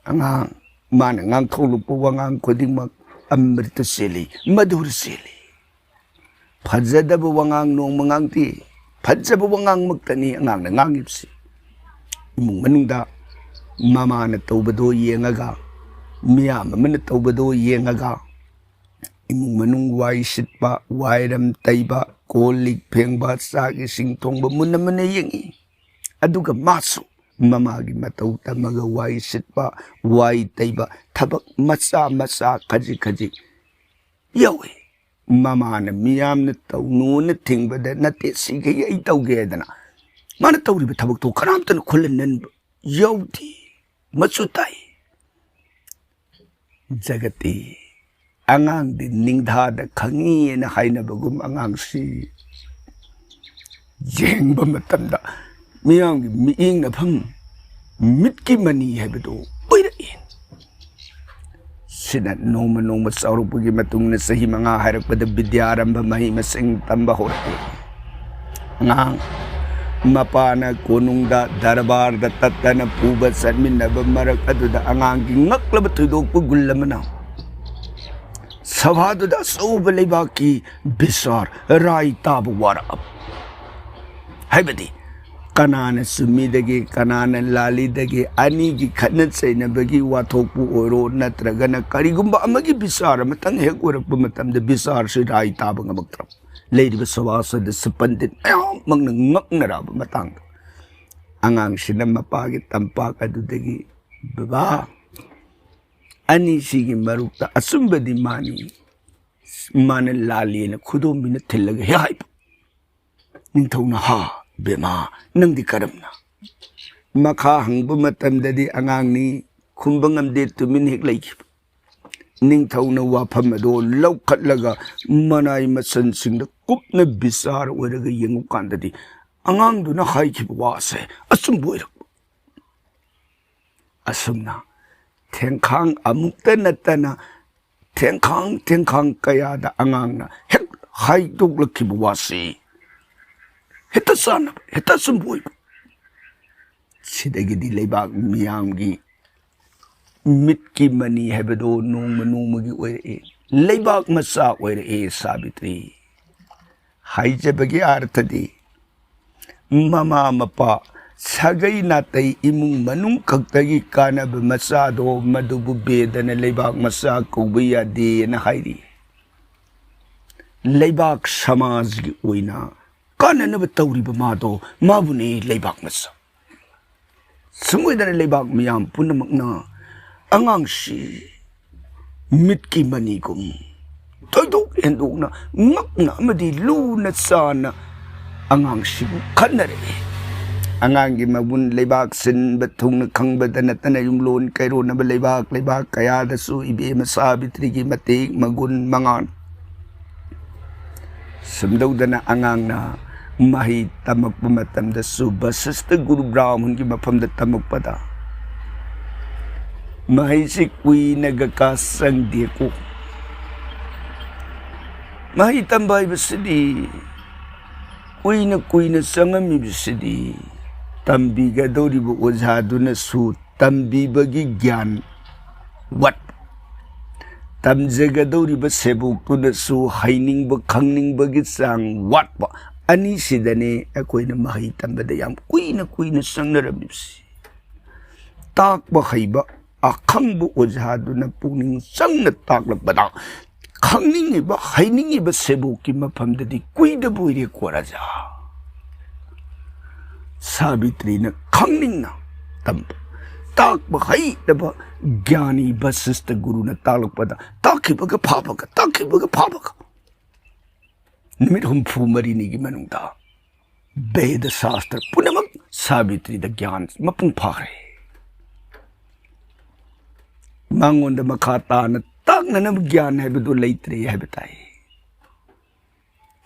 ꯑꯉꯥꯡ ꯃꯥꯅ ꯉꯥꯡꯊꯣꯛꯂꯛꯄ ꯋꯥꯉꯥꯡ ꯈꯨꯗꯤꯡꯃꯛ ꯑꯃ꯭ꯔꯤꯇ ꯆꯦꯜꯂꯤ, ꯃꯙꯨꯔ ꯆꯦꯜꯂꯤ꯫ ꯐꯖꯗꯕ ꯋꯥꯉꯥꯡ ꯅꯣꯡꯃ ꯉꯥꯡꯗꯦ, ꯐꯖꯕ ꯋꯥꯉꯥꯡꯃꯛꯇꯅꯤ ꯑꯉꯥꯡꯅ ꯉꯥꯡꯉꯤꯕꯁꯤ꯫ ꯏꯃꯨꯡ ꯃꯅꯨꯡꯗ ꯃꯃꯥꯅ ꯇꯧꯕꯗꯣ ꯌꯦꯡꯉꯒ, ꯃꯤꯌꯥꯝ ꯑꯃꯅ ꯇꯧꯕꯗꯣ ꯌꯦꯡꯉꯒ, ꯏꯃꯨꯡ ꯃꯅꯨꯡ ꯋꯥꯏ ꯁꯤꯠꯄ, ꯋꯥꯏꯔꯝ ꯇꯩꯕ, ꯀꯣꯜ ꯂꯤꯛ ꯐꯦꯡꯕ, ꯆꯥꯛ ꯏꯁꯤꯡ ꯊꯣꯡꯕ ꯃꯨꯟꯅ ꯃꯨꯟꯅ ꯌꯦꯡꯉꯤ꯫ ꯑꯗꯨꯒ ꯃꯥꯁꯨ ꯃꯃꯥꯒꯤ ꯃꯇꯧ ꯇꯝꯃꯒ ꯋꯥꯏ ꯁꯤꯠꯄ, ꯋꯥꯏ ꯇꯩꯕ, ꯊꯕꯛ ꯃꯆꯥ ꯃꯆꯥ ꯈꯖꯤꯛ ꯈꯖꯤꯛ ꯌꯥꯎꯏ꯫ ꯃꯃꯥꯅ ꯃꯤꯌꯥꯝꯅ ꯇꯧꯅꯨꯅ ꯊꯤꯡꯕꯗ ꯅꯠꯇꯦ, ꯁꯤꯈꯩ ꯑꯩ ꯇꯧꯒꯦ ꯍꯥꯏꯗꯅ ꯃꯥꯅ ꯇꯧꯔꯤꯕ ꯊꯕꯛꯇꯣ ꯀꯅꯥꯝꯇꯅ ꯈꯨꯜꯂꯟꯅꯟꯕ ꯌꯥꯎꯗꯦ꯫ ꯃꯆꯨ ꯇꯥꯏ꯫ ꯖꯒꯠꯇꯤ ꯑꯉꯥꯡꯗꯤ ꯅꯤꯡꯊꯥꯗ ꯈꯪꯉꯤꯅ ꯍꯥꯏꯅꯕꯒꯨꯝ ꯑꯉꯥꯡꯁꯤ ꯌꯦꯡꯕ ꯃꯇꯝꯗ ꯃꯤꯌꯥꯝꯒꯤ ꯃꯤꯠꯌꯦꯡꯅꯐꯝ, ꯃꯤꯠꯀꯤ ꯃꯅꯤ ꯍꯥꯏꯕꯗꯨ ꯑꯣꯏꯔꯛꯏ꯫ ꯁꯤꯅ ꯅꯣꯡꯃ ꯅꯣꯡꯃ ꯆꯥꯎꯔꯛꯄꯒꯤ ꯃꯇꯨꯡ ꯏꯟꯅ ꯆꯍꯤ ꯃꯉꯥ ꯍꯥꯏꯔꯛꯄꯗ ꯕꯤꯗ꯭ꯌꯥꯔꯝꯚ ꯃꯍꯩ ꯃꯁꯤꯡ ꯇꯝꯕ ꯍꯧꯔꯛꯏ꯫ ꯑꯉꯥꯡ ꯃꯄꯥꯅ ꯀꯣꯅꯨꯡꯗ ꯗꯔꯕꯥꯔꯗ ꯇꯠꯇꯅ ꯄꯨꯕ ꯆꯠꯃꯤꯟꯅꯕ ꯃꯔꯛ ꯑꯗꯨꯗ ꯑꯉꯥꯡꯒꯤ ꯉꯛꯂꯕ ꯊꯣꯏꯗꯣꯛꯄ ꯒꯨꯜ ꯑꯃꯅ ꯁꯚꯥꯗꯨꯗ ꯑꯆꯧꯕ ꯂꯩꯕꯥꯛꯀꯤ ꯕꯤꯆꯥꯔ, ꯔꯥꯏ ꯇꯥꯕ ꯋꯥꯔꯛꯑꯕ꯫ ꯍꯥꯏꯕꯗꯤ ꯀꯅꯥꯅ ꯆꯨꯝꯃꯤꯗꯒꯦ, ꯀꯅꯥꯅ ꯂꯥꯜꯂꯤꯗꯒꯦ, ꯑꯅꯤꯒꯤ ꯈꯠꯅ ꯆꯩꯅꯕꯒꯤ ꯋꯥꯊꯣꯛꯄꯨ ꯑꯣꯏꯔꯣ, ꯅꯠꯇ꯭ꯔꯒꯅ ꯀꯔꯤꯒꯨꯝꯕ ꯑꯃꯒꯤ ꯕꯤꯆꯥꯔ ꯑꯃꯇꯪ ꯍꯦꯛ ꯑꯣꯏꯔꯛꯄ ꯃꯇꯝꯗ ꯕꯤꯆꯥꯔꯁꯤ ꯔꯥꯏ ꯇꯥꯕ ꯉꯝꯃꯛꯇ꯭ꯔꯕ꯫ ꯂꯩꯔꯤꯕ ꯁꯚꯥꯁꯤꯗ ꯄꯟꯗꯤꯠ ꯃꯌꯥꯝꯃꯛꯅ ꯉꯛꯅꯔꯛꯑꯕ ꯃꯇꯥꯡꯗ ꯑꯉꯥꯡꯁꯤꯅ ꯃꯄꯥꯒꯤ ꯇꯝꯄꯥꯛ ꯑꯗꯨꯗꯒꯤ, "ꯕꯕꯥ, ꯑꯅꯤꯁꯤꯒꯤ ꯃꯔꯛꯇ ꯑꯆꯨꯝꯕꯗꯤ ꯃꯥꯅꯤ, ꯃꯥꯅ ꯂꯥꯜꯂꯦꯅ ꯈꯨꯗꯣꯝꯕꯤꯅ ꯊꯤꯜꯂꯒ ꯍꯦꯛ ꯍꯥꯏꯕ"꯫ ꯅꯤꯡꯊꯧꯅ, "ꯍꯥ, ꯕꯦꯃꯥ, ꯅꯪꯗꯤ ꯀꯔꯝꯅ?" ꯃꯈꯥ ꯍꯪꯕ ꯃꯇꯝꯗꯗꯤ ꯑꯉꯥꯡꯅꯤ, ꯈꯨꯝꯕ ꯉꯝꯗꯦ, ꯇꯨꯃꯤꯟ ꯍꯦꯛ ꯂꯩꯈꯤꯕ꯫ ꯅꯤꯡꯊꯧꯅ ꯋꯥꯐꯝ ꯑꯗꯨ ꯂꯧꯈꯠꯂꯒ ꯃꯅꯥꯏ ꯃꯁꯟꯁꯤꯡꯗ ꯀꯨꯞꯅ ꯕꯤꯆꯥꯔ ꯑꯣꯏꯔꯒ ꯌꯦꯡꯉꯨꯀꯥꯟꯗꯗꯤ ꯑꯉꯥꯡꯗꯨꯅ ꯍꯥꯏꯈꯤꯕ ꯋꯥꯁꯦ ꯑꯆꯨꯝꯕ ꯑꯣꯏꯔꯛꯄ꯫ ꯑꯁꯨꯝꯅ ꯊꯦꯡꯈꯥꯡ ꯑꯃꯨꯛꯇ ꯅꯠꯇꯅ ꯊꯦꯡꯈꯥꯡ ꯊꯦꯡꯈꯥꯡ ꯀꯌꯥꯗ ꯑꯉꯥꯡꯅ ꯍꯦꯛ ꯍꯥꯏꯗꯣꯛꯂꯛꯈꯤꯕ ꯋꯥꯁꯤ ꯍꯦꯛꯇ ꯆꯥꯟꯅꯕ, ꯍꯦꯛꯇ ꯑꯆꯨꯝꯕ ꯑꯣꯏꯕ꯫ ꯁꯤꯗꯒꯤꯗꯤ ꯂꯩꯕꯥꯛ ꯃꯤꯌꯥꯝꯒꯤ ꯃꯤꯠꯀꯤ ꯃꯅꯤ ꯍꯥꯏꯕꯗꯨ ꯅꯣꯡꯃ ꯅꯣꯡꯃꯒꯤ ꯑꯣꯏꯔꯛꯏ, ꯂꯩꯕꯥꯛ ꯃꯆꯥ ꯑꯣꯏꯔꯛꯏ꯫ ꯁꯥꯕꯤꯇ꯭ꯔꯤ, ꯍꯥꯏꯖꯕꯒꯤ ꯑꯥꯔꯊꯗꯤ ꯃꯃꯥ ꯃꯄꯥ, ꯁꯥꯒꯩ ꯅꯥꯇꯩ, ꯏꯃꯨꯡ ꯃꯅꯨꯡ ꯈꯛꯇꯒꯤ ꯀꯥꯟꯅꯕ ꯃꯆꯥꯗꯣ ꯃꯗꯨꯕꯨ ꯕꯦꯗꯅ ꯂꯩꯕꯥꯛ ꯃꯆꯥ ꯀꯧꯕ ꯌꯥꯗꯦꯅ ꯍꯥꯏꯔꯤ꯫ ꯂꯩꯕꯥꯛ ꯁꯃꯥꯖꯒꯤ ꯑꯣꯏꯅ ꯀꯥꯟꯅꯅꯕ ꯇꯧꯔꯤꯕ ꯃꯥꯗꯣ, ꯃꯥꯕꯨꯅꯤ ꯂꯩꯕꯥꯛ ꯃꯆꯥ꯫ ꯁꯨꯝ ꯑꯣꯏꯗꯅ ꯂꯩꯕꯥꯛ ꯃꯤꯌꯥꯝ ꯄꯨꯝꯅꯃꯛꯅ ꯑꯉꯥꯡꯁꯤ ꯃꯤꯠꯀꯤ ꯃꯅꯤꯒꯨꯝ ꯊꯣꯏꯗꯣꯛ ꯍꯦꯟꯗꯣꯛꯅ ꯉꯛꯅ ꯑꯃꯗꯤ ꯂꯨꯅ ꯆꯥꯟꯅ ꯑꯉꯥꯡꯁꯤꯕꯨ ꯈꯟꯅꯔꯛꯏ꯫ ꯑꯉꯥꯡꯒꯤ ꯃꯒꯨꯟ ꯂꯩꯕꯥꯛ ꯁꯤꯟꯕ ꯊꯨꯡꯅ ꯈꯪꯕꯗ ꯅꯠꯇꯅ ꯌꯨꯝꯂꯣꯟ ꯀꯩꯔꯣꯟꯅꯕ ꯂꯩꯕꯥꯛ, ꯂꯩꯕꯥꯛ ꯀꯌꯥꯗꯁꯨ ꯏꯕꯦꯝꯃ ꯁꯥꯕꯤꯇ꯭ꯔꯤꯒꯤ ꯃꯇꯦꯡ ꯃꯒꯨꯟ ꯃꯉꯥꯜ ꯁꯨꯝꯗꯧꯗꯅ ꯑꯉꯥꯡꯅ ꯃꯍꯩ ꯇꯝꯃꯛꯄ ꯃꯇꯝꯗꯁꯨ ꯕꯁꯤꯁꯇ ꯒꯨꯔꯨ ꯕ꯭ꯔꯥꯍꯃꯟꯒꯤ ꯃꯐꯝꯗ ꯇꯝꯃꯛꯄꯗ ꯃꯍꯩꯁꯤ ꯀꯨꯏꯅꯒ ꯀꯥ ꯆꯪꯗꯦꯀꯣ꯫ ꯃꯍꯩ ꯇꯝꯕ ꯍꯥꯏꯕꯁꯤꯗꯤ ꯀꯨꯏꯅ ꯀꯨꯏꯅ ꯆꯪꯉꯝꯃꯤꯕꯁꯤꯗꯤ ꯇꯝꯕꯤꯒꯗꯧꯔꯤꯕ ꯑꯣꯖꯥꯗꯨꯅꯁꯨ ꯇꯝꯕꯤꯕꯒꯤ ꯒ꯭ꯌꯥꯟ ꯋꯥꯠꯄ, ꯇꯝꯖꯒꯗꯧꯔꯤꯕ ꯁꯦꯕꯣꯛꯇꯨꯅꯁꯨ ꯍꯩꯅꯤꯡꯕ ꯈꯪꯅꯤꯡꯕꯒꯤ ꯆꯥꯡ ꯋꯥꯠꯄ, ꯑꯅꯤꯁꯤꯗꯅꯦ ꯑꯩꯈꯣꯏꯅ ꯃꯍꯩ ꯇꯝꯕꯗ ꯌꯥꯝ ꯀꯨꯏꯅ ꯀꯨꯏꯅ ꯆꯪꯅꯔꯝꯃꯤꯕꯁꯤ꯫ ꯇꯥꯛꯄ ꯍꯩꯕ ꯑꯈꯪꯕ ꯑꯣꯖꯥꯗꯨꯅ ꯄꯨꯛꯅꯤꯡ ꯆꯪꯅ ꯇꯥꯛꯂꯛꯄꯗ ꯈꯪꯅꯤꯡꯉꯤꯕ ꯍꯩꯅꯤꯡꯉꯤꯕ ꯁꯦꯕꯣꯛꯀꯤ ꯃꯐꯝꯗꯗꯤ ꯀꯨꯏꯗꯕ ꯑꯣꯏꯔꯦꯀꯣ ꯔꯥꯖꯥ꯫ ꯁꯥꯕꯤꯇ꯭ꯔꯤꯅ ꯈꯪꯅꯤꯡꯅ ꯇꯝꯕ, ꯇꯥꯛꯄ ꯍꯩꯇꯕ ꯒ꯭ꯌꯥꯅꯤ ꯕꯁꯤꯁꯇ ꯒꯨꯔꯨꯅ ꯇꯥꯛꯂꯛꯄꯗ ꯇꯥꯛꯈꯤꯕꯒ ꯐꯥꯕꯒ, ꯇꯥꯛꯈꯤꯕꯒ ꯐꯥꯕꯒ ꯅꯨꯃꯤꯠ ꯍꯨꯝꯐꯨ ꯃꯔꯤꯅꯤꯒꯤ ꯃꯅꯨꯡꯗ ꯕꯦꯗ ꯁꯥꯁꯇ꯭ꯔ ꯄꯨꯝꯅꯃꯛ ꯁꯥꯕꯤꯇ꯭ꯔꯤꯗ ꯒ꯭ꯌꯥꯟ ꯃꯄꯨꯡ ꯐꯥꯈ꯭ꯔꯦ꯫ ꯃꯉꯣꯟꯗ ꯃꯈꯥ ꯇꯥꯅ ꯇꯥꯛꯅꯅꯕ ꯒ꯭ꯌꯥꯟ ꯍꯥꯏꯕꯗꯨ ꯂꯩꯇ꯭ꯔꯦ ꯍꯥꯏꯕ ꯇꯥꯏ꯫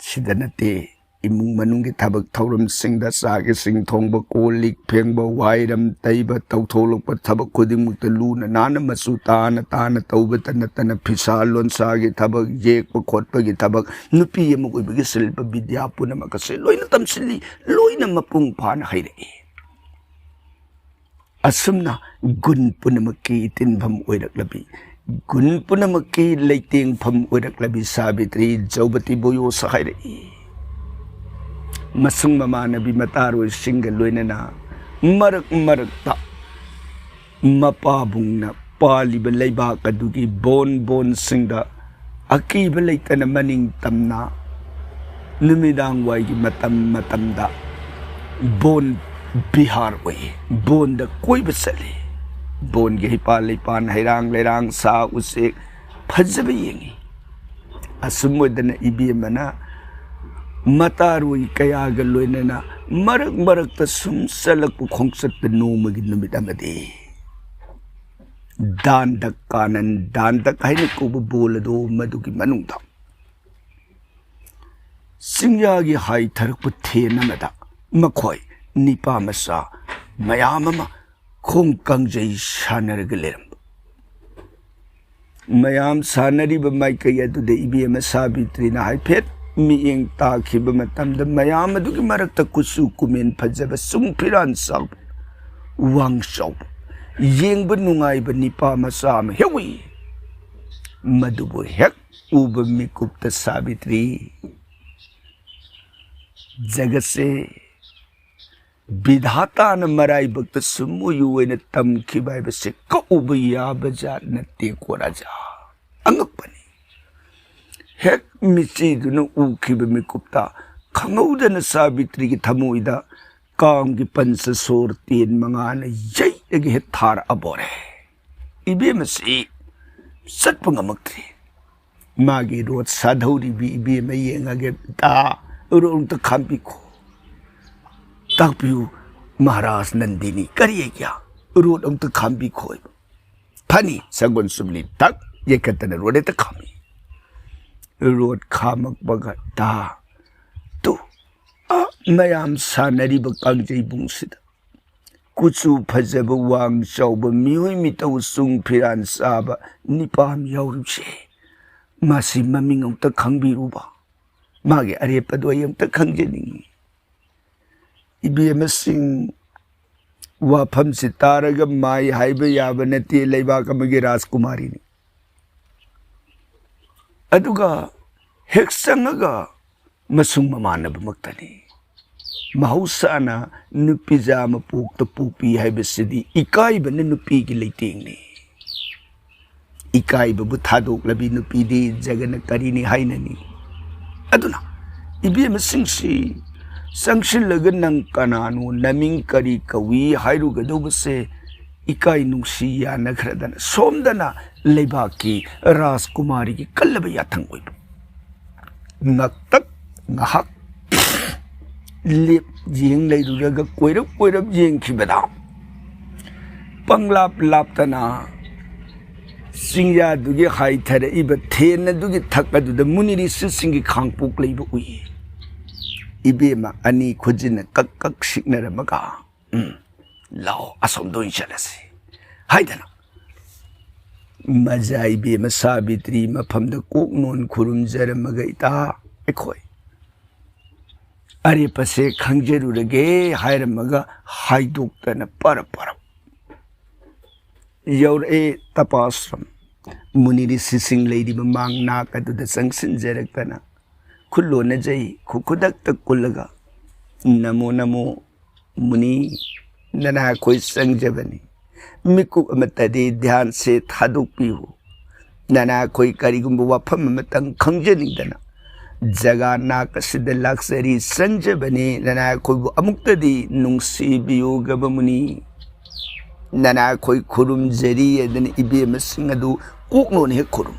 ꯁꯤꯗ ꯅꯠꯇꯦ, ꯏꯃꯨꯡ ꯃꯅꯨꯡꯒꯤ ꯊꯕꯛ ꯊꯧꯔꯝꯁꯤꯡꯗ ꯆꯥꯛ ꯏꯁꯤꯡ ꯊꯣꯡꯕ, ꯀꯣꯜ ꯂꯤꯛ ꯐꯦꯡꯕ, ꯋꯥꯏꯔꯝ ꯇꯩꯕ, ꯇꯧꯊꯣꯛꯂꯛꯄ ꯊꯕꯛ ꯈꯨꯗꯤꯡꯃꯛꯇ ꯂꯨꯅ ꯅꯥꯟꯅ ꯃꯆꯨ ꯇꯥꯅ ꯇꯥꯅ ꯇꯧꯕꯇ ꯅꯠꯇꯅ ꯐꯤꯁꯥ ꯂꯣꯟꯁꯥꯒꯤ ꯊꯕꯛ, ꯌꯦꯛꯄ ꯈꯣꯠꯄꯒꯤ ꯊꯕꯛ, ꯅꯨꯄꯤ ꯑꯃ ꯑꯣꯏꯕꯒꯤ ꯁꯤꯜꯄ ꯕꯤꯗ꯭ꯌꯥ ꯄꯨꯝꯅꯃꯛ ꯑꯁꯤ ꯂꯣꯏꯅ ꯇꯝꯁꯤꯜꯂꯤ, ꯂꯣꯏꯅ ꯃꯄꯨꯡ ꯐꯥꯅ ꯍꯩꯔꯛꯏ꯫ ꯑꯁꯨꯝꯅ ꯒꯨꯟ ꯄꯨꯝꯅꯃꯛꯀꯤ ꯇꯤꯟꯐꯝ ꯑꯣꯏꯔꯛꯂꯕꯤ, ꯒꯨꯟ ꯄꯨꯝꯅꯃꯛꯀꯤ ꯂꯩꯇꯦꯡꯐꯝ ꯑꯣꯏꯔꯛꯂꯕꯤ ꯁꯥꯕꯤꯇ꯭ꯔꯤ ꯖꯧꯕꯇꯤ ꯕꯣꯌꯣꯁ ꯍꯥꯏꯔꯛꯏ꯫ ꯃꯁꯨꯡ ꯃꯃꯥꯟꯅꯕꯤ ꯃꯇꯥꯔꯣꯏꯁꯤꯡꯒ ꯂꯣꯏꯅꯅ ꯃꯔꯛ ꯃꯔꯛꯇ ꯃꯄꯥꯕꯨꯡꯅ ꯄꯥꯜꯂꯤꯕ ꯂꯩꯕꯥꯛ ꯑꯗꯨꯒꯤ ꯕꯣꯟ ꯕꯣꯟꯁꯤꯡꯗ ꯑꯀꯤꯕ ꯂꯩꯇꯅ ꯃꯅꯤꯡ ꯇꯝꯅ ꯅꯨꯃꯤꯗꯥꯡ ꯋꯥꯏꯒꯤ ꯃꯇꯝ ꯃꯇꯝꯗ ꯕꯣꯟ ꯕꯤꯍꯥꯔ ꯑꯣꯏ꯫ ꯕꯣꯟꯗ ꯀꯣꯏꯕ ꯆꯠꯂꯤ꯫ ꯕꯣꯟꯒꯤ ꯍꯩꯄꯥꯜ ꯂꯩꯄꯥꯟ, ꯍꯩꯔꯥꯡ ꯂꯩꯔꯥꯡ, ꯁꯥ ꯎꯆꯦꯛ ꯐꯖꯕ ꯌꯦꯡꯉꯤ꯫ ꯑꯁꯨꯝ ꯑꯣꯏꯗꯅ ꯏꯕꯦꯝꯃꯅ ꯃꯇꯥꯔꯣꯏ ꯀꯌꯥꯒ ꯂꯣꯏꯅꯅ ꯃꯔꯛ ꯃꯔꯛꯇ ꯁꯨꯝ ꯆꯠꯂꯛꯄ ꯈꯣꯡꯆꯠꯇ ꯅꯣꯡꯃꯒꯤ ꯅꯨꯃꯤꯠ ꯑꯃꯗꯤ ꯗꯥꯟꯗꯛ ꯀꯥꯅꯟ, ꯗꯥꯟꯗꯛ ꯍꯥꯏꯅ ꯀꯧꯕ ꯕꯣꯜ ꯑꯗꯨ, ꯃꯗꯨꯒꯤ ꯃꯅꯨꯡꯗ ꯆꯤꯡꯌꯥꯒꯤ ꯍꯥꯏꯊꯔꯛꯄ ꯊꯦꯟ ꯑꯃꯗ ꯃꯈꯣꯏ ꯅꯤꯄꯥ ꯃꯆꯥ ꯃꯌꯥꯝ ꯑꯃ ꯈꯣꯡ ꯀꯥꯡꯖꯩ ꯁꯥꯟꯅꯔꯒ ꯂꯩꯔꯝꯕ꯫ ꯃꯌꯥꯝ ꯁꯥꯟꯅꯔꯤꯕ ꯃꯥꯏꯀꯩ ꯑꯗꯨꯗ ꯏꯕꯦꯝꯃ ꯁꯥꯕꯤꯇ꯭ꯔꯤꯅ ꯍꯥꯏꯐꯦꯠ ꯃꯤꯠꯌꯦꯡ ꯇꯥꯈꯤꯕ ꯃꯇꯝꯗ, ꯃꯌꯥꯝ ꯑꯗꯨꯒꯤ ꯃꯔꯛꯇ ꯀꯨꯆꯨ ꯀꯨꯃꯦꯟ ꯐꯖꯕ, ꯆꯨꯡ ꯐꯤꯔꯥꯟ ꯆꯥꯎꯕ, ꯋꯥꯡ ꯆꯥꯎꯕ, ꯌꯦꯡꯕ ꯅꯨꯡꯉꯥꯏꯕ ꯅꯤꯄꯥ ꯃꯆꯥ ꯑꯃ ꯍꯦꯛ ꯎꯏ꯫ ꯃꯗꯨꯕꯨ ꯍꯦꯛ ꯎꯕ ꯃꯤꯀꯨꯞꯇ ꯁꯥꯕꯤꯇ꯭ꯔꯤ, ꯖꯒꯠꯁꯦ, ꯕꯤꯙꯥꯇꯥꯅ ꯃꯔꯥꯏꯕꯛꯇ ꯁꯨꯝ ꯎꯌꯨ ꯑꯣꯏꯅ ꯇꯝꯈꯤꯕ ꯍꯥꯏꯕꯁꯦ ꯀꯛꯎꯕ ꯌꯥꯕ ꯖꯥꯠ ꯅꯠꯇꯦꯀꯣ ꯔꯥꯖꯥ꯫ ꯑꯉꯛꯄꯅꯤ꯫ ꯍꯦꯛ ꯃꯤꯠꯆꯤꯗꯨꯅ ꯎꯈꯤꯕ ꯃꯤꯀꯨꯞꯇ ꯈꯪꯍꯧꯗꯅ ꯁꯥꯕꯤꯇ꯭ꯔꯤꯒꯤ ꯊꯃꯣꯏꯗ ꯀꯥꯝꯒꯤ ꯄꯟꯆ ꯁꯣꯔ ꯇꯦꯟ ꯃꯉꯥꯅ ꯌꯩꯔꯒ ꯍꯦꯛ ꯊꯥꯔꯛꯑꯕꯣꯔꯦ꯫ ꯏꯕꯦꯝꯃꯁꯤ ꯆꯠꯄ ꯉꯝꯃꯛꯇ꯭ꯔꯦ꯫ ꯃꯥꯒꯤ ꯔꯣꯠ ꯁꯥꯗꯧꯔꯤꯕꯤ ꯏꯕꯦꯝꯃ ꯌꯦꯡꯉꯒꯦ꯫ ꯇꯥ, ꯔꯣꯠ ꯑꯝꯇ ꯈꯥꯝꯕꯤꯈꯣ꯫ ꯇꯥꯛꯄꯤꯌꯨ ꯃꯍꯥꯔꯥꯖ ꯅꯟꯗꯤꯅꯤ, ꯀꯔꯤ ꯍꯥꯏꯒꯦ? ꯔꯣꯠ ꯑꯝꯇ ꯈꯥꯝꯕꯤꯈꯣ ꯍꯥꯏꯕ꯫ ꯐꯅꯤ, ꯁꯒꯣꯜ ꯆꯨꯝꯂꯤ ꯇꯛ ꯌꯩꯈꯠꯇꯅ ꯔꯣꯠ ꯍꯦꯛꯇ ꯈꯥꯝꯃꯤ꯫ ꯔꯣꯠ ꯈꯥꯝꯃꯛꯄꯒ ꯇꯥ, ꯇꯨ, ꯑ, ꯃꯌꯥꯝ ꯁꯥꯟꯅꯔꯤꯕ ꯀꯥꯡꯖꯩꯕꯨꯡꯁꯤꯗ ꯀꯨꯆꯨ ꯐꯖꯕ, ꯋꯥꯡ ꯆꯥꯎꯕ, ꯃꯤꯑꯣꯏ ꯃꯤꯇꯧ ꯆꯨꯡ ꯐꯤꯔꯥꯟ ꯆꯥꯕ ꯅꯤꯄꯥ ꯑꯃ ꯌꯥꯎꯔꯤꯕꯁꯦ, ꯃꯁꯤ ꯃꯃꯤꯡ ꯑꯃꯨꯛꯇ ꯈꯪꯕꯤꯔꯨꯕ, ꯃꯥꯒꯤ ꯑꯔꯦꯞꯄꯗꯣ ꯑꯩ ꯑꯃꯨꯛꯇ ꯈꯪꯖꯅꯤꯡꯉꯤ꯫ ꯏꯕꯦꯝꯃꯁꯤꯡ, ꯋꯥꯐꯝꯁꯤ ꯇꯥꯔꯒ ꯃꯥꯏ ꯍꯥꯏꯕ ꯌꯥꯕ ꯅꯠꯇꯦ, ꯂꯩꯕꯥꯛ ꯑꯃꯒꯤ ꯔꯥꯖꯀꯨꯃꯥꯔꯤꯅꯤ꯫ ꯑꯗꯨꯒ ꯍꯦꯛ ꯆꯪꯉꯒ ꯃꯁꯨꯡ ꯃꯃꯥꯟꯅꯕꯃꯛꯇꯅꯤ꯫ ꯃꯍꯧꯁꯥꯅ ꯅꯨꯄꯤꯖꯥ ꯃꯄꯣꯛꯇ ꯄꯣꯛꯄꯤ ꯍꯥꯏꯕꯁꯤꯗꯤ ꯏꯀꯥꯏꯕꯅ ꯅꯨꯄꯤꯒꯤ ꯂꯩꯇꯦꯡꯅꯤ꯫ ꯏꯀꯥꯏꯕꯕꯨ ꯊꯥꯗꯣꯛꯂꯕꯤ ꯅꯨꯄꯤꯗꯤ ꯖꯒꯅ ꯀꯔꯤꯅꯤ ꯍꯥꯏꯅꯅꯤ? ꯑꯗꯨꯅ ꯏꯕꯦꯝꯃꯁꯤꯡꯁꯤ ꯆꯪꯁꯤꯜꯂꯒ "ꯅꯪ ꯀꯅꯥꯅꯣ, ꯅꯃꯤꯡ ꯀꯔꯤ ꯀꯧꯏ?" ꯍꯥꯏꯔꯨꯒꯗꯧꯕꯁꯦ ꯏꯀꯥꯏ ꯅꯨꯡꯁꯤ ꯌꯥꯅꯈ꯭ꯔꯗꯅ ꯁꯣꯝꯗꯅ ꯂꯩꯕꯥꯛꯀꯤ ꯔꯥꯖꯀꯨꯃꯥꯔꯤꯒꯤ ꯀꯜꯂꯕ ꯌꯥꯊꯪ ꯑꯣꯏꯕ꯫ ꯉꯥꯛꯇꯛ ꯉꯥꯏꯍꯥꯛ ꯂꯦꯞ ꯌꯦꯡ ꯂꯩꯔꯨꯔꯒ ꯀꯣꯏꯔꯞ ꯀꯣꯏꯔꯞ ꯌꯦꯡꯈꯤꯕꯗ ꯄꯪꯂꯥꯞ ꯂꯥꯞꯇꯅ ꯆꯤꯡꯌꯥꯗꯨꯒꯤ ꯍꯥꯏꯊꯔꯛꯏꯕ ꯊꯦꯟ ꯑꯗꯨꯒꯤ ꯊꯛ ꯑꯗꯨꯗ ꯃꯨꯅꯤ ꯔꯤꯁꯤꯁꯤꯡꯒꯤ ꯈꯥꯡꯄꯣꯛ ꯂꯩꯕ ꯎꯏ꯫ ꯏꯕꯦꯝꯃ ꯑꯅꯤ ꯈꯨꯖꯤꯟꯅ ꯀꯛ ꯀꯛ ꯁꯤꯛꯅꯔꯝꯃꯒ, "ꯎꯝ, ꯂꯥꯛꯑꯣ, ꯑꯁꯣꯝꯗ ꯑꯣꯏꯅ ꯆꯠꯂꯁꯤ" ꯍꯥꯏꯗꯅ ꯃꯖꯥ ꯏꯕꯦꯝꯃ ꯁꯥꯕꯤꯇ꯭ꯔꯤ ꯃꯐꯝꯗ ꯀꯣꯛ ꯅꯣꯟ ꯈꯨꯔꯨꯝꯖꯔꯝꯃꯒ, "ꯏꯇꯥ, ꯑꯩꯈꯣꯏ ꯑꯔꯦꯞꯄꯁꯦ ꯈꯪꯖꯔꯨꯔꯒꯦ" ꯍꯥꯏꯔꯝꯃꯒ ꯍꯥꯏꯗꯣꯛꯇꯅ ꯄꯔꯞ ꯄꯔꯞ ꯌꯧꯔꯛꯑꯦ ꯇꯄꯥꯁ꯭ꯔꯝ꯫ ꯃꯨꯅꯤ ꯔꯤꯁꯤꯁꯤꯡ ꯂꯩꯔꯤꯕ ꯃꯥꯡ ꯅꯥꯛ ꯑꯗꯨꯗ ꯆꯪꯁꯤꯟꯖꯔꯛꯇꯅ ꯈꯨꯠ ꯂꯣꯟꯅꯖꯩ, ꯈꯨ-, ꯈꯨꯗꯛꯇ ꯀꯨꯜꯂꯒ, "ꯅꯃꯣ ꯅꯃꯣ ꯃꯨꯅꯤ, ꯅꯅꯥꯈꯣꯏ ꯆꯪꯖꯕꯅꯤ꯫ ꯃꯤꯀꯨꯞ ꯑꯃꯠꯇꯗꯤ ꯙ꯭ꯌꯥꯟꯁꯦ ꯊꯥꯗꯣꯛꯄꯤꯌꯨ꯫ ꯅꯅꯥꯈꯣꯏ ꯀꯔꯤꯒꯨꯝꯕ ꯋꯥꯐꯝ ꯑꯃꯇꯪ ꯈꯪꯖꯅꯤꯡꯗꯅ ꯖꯒꯥ ꯅꯥꯛ ꯑꯁꯤꯗ ꯂꯥꯛꯆꯔꯤ, ꯆꯪꯖꯕꯅꯤ꯫ ꯅꯅꯥꯈꯣꯏꯕꯨ ꯑꯃꯨꯛꯇꯗꯤ ꯅꯨꯡꯁꯤꯕꯤꯌꯨ ꯒꯕꯃꯨꯅꯤ꯫ ꯅꯅꯥꯈꯣꯏ ꯈꯨꯔꯨꯝꯖꯔꯤ" ꯍꯥꯏꯗꯅ ꯏꯕꯦꯝꯃꯁꯤꯡ ꯑꯗꯨ ꯀꯣꯛ ꯅꯣꯟ ꯍꯦꯛ ꯈꯨꯔꯨꯝ꯫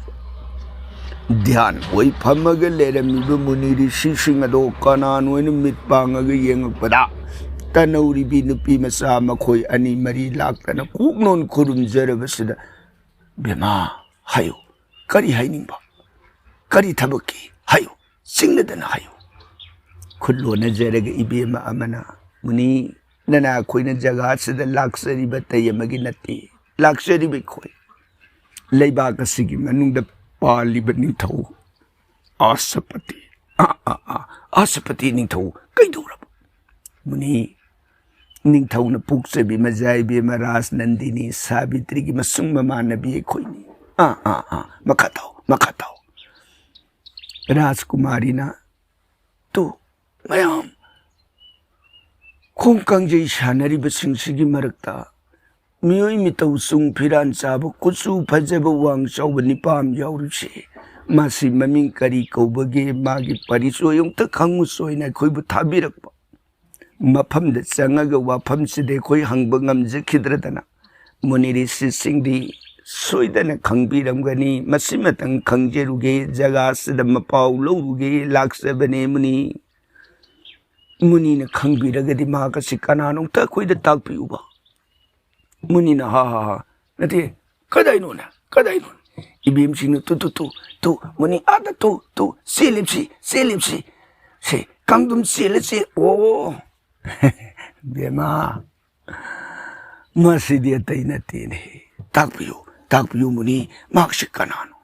ꯙ꯭ꯌꯥꯟ ꯑꯣꯏ ꯐꯝꯃꯒ ꯂꯩꯔꯝꯃꯤꯕ ꯃꯨꯅꯤ ꯔꯤꯁꯤꯁꯤꯡ ꯑꯗꯣ ꯀꯅꯥꯅꯣ ꯍꯥꯏꯅ ꯃꯤꯠ ꯄꯥꯡꯉꯒ ꯌꯦꯡꯉꯛꯄꯗ ꯇꯅꯧꯔꯤꯕꯤ ꯅꯨꯄꯤ ꯃꯆꯥ ꯃꯈꯣꯏ ꯑꯅꯤ ꯃꯔꯤ ꯂꯥꯛꯇꯅ ꯀꯣꯛ ꯅꯣꯟ ꯈꯨꯔꯨꯝꯖꯔꯕꯁꯤꯗ, "ꯕꯦꯝꯃ, ꯍꯥꯏꯌꯨ, ꯀꯔꯤ ꯍꯥꯏꯅꯤꯡꯕ? ꯀꯔꯤ ꯊꯕꯛꯀꯤ? ꯍꯥꯏꯌꯨ, ꯆꯤꯡꯅꯗꯅ ꯍꯥꯏꯌꯨ"꯫ ꯈꯨꯠ ꯂꯣꯟꯅꯖꯔꯒ ꯏꯕꯦꯝꯃ ꯑꯃꯅ, "ꯃꯨꯅꯤ, ꯅꯅꯥꯈꯣꯏꯅ ꯖꯒꯥꯁꯤꯗ ꯂꯥꯛꯆꯔꯤꯕ ꯑꯇꯩ ꯑꯃꯒꯤ ꯅꯠꯇꯦ, ꯂꯥꯛꯆꯔꯤꯕ ꯑꯩꯈꯣꯏ ꯂꯩꯕꯥꯛ ꯑꯁꯤꯒꯤ ꯃꯅꯨꯡꯗ ꯄꯥꯜꯂꯤꯕ ꯅꯤꯡꯊꯧ ꯑꯥꯁꯄꯇꯤ, ꯑꯥ, ꯑꯥ, ꯑꯥ, ꯑꯥꯁꯄꯇꯤ ꯅꯤꯡꯊꯧ ꯀꯩꯗꯧꯔꯕ? ꯃꯨꯅꯤ, ꯅꯤꯡꯊꯧꯅ ꯄꯣꯛꯆꯕꯤ ꯃꯖꯥ ꯏꯕꯦꯝꯃ ꯔꯥꯖꯅꯟꯗꯤꯅꯤ ꯁꯥꯕꯤꯇ꯭ꯔꯤꯒꯤ ꯃꯁꯨꯡ ꯃꯃꯥꯟꯅꯕꯤ ꯑꯩꯈꯣꯏꯅꯤ"꯫ ꯑꯥ, ꯑꯥ, ꯑꯥ, ꯃꯈꯥ ꯇꯥꯎ, ꯃꯈꯥ ꯇꯥꯎ꯫ ꯔꯥꯖꯀꯨꯃꯥꯔꯤꯅ, "ꯇꯨ, ꯃꯌꯥꯝ ꯈꯣꯡ ꯀꯥꯡꯖꯩ ꯁꯥꯟꯅꯔꯤꯕꯁꯤꯡꯁꯤꯒꯤ ꯃꯔꯛꯇ ꯃꯤꯑꯣꯏ ꯃꯤꯇꯧ ꯆꯨꯡ ꯐꯤꯔꯥꯟ ꯆꯥꯕ, ꯀꯨꯆꯨ ꯐꯖꯕ, ꯋꯥꯡ ꯆꯥꯎꯕ ꯅꯤꯄꯥ ꯑꯃ ꯌꯥꯎꯔꯤꯁꯦ ꯃꯁꯤ ꯃꯃꯤꯡ ꯀꯔꯤ ꯀꯧꯕꯒꯦ, ꯃꯥꯒꯤ ꯄꯔꯤꯆꯣꯏ ꯑꯃꯨꯛꯇ ꯈꯪꯉꯨꯁꯣꯏꯅ ꯑꯩꯈꯣꯏꯕꯨ ꯊꯥꯕꯤꯔꯛꯄ꯫ ꯃꯐꯝꯗ ꯆꯪꯉꯒ ꯋꯥꯐꯝꯁꯤꯗꯤ ꯑꯩꯈꯣꯏ ꯍꯪꯕ ꯉꯝꯖꯈꯤꯗ꯭ꯔꯗꯅ, ꯃꯨꯅꯤ ꯔꯤꯁꯤꯁꯤꯡꯗꯤ ꯁꯣꯏꯗꯅ ꯈꯪꯕꯤꯔꯝꯒꯅꯤ꯫ ꯃꯁꯤꯃꯇꯪ ꯈꯪꯖꯔꯨꯒꯦ, ꯖꯒꯥꯁꯤꯗ ꯃꯄꯥꯎ ꯂꯧꯔꯨꯒꯦ ꯂꯥꯛꯆꯕꯅꯦ ꯃꯨꯅꯤ꯫ ꯃꯨꯅꯤꯅ ꯈꯪꯕꯤꯔꯒꯗꯤ ꯃꯍꯥꯛ ꯑꯁꯤ ꯀꯅꯥꯅꯣ ꯑꯝꯇ ꯑꯩꯈꯣꯏꯗ ꯇꯥꯛꯄꯤꯌꯨꯕ꯫ ꯃꯨꯅꯤꯅ, "ꯍꯥ, ꯍꯥ, ꯍꯥ, ꯅꯠꯇꯦ, ꯀꯗꯥꯏꯅꯣꯅꯦ, ꯀꯗꯥꯏꯅꯣꯅꯦ?" ꯏꯕꯦꯝꯁꯤꯡꯅ, "ꯇꯨ, ꯇꯨ, ꯇꯨ, ꯇꯨ, ꯃꯨꯅꯤ ꯑꯥꯗ ꯇꯨ, ꯇꯨ, ꯆꯦꯜꯂꯤꯕꯁꯤ, ꯆꯦꯜꯂꯤꯕꯁꯤ, ꯁꯦ, ꯀꯥꯡꯗꯨꯝ ꯆꯦꯜꯂ ꯆꯦꯜ-, ꯑꯣ, ꯕꯦꯝꯃ, ꯃꯁꯤꯗꯤ ꯑꯇꯩ ꯅꯠꯇꯦꯅꯦ꯫ ꯇꯥꯛꯄꯤꯌꯨ, ꯇꯥꯛꯄꯤꯌꯨ ꯃꯨꯅꯤ, ꯃꯍꯥꯛꯁꯤ ꯀꯅꯥꯅꯣ?"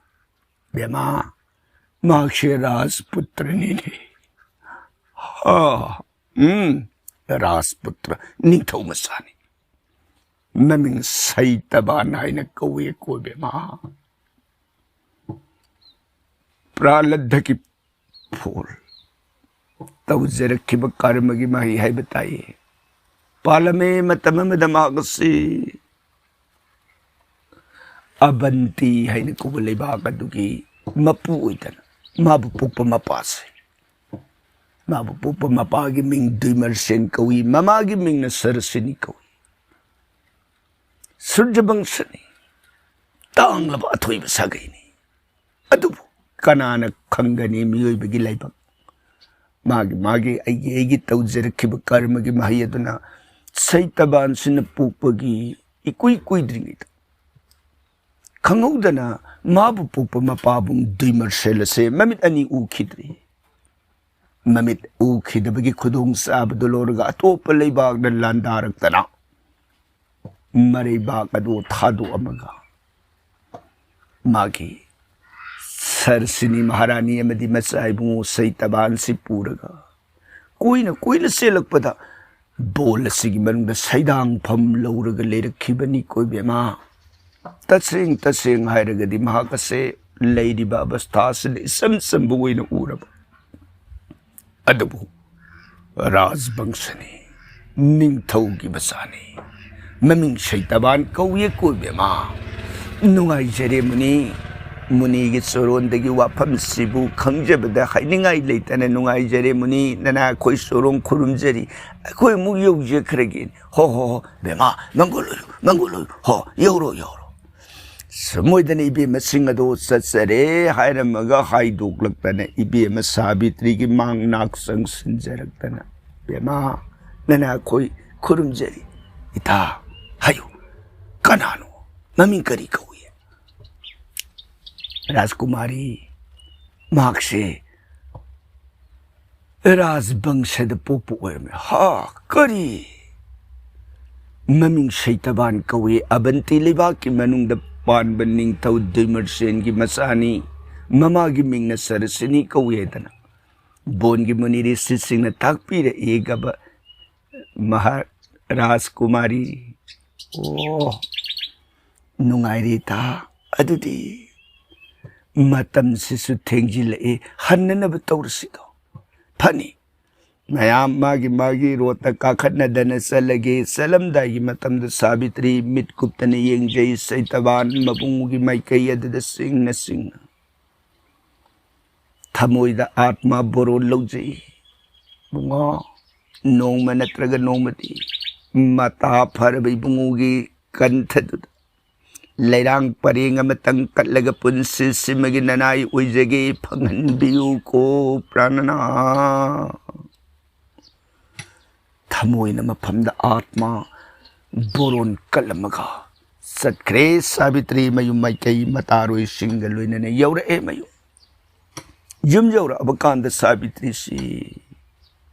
ꯕꯦꯝꯃ, ꯃꯍꯥꯛꯁꯦ ꯔꯥꯖꯄꯨꯇ꯭ꯔꯅꯤꯅꯦ꯫ ꯑꯥ, ꯎꯝ, ꯔꯥꯖꯄꯨꯇ꯭ꯔ, ꯅꯤꯡꯊꯧ ꯃꯆꯥꯅꯤ꯫ ꯃꯃꯤꯡ ꯁꯩꯇꯕꯥꯟ ꯍꯥꯏꯅ ꯀꯧꯏ ꯀꯣ ꯕꯦꯝꯃ꯫ ꯄ꯭ꯔꯥꯂꯕꯙꯒꯤ ꯐꯣꯜ, ꯇꯧꯖꯔꯛꯈꯤꯕ ꯀꯔꯃꯒꯤ ꯃꯍꯩ ꯍꯥꯏꯕ ꯇꯥꯏ꯫ ꯄꯥꯜꯂꯝꯃꯦ ꯃꯇꯝ ꯑꯃꯗ ꯃꯍꯥꯛ ꯑꯁꯤ ꯑꯕꯟꯇꯤ ꯍꯥꯏꯅ ꯀꯧꯕ ꯂꯩꯕꯥꯛ ꯑꯗꯨꯒꯤ ꯃꯄꯨ ꯑꯣꯏꯗꯅ, ꯃꯥꯕꯨ ꯄꯣꯛꯄ ꯃꯄꯥꯁꯦ, ꯃꯥꯕꯨ ꯄꯣꯛꯄ ꯃꯄꯥꯒꯤ ꯃꯤꯡ ꯗ꯭ꯋꯤꯃꯔꯁꯦꯟ ꯀꯧꯏ, ꯃꯃꯥꯒꯤ ꯃꯤꯡꯅ ꯁꯔꯁꯤꯅꯤ ꯀꯧꯏ꯫ ꯁꯨꯔꯖꯕꯪꯁꯅꯤ, ꯇꯥꯡꯂꯕ ꯑꯊꯣꯏꯕ ꯁꯥꯒꯩꯅꯤ꯫ ꯑꯗꯨꯕꯨ ꯀꯅꯥꯅ ꯈꯪꯒꯅꯤ ꯃꯤꯑꯣꯏꯕꯒꯤ ꯂꯥꯏꯕꯛ? ꯃꯥꯒꯤ, ꯃꯥꯒꯤ, ꯑꯩꯒꯤ, ꯑꯩꯒꯤ ꯇꯧꯖꯔꯛꯈꯤꯕ ꯀꯔꯃꯒꯤ ꯃꯍꯩ ꯑꯗꯨꯅ ꯁꯩꯇꯕꯥꯟꯁꯤꯅ ꯄꯣꯛꯄꯒꯤ ꯏꯀꯨꯏ ꯀꯨꯏꯗ꯭ꯔꯤꯉꯩꯗ, ꯈꯪꯍꯧꯗꯅ ꯃꯥꯕꯨ ꯄꯣꯛꯄ ꯃꯄꯥꯕꯨꯡ ꯗ꯭ꯋꯤꯃꯔꯁꯦꯜ ꯑꯁꯦ ꯃꯃꯤꯠ ꯑꯅꯤ ꯎꯈꯤꯗ꯭ꯔꯤ꯫ ꯃꯃꯤꯠ ꯎꯈꯤꯗꯕꯒꯤ ꯈꯨꯗꯣꯡꯆꯥꯕꯗꯨ ꯂꯧꯔꯒ ꯑꯇꯣꯞꯄ ꯂꯩꯕꯥꯛꯅ ꯂꯥꯟꯗꯥꯔꯛꯇꯅ ꯃꯔꯩꯕꯥꯛ ꯑꯗꯨ ꯊꯥꯗꯣꯛꯑꯝꯃꯒ ꯃꯥꯒꯤ ꯁꯔꯁꯤꯅꯤ ꯃꯍꯥꯔꯥꯅꯤ ꯑꯃꯗꯤ ꯃꯆꯥ ꯏꯕꯨꯡꯉꯣ ꯁꯩꯇꯕꯥꯟꯁꯤ ꯄꯨꯔꯒ ꯀꯨꯏꯅ ꯀꯨꯏꯅ ꯆꯦꯜꯂꯛꯄꯗ ꯕꯣꯜ ꯑꯁꯤꯒꯤ ꯃꯅꯨꯡꯗ ꯁꯩꯗꯥꯡꯐꯝ ꯂꯧꯔꯒ ꯂꯩꯔꯛꯈꯤꯕꯅꯤ ꯀꯣ ꯏꯕꯦꯝꯃ꯫ ꯇꯁꯦꯡ ꯇꯁꯦꯡ ꯍꯥꯏꯔꯒꯗꯤ ꯃꯍꯥꯛ ꯑꯁꯦ ꯂꯩꯔꯤꯕ ꯑꯕꯁꯊꯥ ꯑꯁꯤꯗ ꯏꯆꯝ ꯆꯝꯕ ꯑꯣꯏꯅ ꯎꯔꯕ꯫ ꯑꯗꯨꯕꯨ ꯔꯥꯖꯕꯪꯁꯅꯤ, ꯅꯤꯡꯊꯧꯒꯤ ꯃꯆꯥꯅꯤ꯫ ꯃꯃꯤꯡ ꯁꯩꯇꯕꯥꯟ ꯀꯧꯏ ꯀꯣ ꯏꯕꯦꯝꯃ꯫ ꯅꯨꯡꯉꯥꯏꯖꯔꯦ ꯃꯨꯅꯤ꯫ ꯃꯨꯅꯤꯒꯤ ꯆꯣꯔꯣꯟꯗꯒꯤ ꯋꯥꯐꯝꯁꯤꯕꯨ ꯈꯪꯖꯕꯗ ꯍꯥꯏꯅꯤꯡꯉꯥꯏ ꯂꯩꯇꯅ ꯅꯨꯡꯉꯥꯏꯖꯔꯦ꯫ ꯃꯨꯅꯤ, ꯅꯅꯥ ꯑꯩꯈꯣꯏ ꯆꯣꯔꯣꯟ ꯈꯨꯔꯨꯝꯖꯔꯤ, ꯑꯩꯈꯣꯏ ꯑꯃꯨꯛ ꯌꯧꯖꯈ꯭ꯔꯒꯦ꯫ "ꯍꯣ, ꯍꯣ, ꯍꯣ, ꯕꯦꯃꯥ, ꯃꯪꯒꯣꯜ ꯑꯣꯏꯌꯨ, ꯃꯪꯒꯣꯜ ꯑꯣꯏꯌꯨ, ꯍꯣ, ꯌꯧꯔꯣ, ꯌꯧꯔꯣ"꯫ ꯁꯃꯣꯏꯗꯅ ꯏꯕꯦꯝꯃꯁꯤꯡ ꯑꯗꯣ ꯆꯠꯆꯔꯦ ꯍꯥꯏꯔꯝꯃꯒ ꯍꯥꯏꯗꯣꯛꯂꯛꯇꯅ ꯏꯕꯦꯝꯃ ꯁꯥꯕꯤꯇ꯭ꯔꯤꯒꯤ ꯃꯥꯡ ꯅꯥꯛ ꯆꯪꯁꯤꯟꯖꯔꯛꯇꯅ, "ꯕꯦꯃꯥ, ꯅꯅꯥ ꯑꯩꯈꯣꯏ ꯈꯨꯔꯨꯝꯖꯔꯤ"꯫ "ꯏꯇꯥ, ꯍꯥꯏꯌꯨ, ꯀꯅꯥꯅꯣ? ꯃꯃꯤꯡ ꯀꯔꯤ ꯀꯧꯏ?" "ꯔꯥꯖꯀꯨꯃꯥꯔꯤ, ꯃꯍꯥꯛꯁꯦ ꯔꯥꯖꯕꯪꯁꯗ ꯄꯣꯛꯄ ꯑꯣꯏꯔꯝꯃꯦ"꯫ "ꯍꯥ? ꯀꯔꯤ?" "ꯃꯃꯤꯡ ꯁꯩꯇꯕꯥꯟ ꯀꯧꯏ, ꯑꯕꯟꯇꯤ ꯂꯩꯕꯥꯛꯀꯤ ꯃꯅꯨꯡꯗ ꯄꯥꯟꯕ ꯅꯤꯡꯊꯧ ꯗꯤꯃꯔꯁꯦꯟꯒꯤ ꯃꯆꯥꯅꯤ, ꯃꯃꯥꯒꯤ ꯃꯤꯡꯅ ꯁꯔꯁꯤꯅꯤ ꯀꯧꯏ" ꯍꯥꯏꯗꯅ ꯕꯣꯟꯒꯤ ꯃꯨꯅꯤ ꯔꯤꯁꯤꯁꯤꯡꯅ ꯇꯥꯛꯄꯤꯔꯛꯏ꯫ ꯒꯕ ꯃꯍꯥꯔꯥꯖꯀꯨꯃꯥꯔꯤ꯫ ꯑꯣ, ꯅꯨꯡꯉꯥꯏꯔꯦ ꯏꯇꯥ꯫ ꯑꯗꯨꯗꯤ ꯃꯇꯝꯁꯤꯁꯨ ꯊꯦꯡꯖꯤꯜꯂꯛꯏ, ꯍꯟꯅꯅꯕ ꯇꯧꯔꯁꯤꯗꯣ꯫ ꯐꯅꯤ, ꯃꯌꯥꯝ ꯃꯥꯒꯤ ꯃꯥꯒꯤ ꯔꯣꯠꯇ ꯀꯥꯈꯠꯅꯗꯅ ꯆꯠꯂꯒꯦ꯫ ꯆꯠꯂꯝꯗꯥꯏꯒꯤ ꯃꯇꯝꯗ ꯁꯥꯕꯤꯇ꯭ꯔꯤ ꯃꯤꯠ ꯀꯨꯞꯇꯅ ꯌꯦꯡꯖꯩ, ꯁꯩꯇꯕꯥꯟ ꯃꯕꯨꯡꯒꯤ ꯃꯥꯏꯀꯩ ꯑꯗꯨꯗ ꯁꯤꯡꯅ ꯁꯤꯡꯅ꯫ ꯊꯃꯣꯏꯗ ꯑꯥꯠꯃ ꯕꯣꯔꯣꯟ ꯂꯧꯖꯩ꯫ ꯏꯕꯨꯡꯉꯣ, ꯅꯣꯡꯃ ꯅꯠꯇ꯭ꯔꯒ ꯅꯣꯡꯃꯗꯤ ꯃꯇꯥ ꯐꯔꯕ ꯏꯕꯨꯡꯉꯣꯒꯤ ꯀꯟꯊꯗꯨꯗ ꯂꯩꯔꯥꯡ ꯄꯔꯦꯡ ꯑꯃꯇꯪ ꯀꯠꯂꯒ ꯄꯨꯟꯁꯤꯁꯤꯃꯒꯤ ꯅꯅꯥꯏ ꯑꯣꯏꯖꯒꯦ, ꯐꯪꯍꯟꯕꯤꯌꯨꯀꯣ ꯄ꯭ꯔꯥꯅꯅꯥ꯫ ꯊꯃꯣꯏꯅ ꯃꯐꯝꯗ ꯑꯥꯠꯃ ꯕꯣꯔꯣꯟ ꯀꯠꯂꯝꯃꯒ ꯆꯠꯈ꯭ꯔꯦ꯫ ꯁꯥꯕꯤꯇ꯭ꯔꯤ ꯃꯌꯨꯝ ꯃꯥꯏꯀꯩ ꯃꯇꯥꯔꯣꯏꯁꯤꯡꯒ ꯂꯣꯏꯅꯅ ꯌꯧꯔꯛꯑꯦ ꯃꯌꯨꯝ꯫ ꯌꯨꯝ ꯌꯧꯔꯛꯑꯕ ꯀꯥꯟꯗ ꯁꯥꯕꯤꯇ꯭ꯔꯤꯁꯤ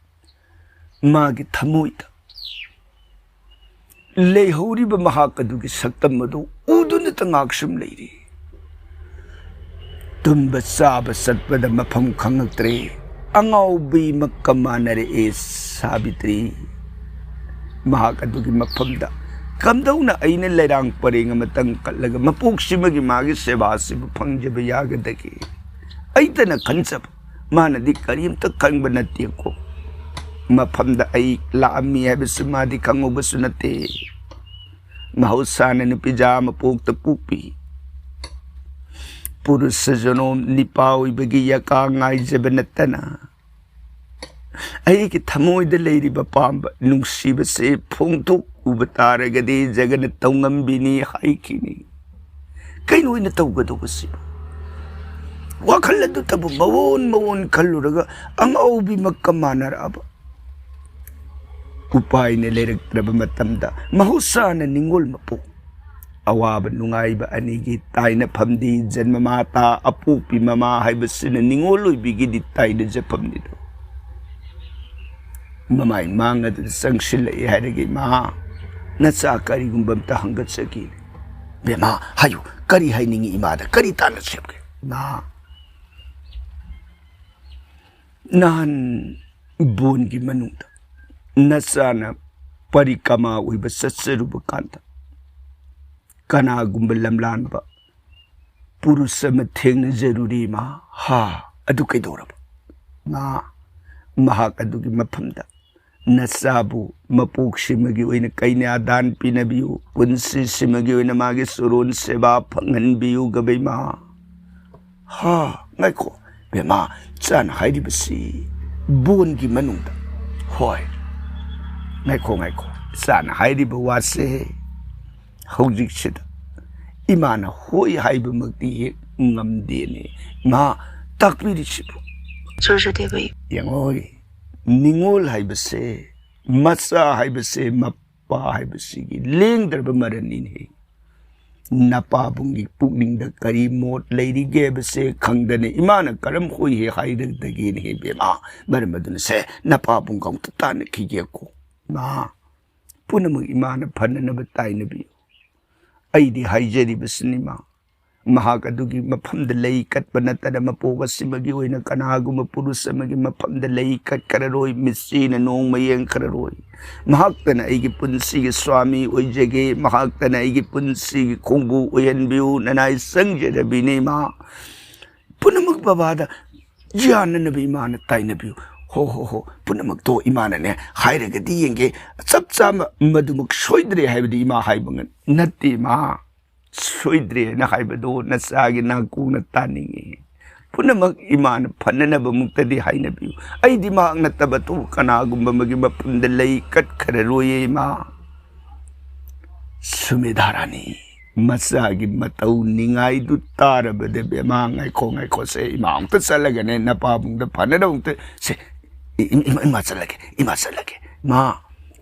ꯃꯥꯒꯤ ꯊꯃꯣꯏꯗ ꯂꯩꯍꯧꯔꯤꯕ ꯃꯍꯥꯛ ꯑꯗꯨꯒꯤ ꯁꯛꯇꯝ ꯑꯗꯨ ꯎꯗꯨꯅꯇ ꯉꯥꯏꯍꯥꯛ ꯁꯨꯝ ꯂꯩꯔꯤ꯫ ꯇꯨꯝꯕ ꯆꯥꯕ ꯆꯠꯄꯗ ꯃꯐꯝ ꯈꯪꯉꯛꯇ꯭ꯔꯦ꯫ ꯑꯉꯥꯎꯕꯤꯃꯛꯀ ꯃꯥꯟꯅꯔꯛꯑꯦ ꯁꯥꯕꯤꯇ꯭ꯔꯤ꯫ ꯃꯍꯥꯛ ꯑꯗꯨꯒꯤ ꯃꯐꯝꯗ ꯀꯝꯗꯧꯅ ꯑꯩꯅ ꯂꯩꯔꯥꯡ ꯄꯔꯦꯡ ꯑꯃꯇꯪ ꯀꯠꯂꯒ ꯃꯄꯣꯛꯁꯤꯃꯒꯤ ꯃꯥꯒꯤ ꯁꯦꯕꯥꯁꯤꯕꯨ ꯐꯪꯖꯕ ꯌꯥꯒꯗꯒꯦ? ꯑꯩꯇꯅ ꯈꯟꯖꯕ, ꯃꯥꯅꯗꯤ ꯀꯔꯤꯝꯇ ꯈꯪꯕ ꯅꯠꯇꯦꯀꯣ꯫ ꯃꯐꯝꯗ ꯑꯩ ꯂꯥꯛꯑꯝꯃꯤ ꯍꯥꯏꯕꯁꯤ ꯃꯥꯗꯤ ꯈꯪꯍꯧꯕꯁꯨ ꯅꯠꯇꯦ꯫ ꯃꯍꯧꯁꯥꯅ ꯅꯨꯄꯤꯖꯥ ꯑꯃ ꯄꯣꯛꯇ ꯄꯣꯛꯄꯤ꯫ ꯄꯨꯔꯨꯁ ꯖꯅꯣꯝ ꯅꯤꯄꯥ ꯑꯣꯏꯕꯒꯤ ꯌꯀꯥ ꯉꯥꯏꯖꯕ ꯅꯠꯇꯅ ꯑꯩꯒꯤ ꯊꯃꯣꯏꯗ ꯂꯩꯔꯤꯕ ꯄꯥꯝꯕ ꯅꯨꯡꯁꯤꯕꯁꯦ ꯐꯣꯡꯗꯣꯛꯎꯕ ꯇꯥꯔꯒꯗꯤ ꯖꯒꯅ ꯇꯧꯉꯝꯕꯤꯅꯤ ꯍꯥꯏꯈꯤꯅꯤ꯫ ꯀꯩꯅꯣ ꯑꯩꯅ ꯇꯧꯒꯗꯧꯕꯁꯤꯕꯨ? ꯋꯥꯈꯜ ꯑꯗꯨꯇꯕꯨ ꯃꯑꯣꯟ ꯃꯑꯣꯟ ꯈꯜꯂꯨꯔꯒ ꯑꯉꯥꯎꯕꯤꯃꯛꯀ ꯃꯥꯟꯅꯔꯛꯑꯕ꯫ ꯎꯄꯥꯏꯅ ꯂꯩꯔꯛꯇ꯭ꯔꯕ ꯃꯇꯝꯗ ꯃꯍꯧꯁꯥꯅ ꯅꯤꯡꯉꯣꯜ ꯃꯄꯣꯛ ꯑꯋꯥꯕ ꯅꯨꯡꯉꯥꯏꯕ ꯑꯅꯤꯒꯤ ꯇꯥꯏꯅꯐꯝꯗꯤ ꯖꯟꯃꯃꯥꯇꯥ ꯑꯄꯣꯛꯄꯤ ꯃꯃꯥ ꯍꯥꯏꯕꯁꯤꯅ ꯅꯤꯡꯉꯣꯜ ꯑꯣꯏꯕꯤꯒꯤꯗꯤ ꯇꯥꯏꯅꯖꯐꯝꯅꯤꯗꯣ꯫ ꯃꯃꯥꯏ ꯃꯥꯡ ꯑꯗꯨꯗ ꯆꯪꯁꯤꯜꯂꯛꯏ ꯍꯥꯏꯔꯒ, "ꯏꯃꯥ, ꯅꯆꯥ ꯀꯔꯤꯒꯨꯝꯕ ꯑꯝꯇ ꯍꯪꯒꯠꯆꯒꯦ꯫" "ꯕꯦꯝꯃ, ꯍꯥꯏꯌꯨ, ꯀꯔꯤ ꯍꯥꯏꯅꯤꯡꯉꯤ ꯏꯃꯥꯗ? ꯀꯔꯤ ꯇꯥꯟꯅꯁꯦ ꯍꯥꯏꯕꯒꯦ?" "ꯏꯃꯥ, ꯅꯍꯥꯟ ꯕꯣꯟꯒꯤ ꯃꯅꯨꯡꯗ ꯅꯆꯥꯅ ꯄꯔꯤꯀ꯭ꯔꯃꯥ ꯑꯣꯏꯕ ꯆꯠꯆꯔꯨꯕ ꯀꯥꯟꯗ ꯀꯅꯥꯒꯨꯝꯕ ꯂꯝꯂꯥꯟꯕ ꯄꯨꯔꯨꯁ ꯑꯃ ꯊꯦꯡꯅꯖꯔꯨꯔꯤ ꯏꯃꯥ꯫" "ꯍꯥ, ꯑꯗꯨ ꯀꯩꯗꯧꯔꯕ?" "ꯃꯥ, ꯃꯍꯥꯛ ꯑꯗꯨꯒꯤ ꯃꯐꯝꯗ ꯅꯆꯥꯕꯨ ꯃꯄꯣꯛꯁꯤꯃꯒꯤ ꯑꯣꯏꯅ ꯀꯩꯅ꯭ꯌꯥꯗꯥꯟ ꯄꯤꯅꯕꯤꯌꯨ, ꯄꯨꯟꯁꯤꯁꯤꯃꯒꯤ ꯑꯣꯏꯅ ꯃꯥꯒꯤ ꯁꯨꯔꯣꯟ ꯁꯦꯕꯥ ꯐꯪꯍꯟꯕꯤꯌꯨ ꯒꯕꯩꯃꯥ꯫" "ꯍꯥ, ꯉꯥꯏꯈꯣ, ꯕꯦꯝꯃ, ꯆꯥꯅ ꯍꯥꯏꯔꯤꯕꯁꯤ ꯕꯣꯟꯒꯤ ꯃꯅꯨꯡꯗ꯫" "ꯍꯣꯏ, ꯉꯥꯏꯈꯣ, ꯉꯥꯏꯈꯣ, ꯆꯥꯅ ꯍꯥꯏꯔꯤꯕ ꯋꯥꯁꯦ ꯍꯧꯖꯤꯛꯁꯤꯗ ꯏꯃꯥꯅ ꯍꯣꯏ ꯍꯥꯏꯕꯃꯛꯇꯤ ꯍꯦꯛ ꯉꯝꯗꯦꯅꯦ꯫ ꯃꯥ ꯇꯥꯛꯄꯤꯔꯤꯁꯤꯕꯨ?" ꯁꯨꯔꯖꯗꯦꯕ꯫ "ꯌꯦꯡꯉꯣꯏ, ꯅꯤꯉꯣꯜ ꯍꯥꯏꯕꯁꯦ, ꯃꯆꯥ ꯍꯥꯏꯕꯁꯦ, ꯃꯄꯥ ꯍꯥꯏꯕꯁꯤꯒꯤ ꯂꯦꯡꯗ꯭ꯔꯕ ꯃꯔꯜꯅꯤꯅꯦ꯫ ꯅꯄꯥꯕꯨꯡꯒꯤ ꯄꯨꯛꯅꯤꯡꯗ ꯀꯔꯤ ꯃꯣꯠ ꯂꯩꯔꯤꯒꯦ ꯍꯥꯏꯕꯁꯦ ꯈꯪꯗꯅ ꯏꯃꯥꯅ ꯀꯔꯝ ꯍꯣꯏ ꯍꯦꯛ ꯍꯥꯏꯔꯛꯇꯒꯦꯅꯦ ꯍꯦ ꯕꯦꯝꯃ? ꯃꯔꯝ ꯑꯗꯨꯅꯁꯦ ꯅꯄꯥꯕꯨꯡꯒ ꯑꯃꯨꯛꯇ ꯇꯥꯟꯅꯈꯤꯒꯦꯀꯣ꯫ ꯃꯥ, ꯄꯨꯝꯅꯃꯛ ꯏꯃꯥꯅ ꯐꯅꯅꯕ ꯇꯥꯏꯅꯕꯤꯌꯨ꯫ ꯑꯩꯗꯤ ꯍꯥꯏꯖꯔꯤꯕꯁꯤꯅꯤ ꯃꯥ, ꯃꯍꯥꯛ ꯑꯗꯨꯒꯤ ꯃꯐꯝꯗ ꯂꯩ ꯀꯠꯄ ꯅꯠꯇꯅ ꯃꯄꯣꯛ ꯑꯁꯤꯃꯒꯤ ꯑꯣꯏꯅ ꯀꯅꯥꯒꯨꯝꯕ ꯄꯨꯔꯨꯁ ꯑꯃꯒꯤ ꯃꯐꯝꯗ ꯂꯩ ꯀꯠꯈ꯭ꯔꯔꯣꯏ, ꯃꯤꯠꯆꯤꯅ ꯅꯣꯡꯃ ꯌꯦꯡꯈ꯭ꯔꯔꯣꯏ꯫ ꯃꯍꯥꯛꯇꯅ ꯑꯩꯒꯤ ꯄꯨꯟꯁꯤꯒꯤ ꯁ꯭ꯋꯥꯃꯤ ꯑꯣꯏꯖꯒꯦ, ꯃꯍꯥꯛꯇꯅ ꯑꯩꯒꯤ ꯄꯨꯟꯁꯤꯒꯤ ꯈꯣꯡꯕꯨ ꯑꯣꯏꯍꯟꯕꯤꯌꯨ, ꯅꯅꯥꯏ ꯆꯪꯖꯔꯕꯤꯅꯤ ꯃꯥ꯫ ꯄꯨꯝꯅꯃꯛ ꯕꯕꯥꯗ ꯌꯥꯅꯅꯕ ꯏꯃꯥꯅ ꯇꯥꯏꯅꯕꯤꯌꯨ꯫" "ꯍꯣ, ꯍꯣ, ꯍꯣ, ꯄꯨꯝꯅꯃꯛꯇꯣ ꯏꯃꯥꯅꯅꯦ ꯍꯥꯏꯔꯒꯗꯤ ꯌꯦꯡꯒꯦ, ꯆꯞ ꯆꯥꯕ ꯃꯗꯨꯃꯛ ꯁꯣꯏꯗ꯭ꯔꯦ ꯍꯥꯏꯕꯗꯤ ꯏꯃꯥ ꯍꯥꯏꯕ ꯉ-, ꯅꯠꯇꯦ ꯏꯃꯥ꯫ ꯁꯣꯏꯗ꯭ꯔꯦ ꯍꯥꯏꯅ ꯍꯥꯏꯕꯗꯣ ꯅꯆꯥꯒꯤ ꯅꯥꯀꯣꯡꯅ ꯇꯥꯅꯤꯡꯉꯤ꯫ ꯄꯨꯝꯅꯃꯛ ꯏꯃꯥꯅ ꯐꯅꯅꯕꯃꯨꯛꯇꯗꯤ ꯍꯥꯏꯅꯕꯤꯌꯨ꯫ ꯑꯩꯗꯤ ꯃꯍꯥꯛ ꯅꯠꯇꯕ ꯑꯇꯣꯞꯄ ꯀꯅꯥꯒꯨꯝꯕ ꯑꯃꯒꯤ ꯃꯐꯝꯗ ꯂꯩ ꯀꯠꯈ꯭ꯔꯔꯣꯏꯌꯦ ꯏꯃꯥ꯫ ꯁꯨꯃꯦꯙꯥ ꯔꯥꯅꯤ ꯃꯆꯥꯒꯤ ꯃꯇꯧ ꯅꯤꯡꯉꯥꯏꯗꯨ ꯇꯥꯔꯕꯗ, "ꯕꯦꯃꯥ, ꯉꯥꯏꯈꯣ, ꯉꯥꯏꯈꯣꯁꯦ, ꯏꯃꯥ ꯑꯃꯨꯛꯇ ꯆꯠꯂꯒꯅꯦ ꯅꯄꯥꯕꯨꯡꯗ ꯐꯅꯅꯕ ꯑꯃꯨꯛꯇ ꯁꯦ, ꯏ-, ꯏ-, ꯏꯃꯥ, ꯏꯃꯥ ꯆꯠꯂꯒꯦ, ꯏꯃꯥ ꯆꯠꯂꯒꯦ, ꯃꯥ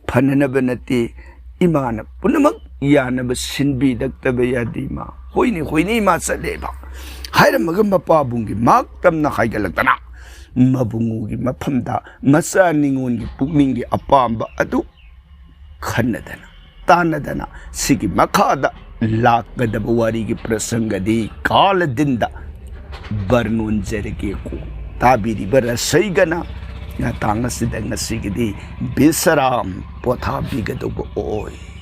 ꯐꯅꯅꯕ ꯅꯠꯇꯦ, ꯏꯃꯥꯅ ꯄꯨꯝꯅꯃꯛ ꯌꯥꯅꯕ ꯁꯤꯟꯕꯤꯔꯛꯇꯕ ꯌꯥꯗꯦ ꯏꯃꯥ꯫ ꯍꯣꯏꯅꯦ, ꯍꯣꯏꯅꯦ ꯏꯃꯥ, ꯆꯠꯂꯦꯕ" ꯍꯥꯏꯔꯝꯃꯒ ꯃꯄꯥꯕꯨꯡꯒꯤ ꯃꯍꯥꯛ ꯇꯝꯅ ꯍꯥꯏꯒꯠꯂꯛꯇꯅ ꯃꯕꯨꯡꯉꯣꯒꯤ ꯃꯐꯝꯗ ꯃꯆꯥ ꯅꯤꯉꯣꯜꯒꯤ ꯄꯨꯛꯅꯤꯡꯒꯤ ꯑꯄꯥꯝꯕ ꯑꯗꯨ ꯈꯟꯅꯗꯅ ꯇꯥꯟꯅꯗꯅ ꯁꯤꯒꯤ ꯃꯈꯥꯗ ꯂꯥꯛꯀꯗꯕ ꯋꯥꯔꯤꯒꯤ ꯄ꯭ꯔꯁꯪꯒꯗꯤ ꯀꯥꯂꯗꯤꯟꯗ ꯕꯔꯅꯣꯟꯖꯔꯒꯦꯀꯣ꯫ ꯇꯥꯕꯤꯔꯤꯕ ꯔꯁꯩꯒꯅ ꯃꯇꯥꯡ ꯑꯁꯤꯗ ꯉꯁꯤꯒꯤꯗꯤ ꯕꯤꯁꯔꯥꯝ ꯄꯣꯊꯥꯕꯤꯒꯗꯧꯕ ꯑꯣꯏ꯫